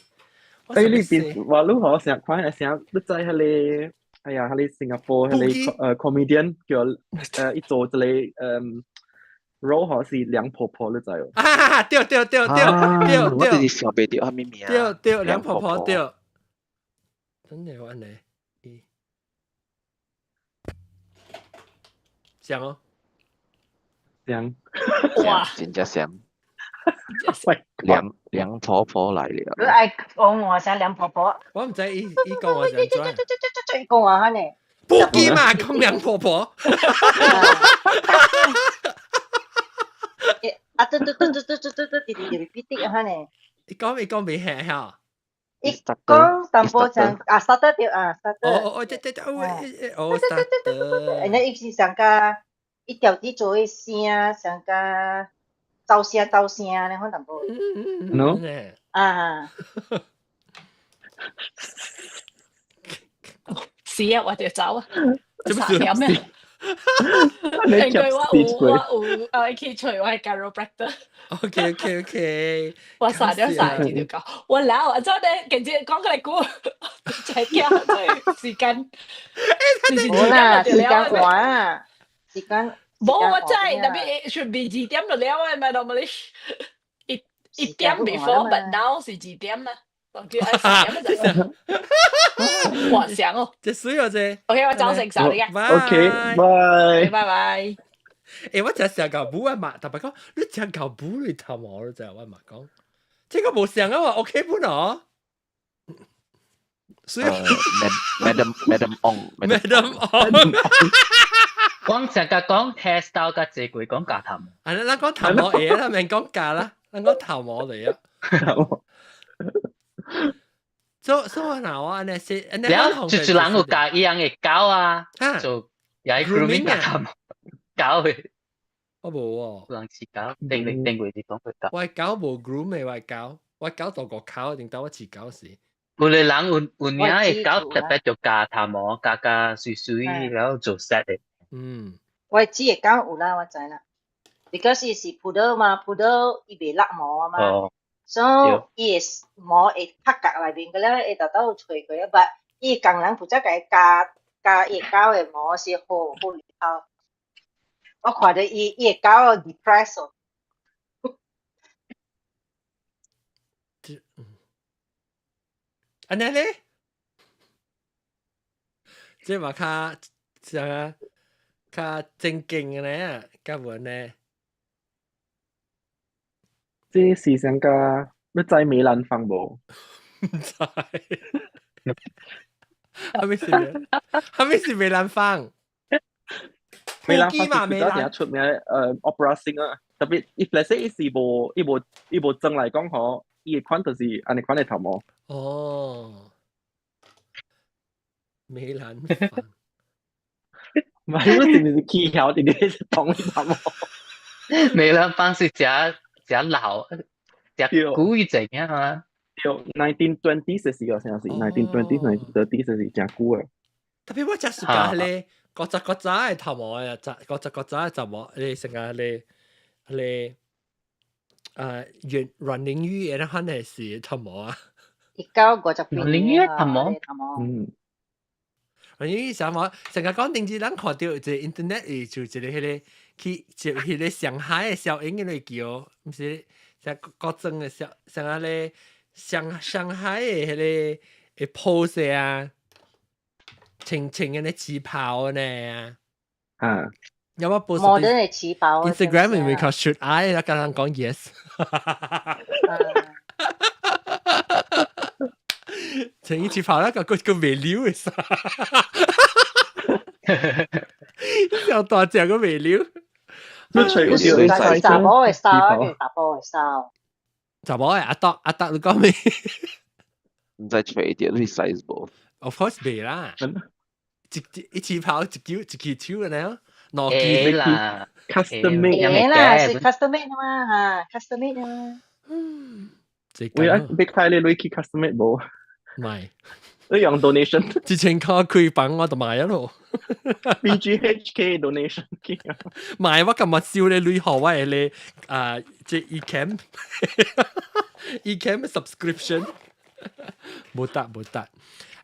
哎，你邊話你好成日看成日你知彼个，哎呀，彼个新加坡彼个comedian 叫伊做一个role 好是梁婆婆，你知無？啊，對對對對對對，我就是想袂著啥物名。對對，梁婆婆對。真的我按呢，像哦，像，哇，真正像。梁婆婆來了。你愛講話聲梁婆婆。我毋知伊伊講話怎怎。講話呢？不記嘛，講梁婆婆。啊，對對對對對對對對，直直 repeat 哈呢。伊講伊講袂嚇嚇。伊講淡薄像啊，start 對啊，start。哦哦哦，對對對，哦哦，start。然後伊是上加伊調啲做的聲，上加噪聲噪聲呢款淡薄。喏。啊。是啊，我就走啊。做啥咩？應該我有我有去揣我的 chiropractor。 OK OK OK。我三點三就到，我老啊，真的，跟住講過來久，才叫這時間。無啦，時間換，時間。無我知，特別 should be 2點就了啊，咪 normally 一點 before，but now 是2點啊。總之愛3點就。我想哦。這水哦這。 OK，我走成手你啊。 OK，拜。拜拜。欸，我真成嚿母啊嘛，特別講你食嚿母你頭毛咯，就我嘛講，這個無像啊嘛，OK 不喏？所以 Madam Madam Ong Madam Ong，講成個講 hairstyle 甲這句講假頭毛。啊，咱講頭毛會啦，免講假啦，咱講頭毛嚟啊。所所以嗱，我按呢是，了，就人有教伊樣的狗啊，就也係 grooming 假頭毛，狗的。我無喎。有人飼狗，定定定過是講佢狗。我狗無 groom 的，我狗，我狗大個口，定當我飼狗時。有個人有有影的狗特別就鉸頭毛，鉸鉸水水，然後做 set 的。我飼的狗有啦，我知啦。because 伊是 poodle 嘛，poodle 伊袂落毛啊嘛，所以伊的毛會拍角內面個咧，會豆豆吹過啊。but 伊工人負責共伊鉸鉸伊狗的毛是好好利頭。我看著伊伊的狗 depressed 哦。按呢咧，這嘛較啥較正經的呢，較無呢。這是上個你知梅蘭芳無？毋知。啥物是？啥物是梅蘭芳？梅蘭芳是比較出名opera singer，特別 if let's say 伊是無伊無伊無裝來講吼，伊的款就是按呢款的頭毛。哦，梅蘭芳。唔係，我是毋是起曉佇咧講你頭毛？梅蘭芳是誠誠老，誠古一陣啊嘛。對，1920s 的時候，啥是 1920s、1930s 是誠久的。特別我誠喜歡彼個古早古早的頭毛啊，古早古早的頭毛，你成個彼個彼個阮阮玲玉的那款的是頭毛啊。 1950幾阮玲玉頭毛。嗯。阮玲玉啥毛？成個講頂次咱看著一個 internet 伊就一個彼個去接彼個上海的小英個橋，毋是像古裝的小像啊咧上上海的彼個的 pose 啊，穿穿安呢旗袍呢。啊。有冇 post 摩登的旗袍。 Instagram 咪靠 should I 啦，剛剛講 yes。穿旗袍那個個個袂溜的衫，小大隻個袂溜。你隨你是查某的 style 定查埔的 style？查某的阿達阿達，你講咩？毋知揣著你 size 無？Of course 袂啦，一一起跑一球一支手嘅呢，兩支啦，custom made 會啦，是 custom made 嘛嚇，custom made 嘛。嗯，喂，啊，別睇你去 custom made 無？唔係，你用 donation， 1000塊開房我就買咗咯。 BGHK donation 買我今日燒你鐳予我的咧啊，這 Ecamm Ecamm subscription 無得無得。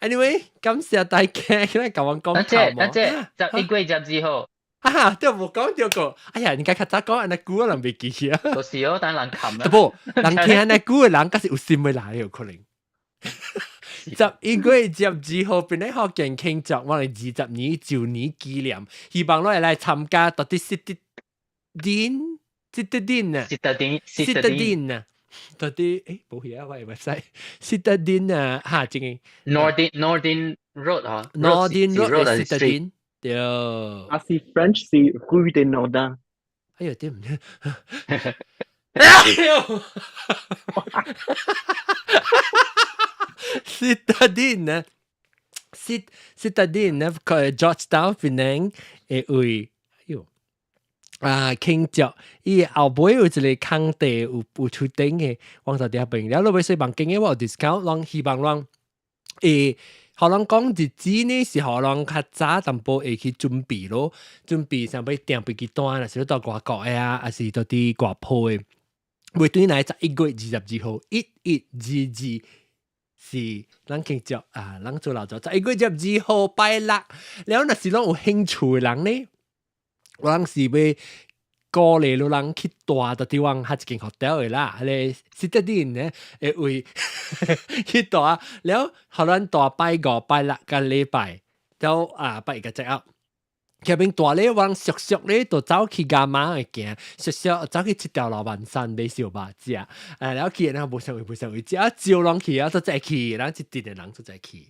Anyway，感謝大家今日共我講頭毛。等陣，11月12號。哈哈，對無講著個，哎呀，應該較早講，按呢久我人袂記起啊。就是哦，等人冚啦。無，人聽按呢久的人，閣是有心欲來有可能。11月12號，檳城福建慶祝我哋20年周年紀念，希望攏會來參加。到底 Citadines，Citadines 啊，Citadines， Citadines 啊，到底誒，無去啊，我的 website，Citadines 啊，哈，這個 Noordin Road 嗬，Noordin Road Citadines，對。啊是 French 是 Rue des Nordins。哎呀，對唔對？哎呦！Citadines 啊，Citadines 呢，佢 Georgetown 檳城的位，哎呦，啊，慶祝伊後尾有一個空地有出頂的，往就佇遐邊，了落尾說房間的我有 discount，攏希望攏會，予人講日子呢是予人較早淡薄會去準備咯，準備想欲訂飛機單，若是到外國的啊，抑是到佇外埔的，袂轉來11月22號，1122。是咱慶祝啊，咱做老早11月22號拜六，了若是攏有興趣的人呢，我人是欲鼓勵你人去蹛到佇阮較一間 hotel 的啦，彼个 Citadines 呢會位去蹛，了予咱蹛拜五、拜六佮禮拜，了啊拜一個 check out。前面蹛咧，我熟熟咧，就走去伽馬會行，熟熟走去這條老板山買燒肉食，了去然後無啥位無啥位食，招人去啊，都再去，咱一陣的人都再去。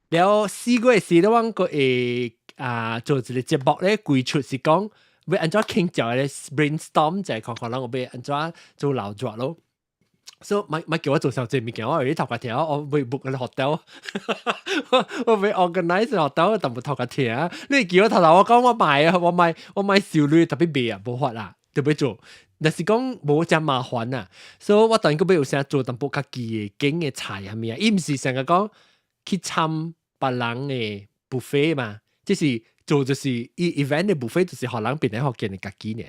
了4月時咧，阮閣會啊做一個節目咧，規出是講欲按怎慶祝咧，brainstorm 就係看看人有欲按怎做老熱咯。所以莫莫叫我做啥濟物件，我有咧頭殼疼，我欲 book 個 hotel，我欲 organize hotel，淡薄頭殼疼。你叫我頭頭我講我買啊，我買我買收鐳特別賣啊，無法啦，特別做。若是講無遮麻煩啊，所以我當然閣欲有啥做淡薄家己的揀的菜啥物啊，伊毋是成個講去參別人的 buffet 嘛，這是做就是伊 event 的 buffet 就是予人檳城福建的家己呢。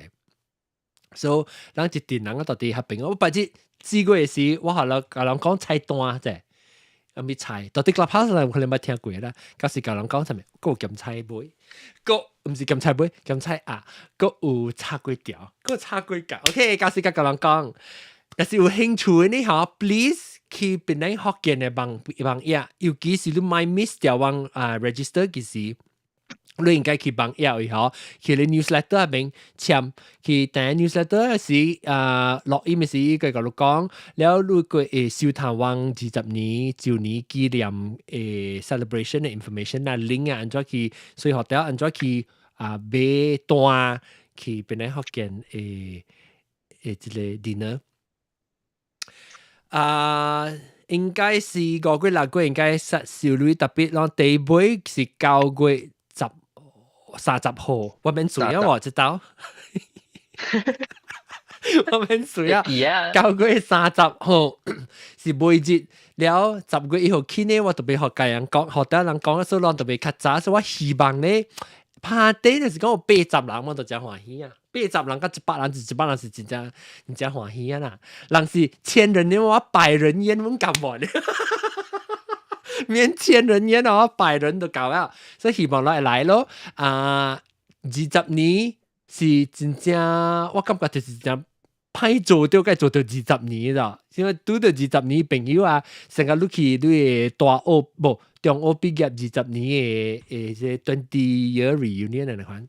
所以咱一陣人到佇遐邊，我擺日4月時，我予人共人講菜單者，啥物菜，到底 Clubhouse 人可能捌聽過啦。到時共人講啥物，閣有鹹菜尾，閣毋是鹹菜尾，鹹菜鴨，閣有炒粿條，閣有炒粿條。OK，到時共人講，若是有興趣的呢，吼，please 去檳城福建的網網頁，尤其是你莫 miss 掉阮啊 register 幾時。你應該去網頁位吼，去你 newsletter 入面簽，去訂 newsletter 時啊，錄音時佢共你講，了你閣會收到阮20年周年紀念的 celebration 的 information 啊，link 啊，按怎去，所以學條按怎去啊買單去檳城福建的的這個 dinner 啊。應該是5月6月應該實收鐳特別，攏第尾是9月30號，我免算啊，我知道。我免算啊。9月30號是尾日，了10月1號起呢，我特別予家人講，予得人講，所以攏特別較早，所以我希望呢，拍底就是講有80人，我都誠歡喜啊！80人佮100人，是100人是真正真正歡喜啊啦！人是千人宴，我百人宴，阮甘無咧。免千人宴哦，百人都夠啦，所以希望來來咯。啊，20年是真正，我感覺就是真歹做著，該做著二十年啦。因為拄著二十年朋友啊，成個你去你的大學無中學畢業二十年的的這 20 year reunion 的款。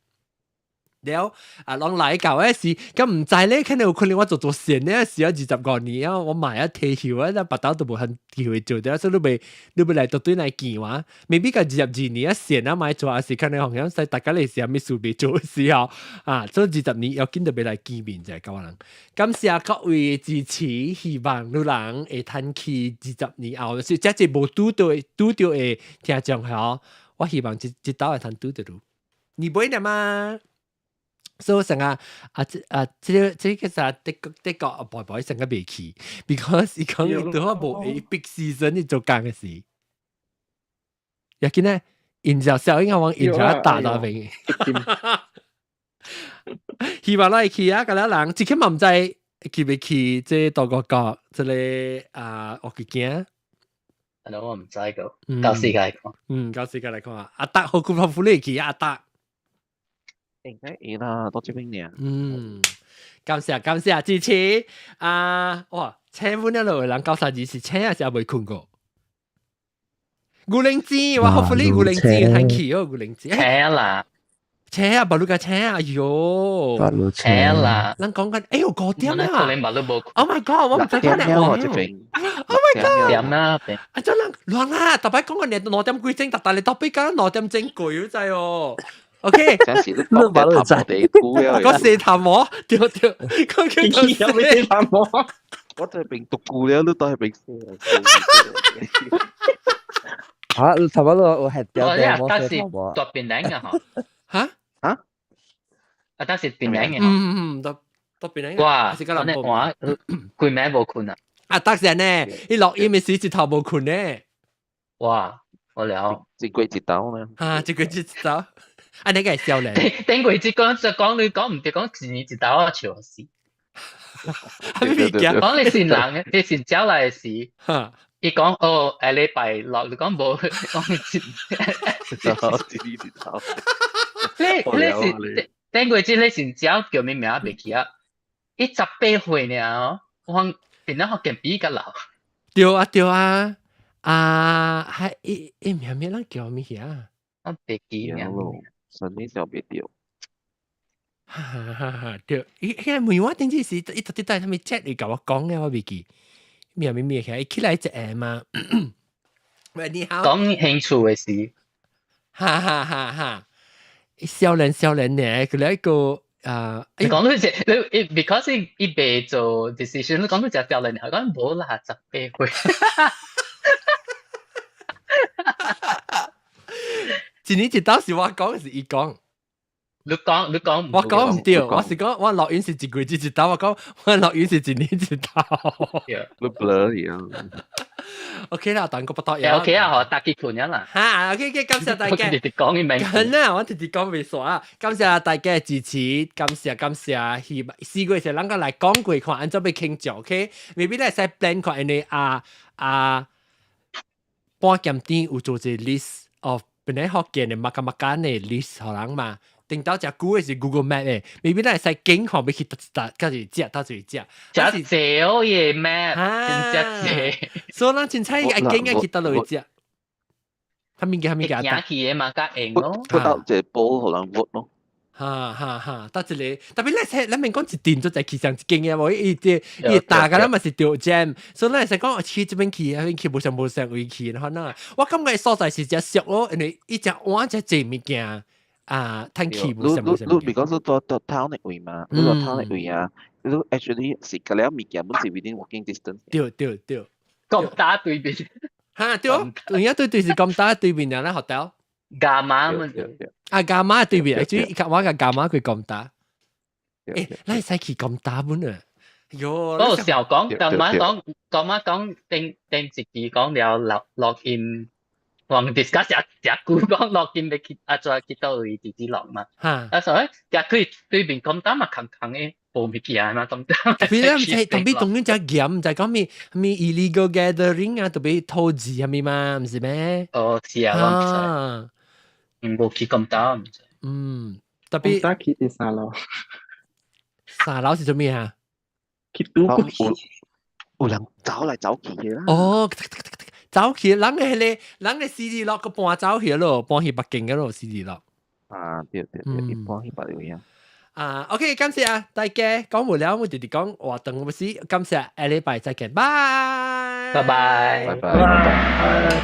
了啊，攏來到嘅時，咁毋知咧，可能有可能我做做線咧時啊25年啊，我買啊退休啊，那別兜都無很機會做，所以你未來到對來見我，maybe 個22年啊線啊買做，還是可能好像使大家嚟時啊，咩事未做嘅時候啊，所以20年要緊就未來見面就係咁人。感謝各位支持，希望你人會趁去20年後，是這這無拄到拄到的聽眾吼，我希望這這兜會通拄到你。你買了嗎？所以成個啊，這啊，這個這個啥德國德國啊，寶寶成個未去，because 伊講伊拄好無 peak season 伊做工嘅事。也見呢，因就小英往因就打到邊。希望咱會去啊，個了人，這個嘛毋知去未去，這多個國，這個啊，我去驚。我毋知個，到時來看。嗯，到時來看。阿達好久好你去阿達。應該會啦，到這邊呢。嗯，感謝感謝支持啊！哇，請阮一路人92是請還是還未睏過？牛奶子，我好福利牛奶子，很去哦，牛奶子。請啦，請啊，無你個請啊，哎喲，請啦。咱講緊，哎喲，5點啊！Oh my god，我毋知講咧。我這邊。 Oh my god！點啦？啊，真人亂啦！特別講緊你2點幾鐘，特特你特別講2點鐘攰咗滯哦。OK，你把你在個四頭魔，對對，個叫做四頭魔。我這邊讀過了，你都係邊四。嚇，頭先我係掉掉我當時讀邊領嘅嗬。嚇嚇？啊，當時邊領嘅。嗯嗯嗯，讀讀邊領。哇！我規暝無睏啊。啊，得時呢，伊錄音嘅時一頭無睏呢。哇！我了。一月一刀呢？啊，一月一刀。啊，你個係少年。頂過節講就講你講唔對，講一年一刀我笑死。講你是人嘅，你是走來時，伊講哦，下禮拜六，你講無，講一，一年一刀。你你是頂過節你是走叫咩名袂記啊？伊18歲爾，我變咗福建比較老。對啊對啊，啊，還伊伊名咩？咱叫咩啊？我袂記名。神經小別掉。哈哈哈！對，伊伊問我頂次時，伊特別帶他們 chat 嚟甲我講嘅，我未記。咩咩咩起來，起來一個嘛。喂，你好。講興趣嘅事。哈哈哈！哈，少年少年呢，佢嚟一個啊。你講到隻，你 because 伊伊未做 decision，你講到隻少年，講無啦，18歲。一年一刀是我講，是伊講。你講，你講，我講唔對，我是講我錄音是一月一刀，我講我錄音是一年一刀。你 blur 樣。 OK 啦，等個不多嘢。 OK 啊，好，打幾盤啦。嚇，OK OK，感謝大家。我直直講嘅名。緊啊，我直直講未煞啊。感謝大家支持，感謝感謝，希望4月時咱個來講過看，按怎欲傾做，OK？maybe 你會使 plan 看，因為啊啊半鹹店有做一個 list of 本來福建的 makan makan 的 list 予人嘛。頂到食久的是 Google Map 的，maybe 咱會使景看欲去佗一佗，一食，佗一食。食濟哦，伊的 map 真正濟。所以咱凊彩愛景愛去佗落去食。啥物件啥物件？行去的嘛較閒咯。不到一個波予人 vote 咯。哈哈哈，到一個，特別咱咱免講一定就在去上一間嘅，無伊這伊大個咱嘛是著 jam，所以咱會使講去這邊去，那邊去無相無相位去，然後那我感覺所在是誠俗咯，因為伊食碗食濟物件啊，趁去無相無相。你你 because 你住住 town 的位嘛，你住 town 的位啊，你 actually 是個了物件本是 within walking distance。對對對，咁打對面。哈對，有影對對是咁打對面啊，咱學校。伽馬嘛，啊伽馬對面，主要我個伽馬佢咁打。欸，咱會使去咁打本啊？喲，我想講，伽馬講，伽馬講，頂頂一期講了落落音，黃 discuss 食食久講落音欲去啊，再去佗位直直落嘛。啊，所以食佢對面咁打嘛，空空的，無物件嘛，咁打。特別咱毋知，特別當然誠嚴，就講咩咩 illegal gathering 啊，特別土字係咪嘛，毋是咩？哦，是啊，我毋知。嗯，無去咁打，毋知。嗯，特別。打去佇三樓。三樓是做咩啊？去賭鬼。有人走來走去的啦。哦，走去，人的彼個，人的獅子落個搬走去咯，搬去北京个咯，獅子落。啊，對對對，伊搬去別位啊。啊，OK，感謝啊，大家講無了，我直直講話等我時，感謝，下禮拜再見，拜。拜拜。拜拜拜。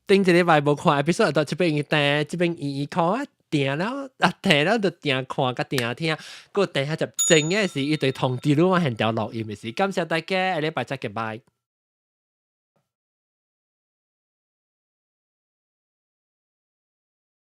頂一禮拜無看 episode，到這邊聽，這邊伊伊看啊，定了啊，聽了就定看，佮定聽，閣定下集真嘅是一對通知你我現條錄音嘅事。感謝大家，下禮拜再見，拜。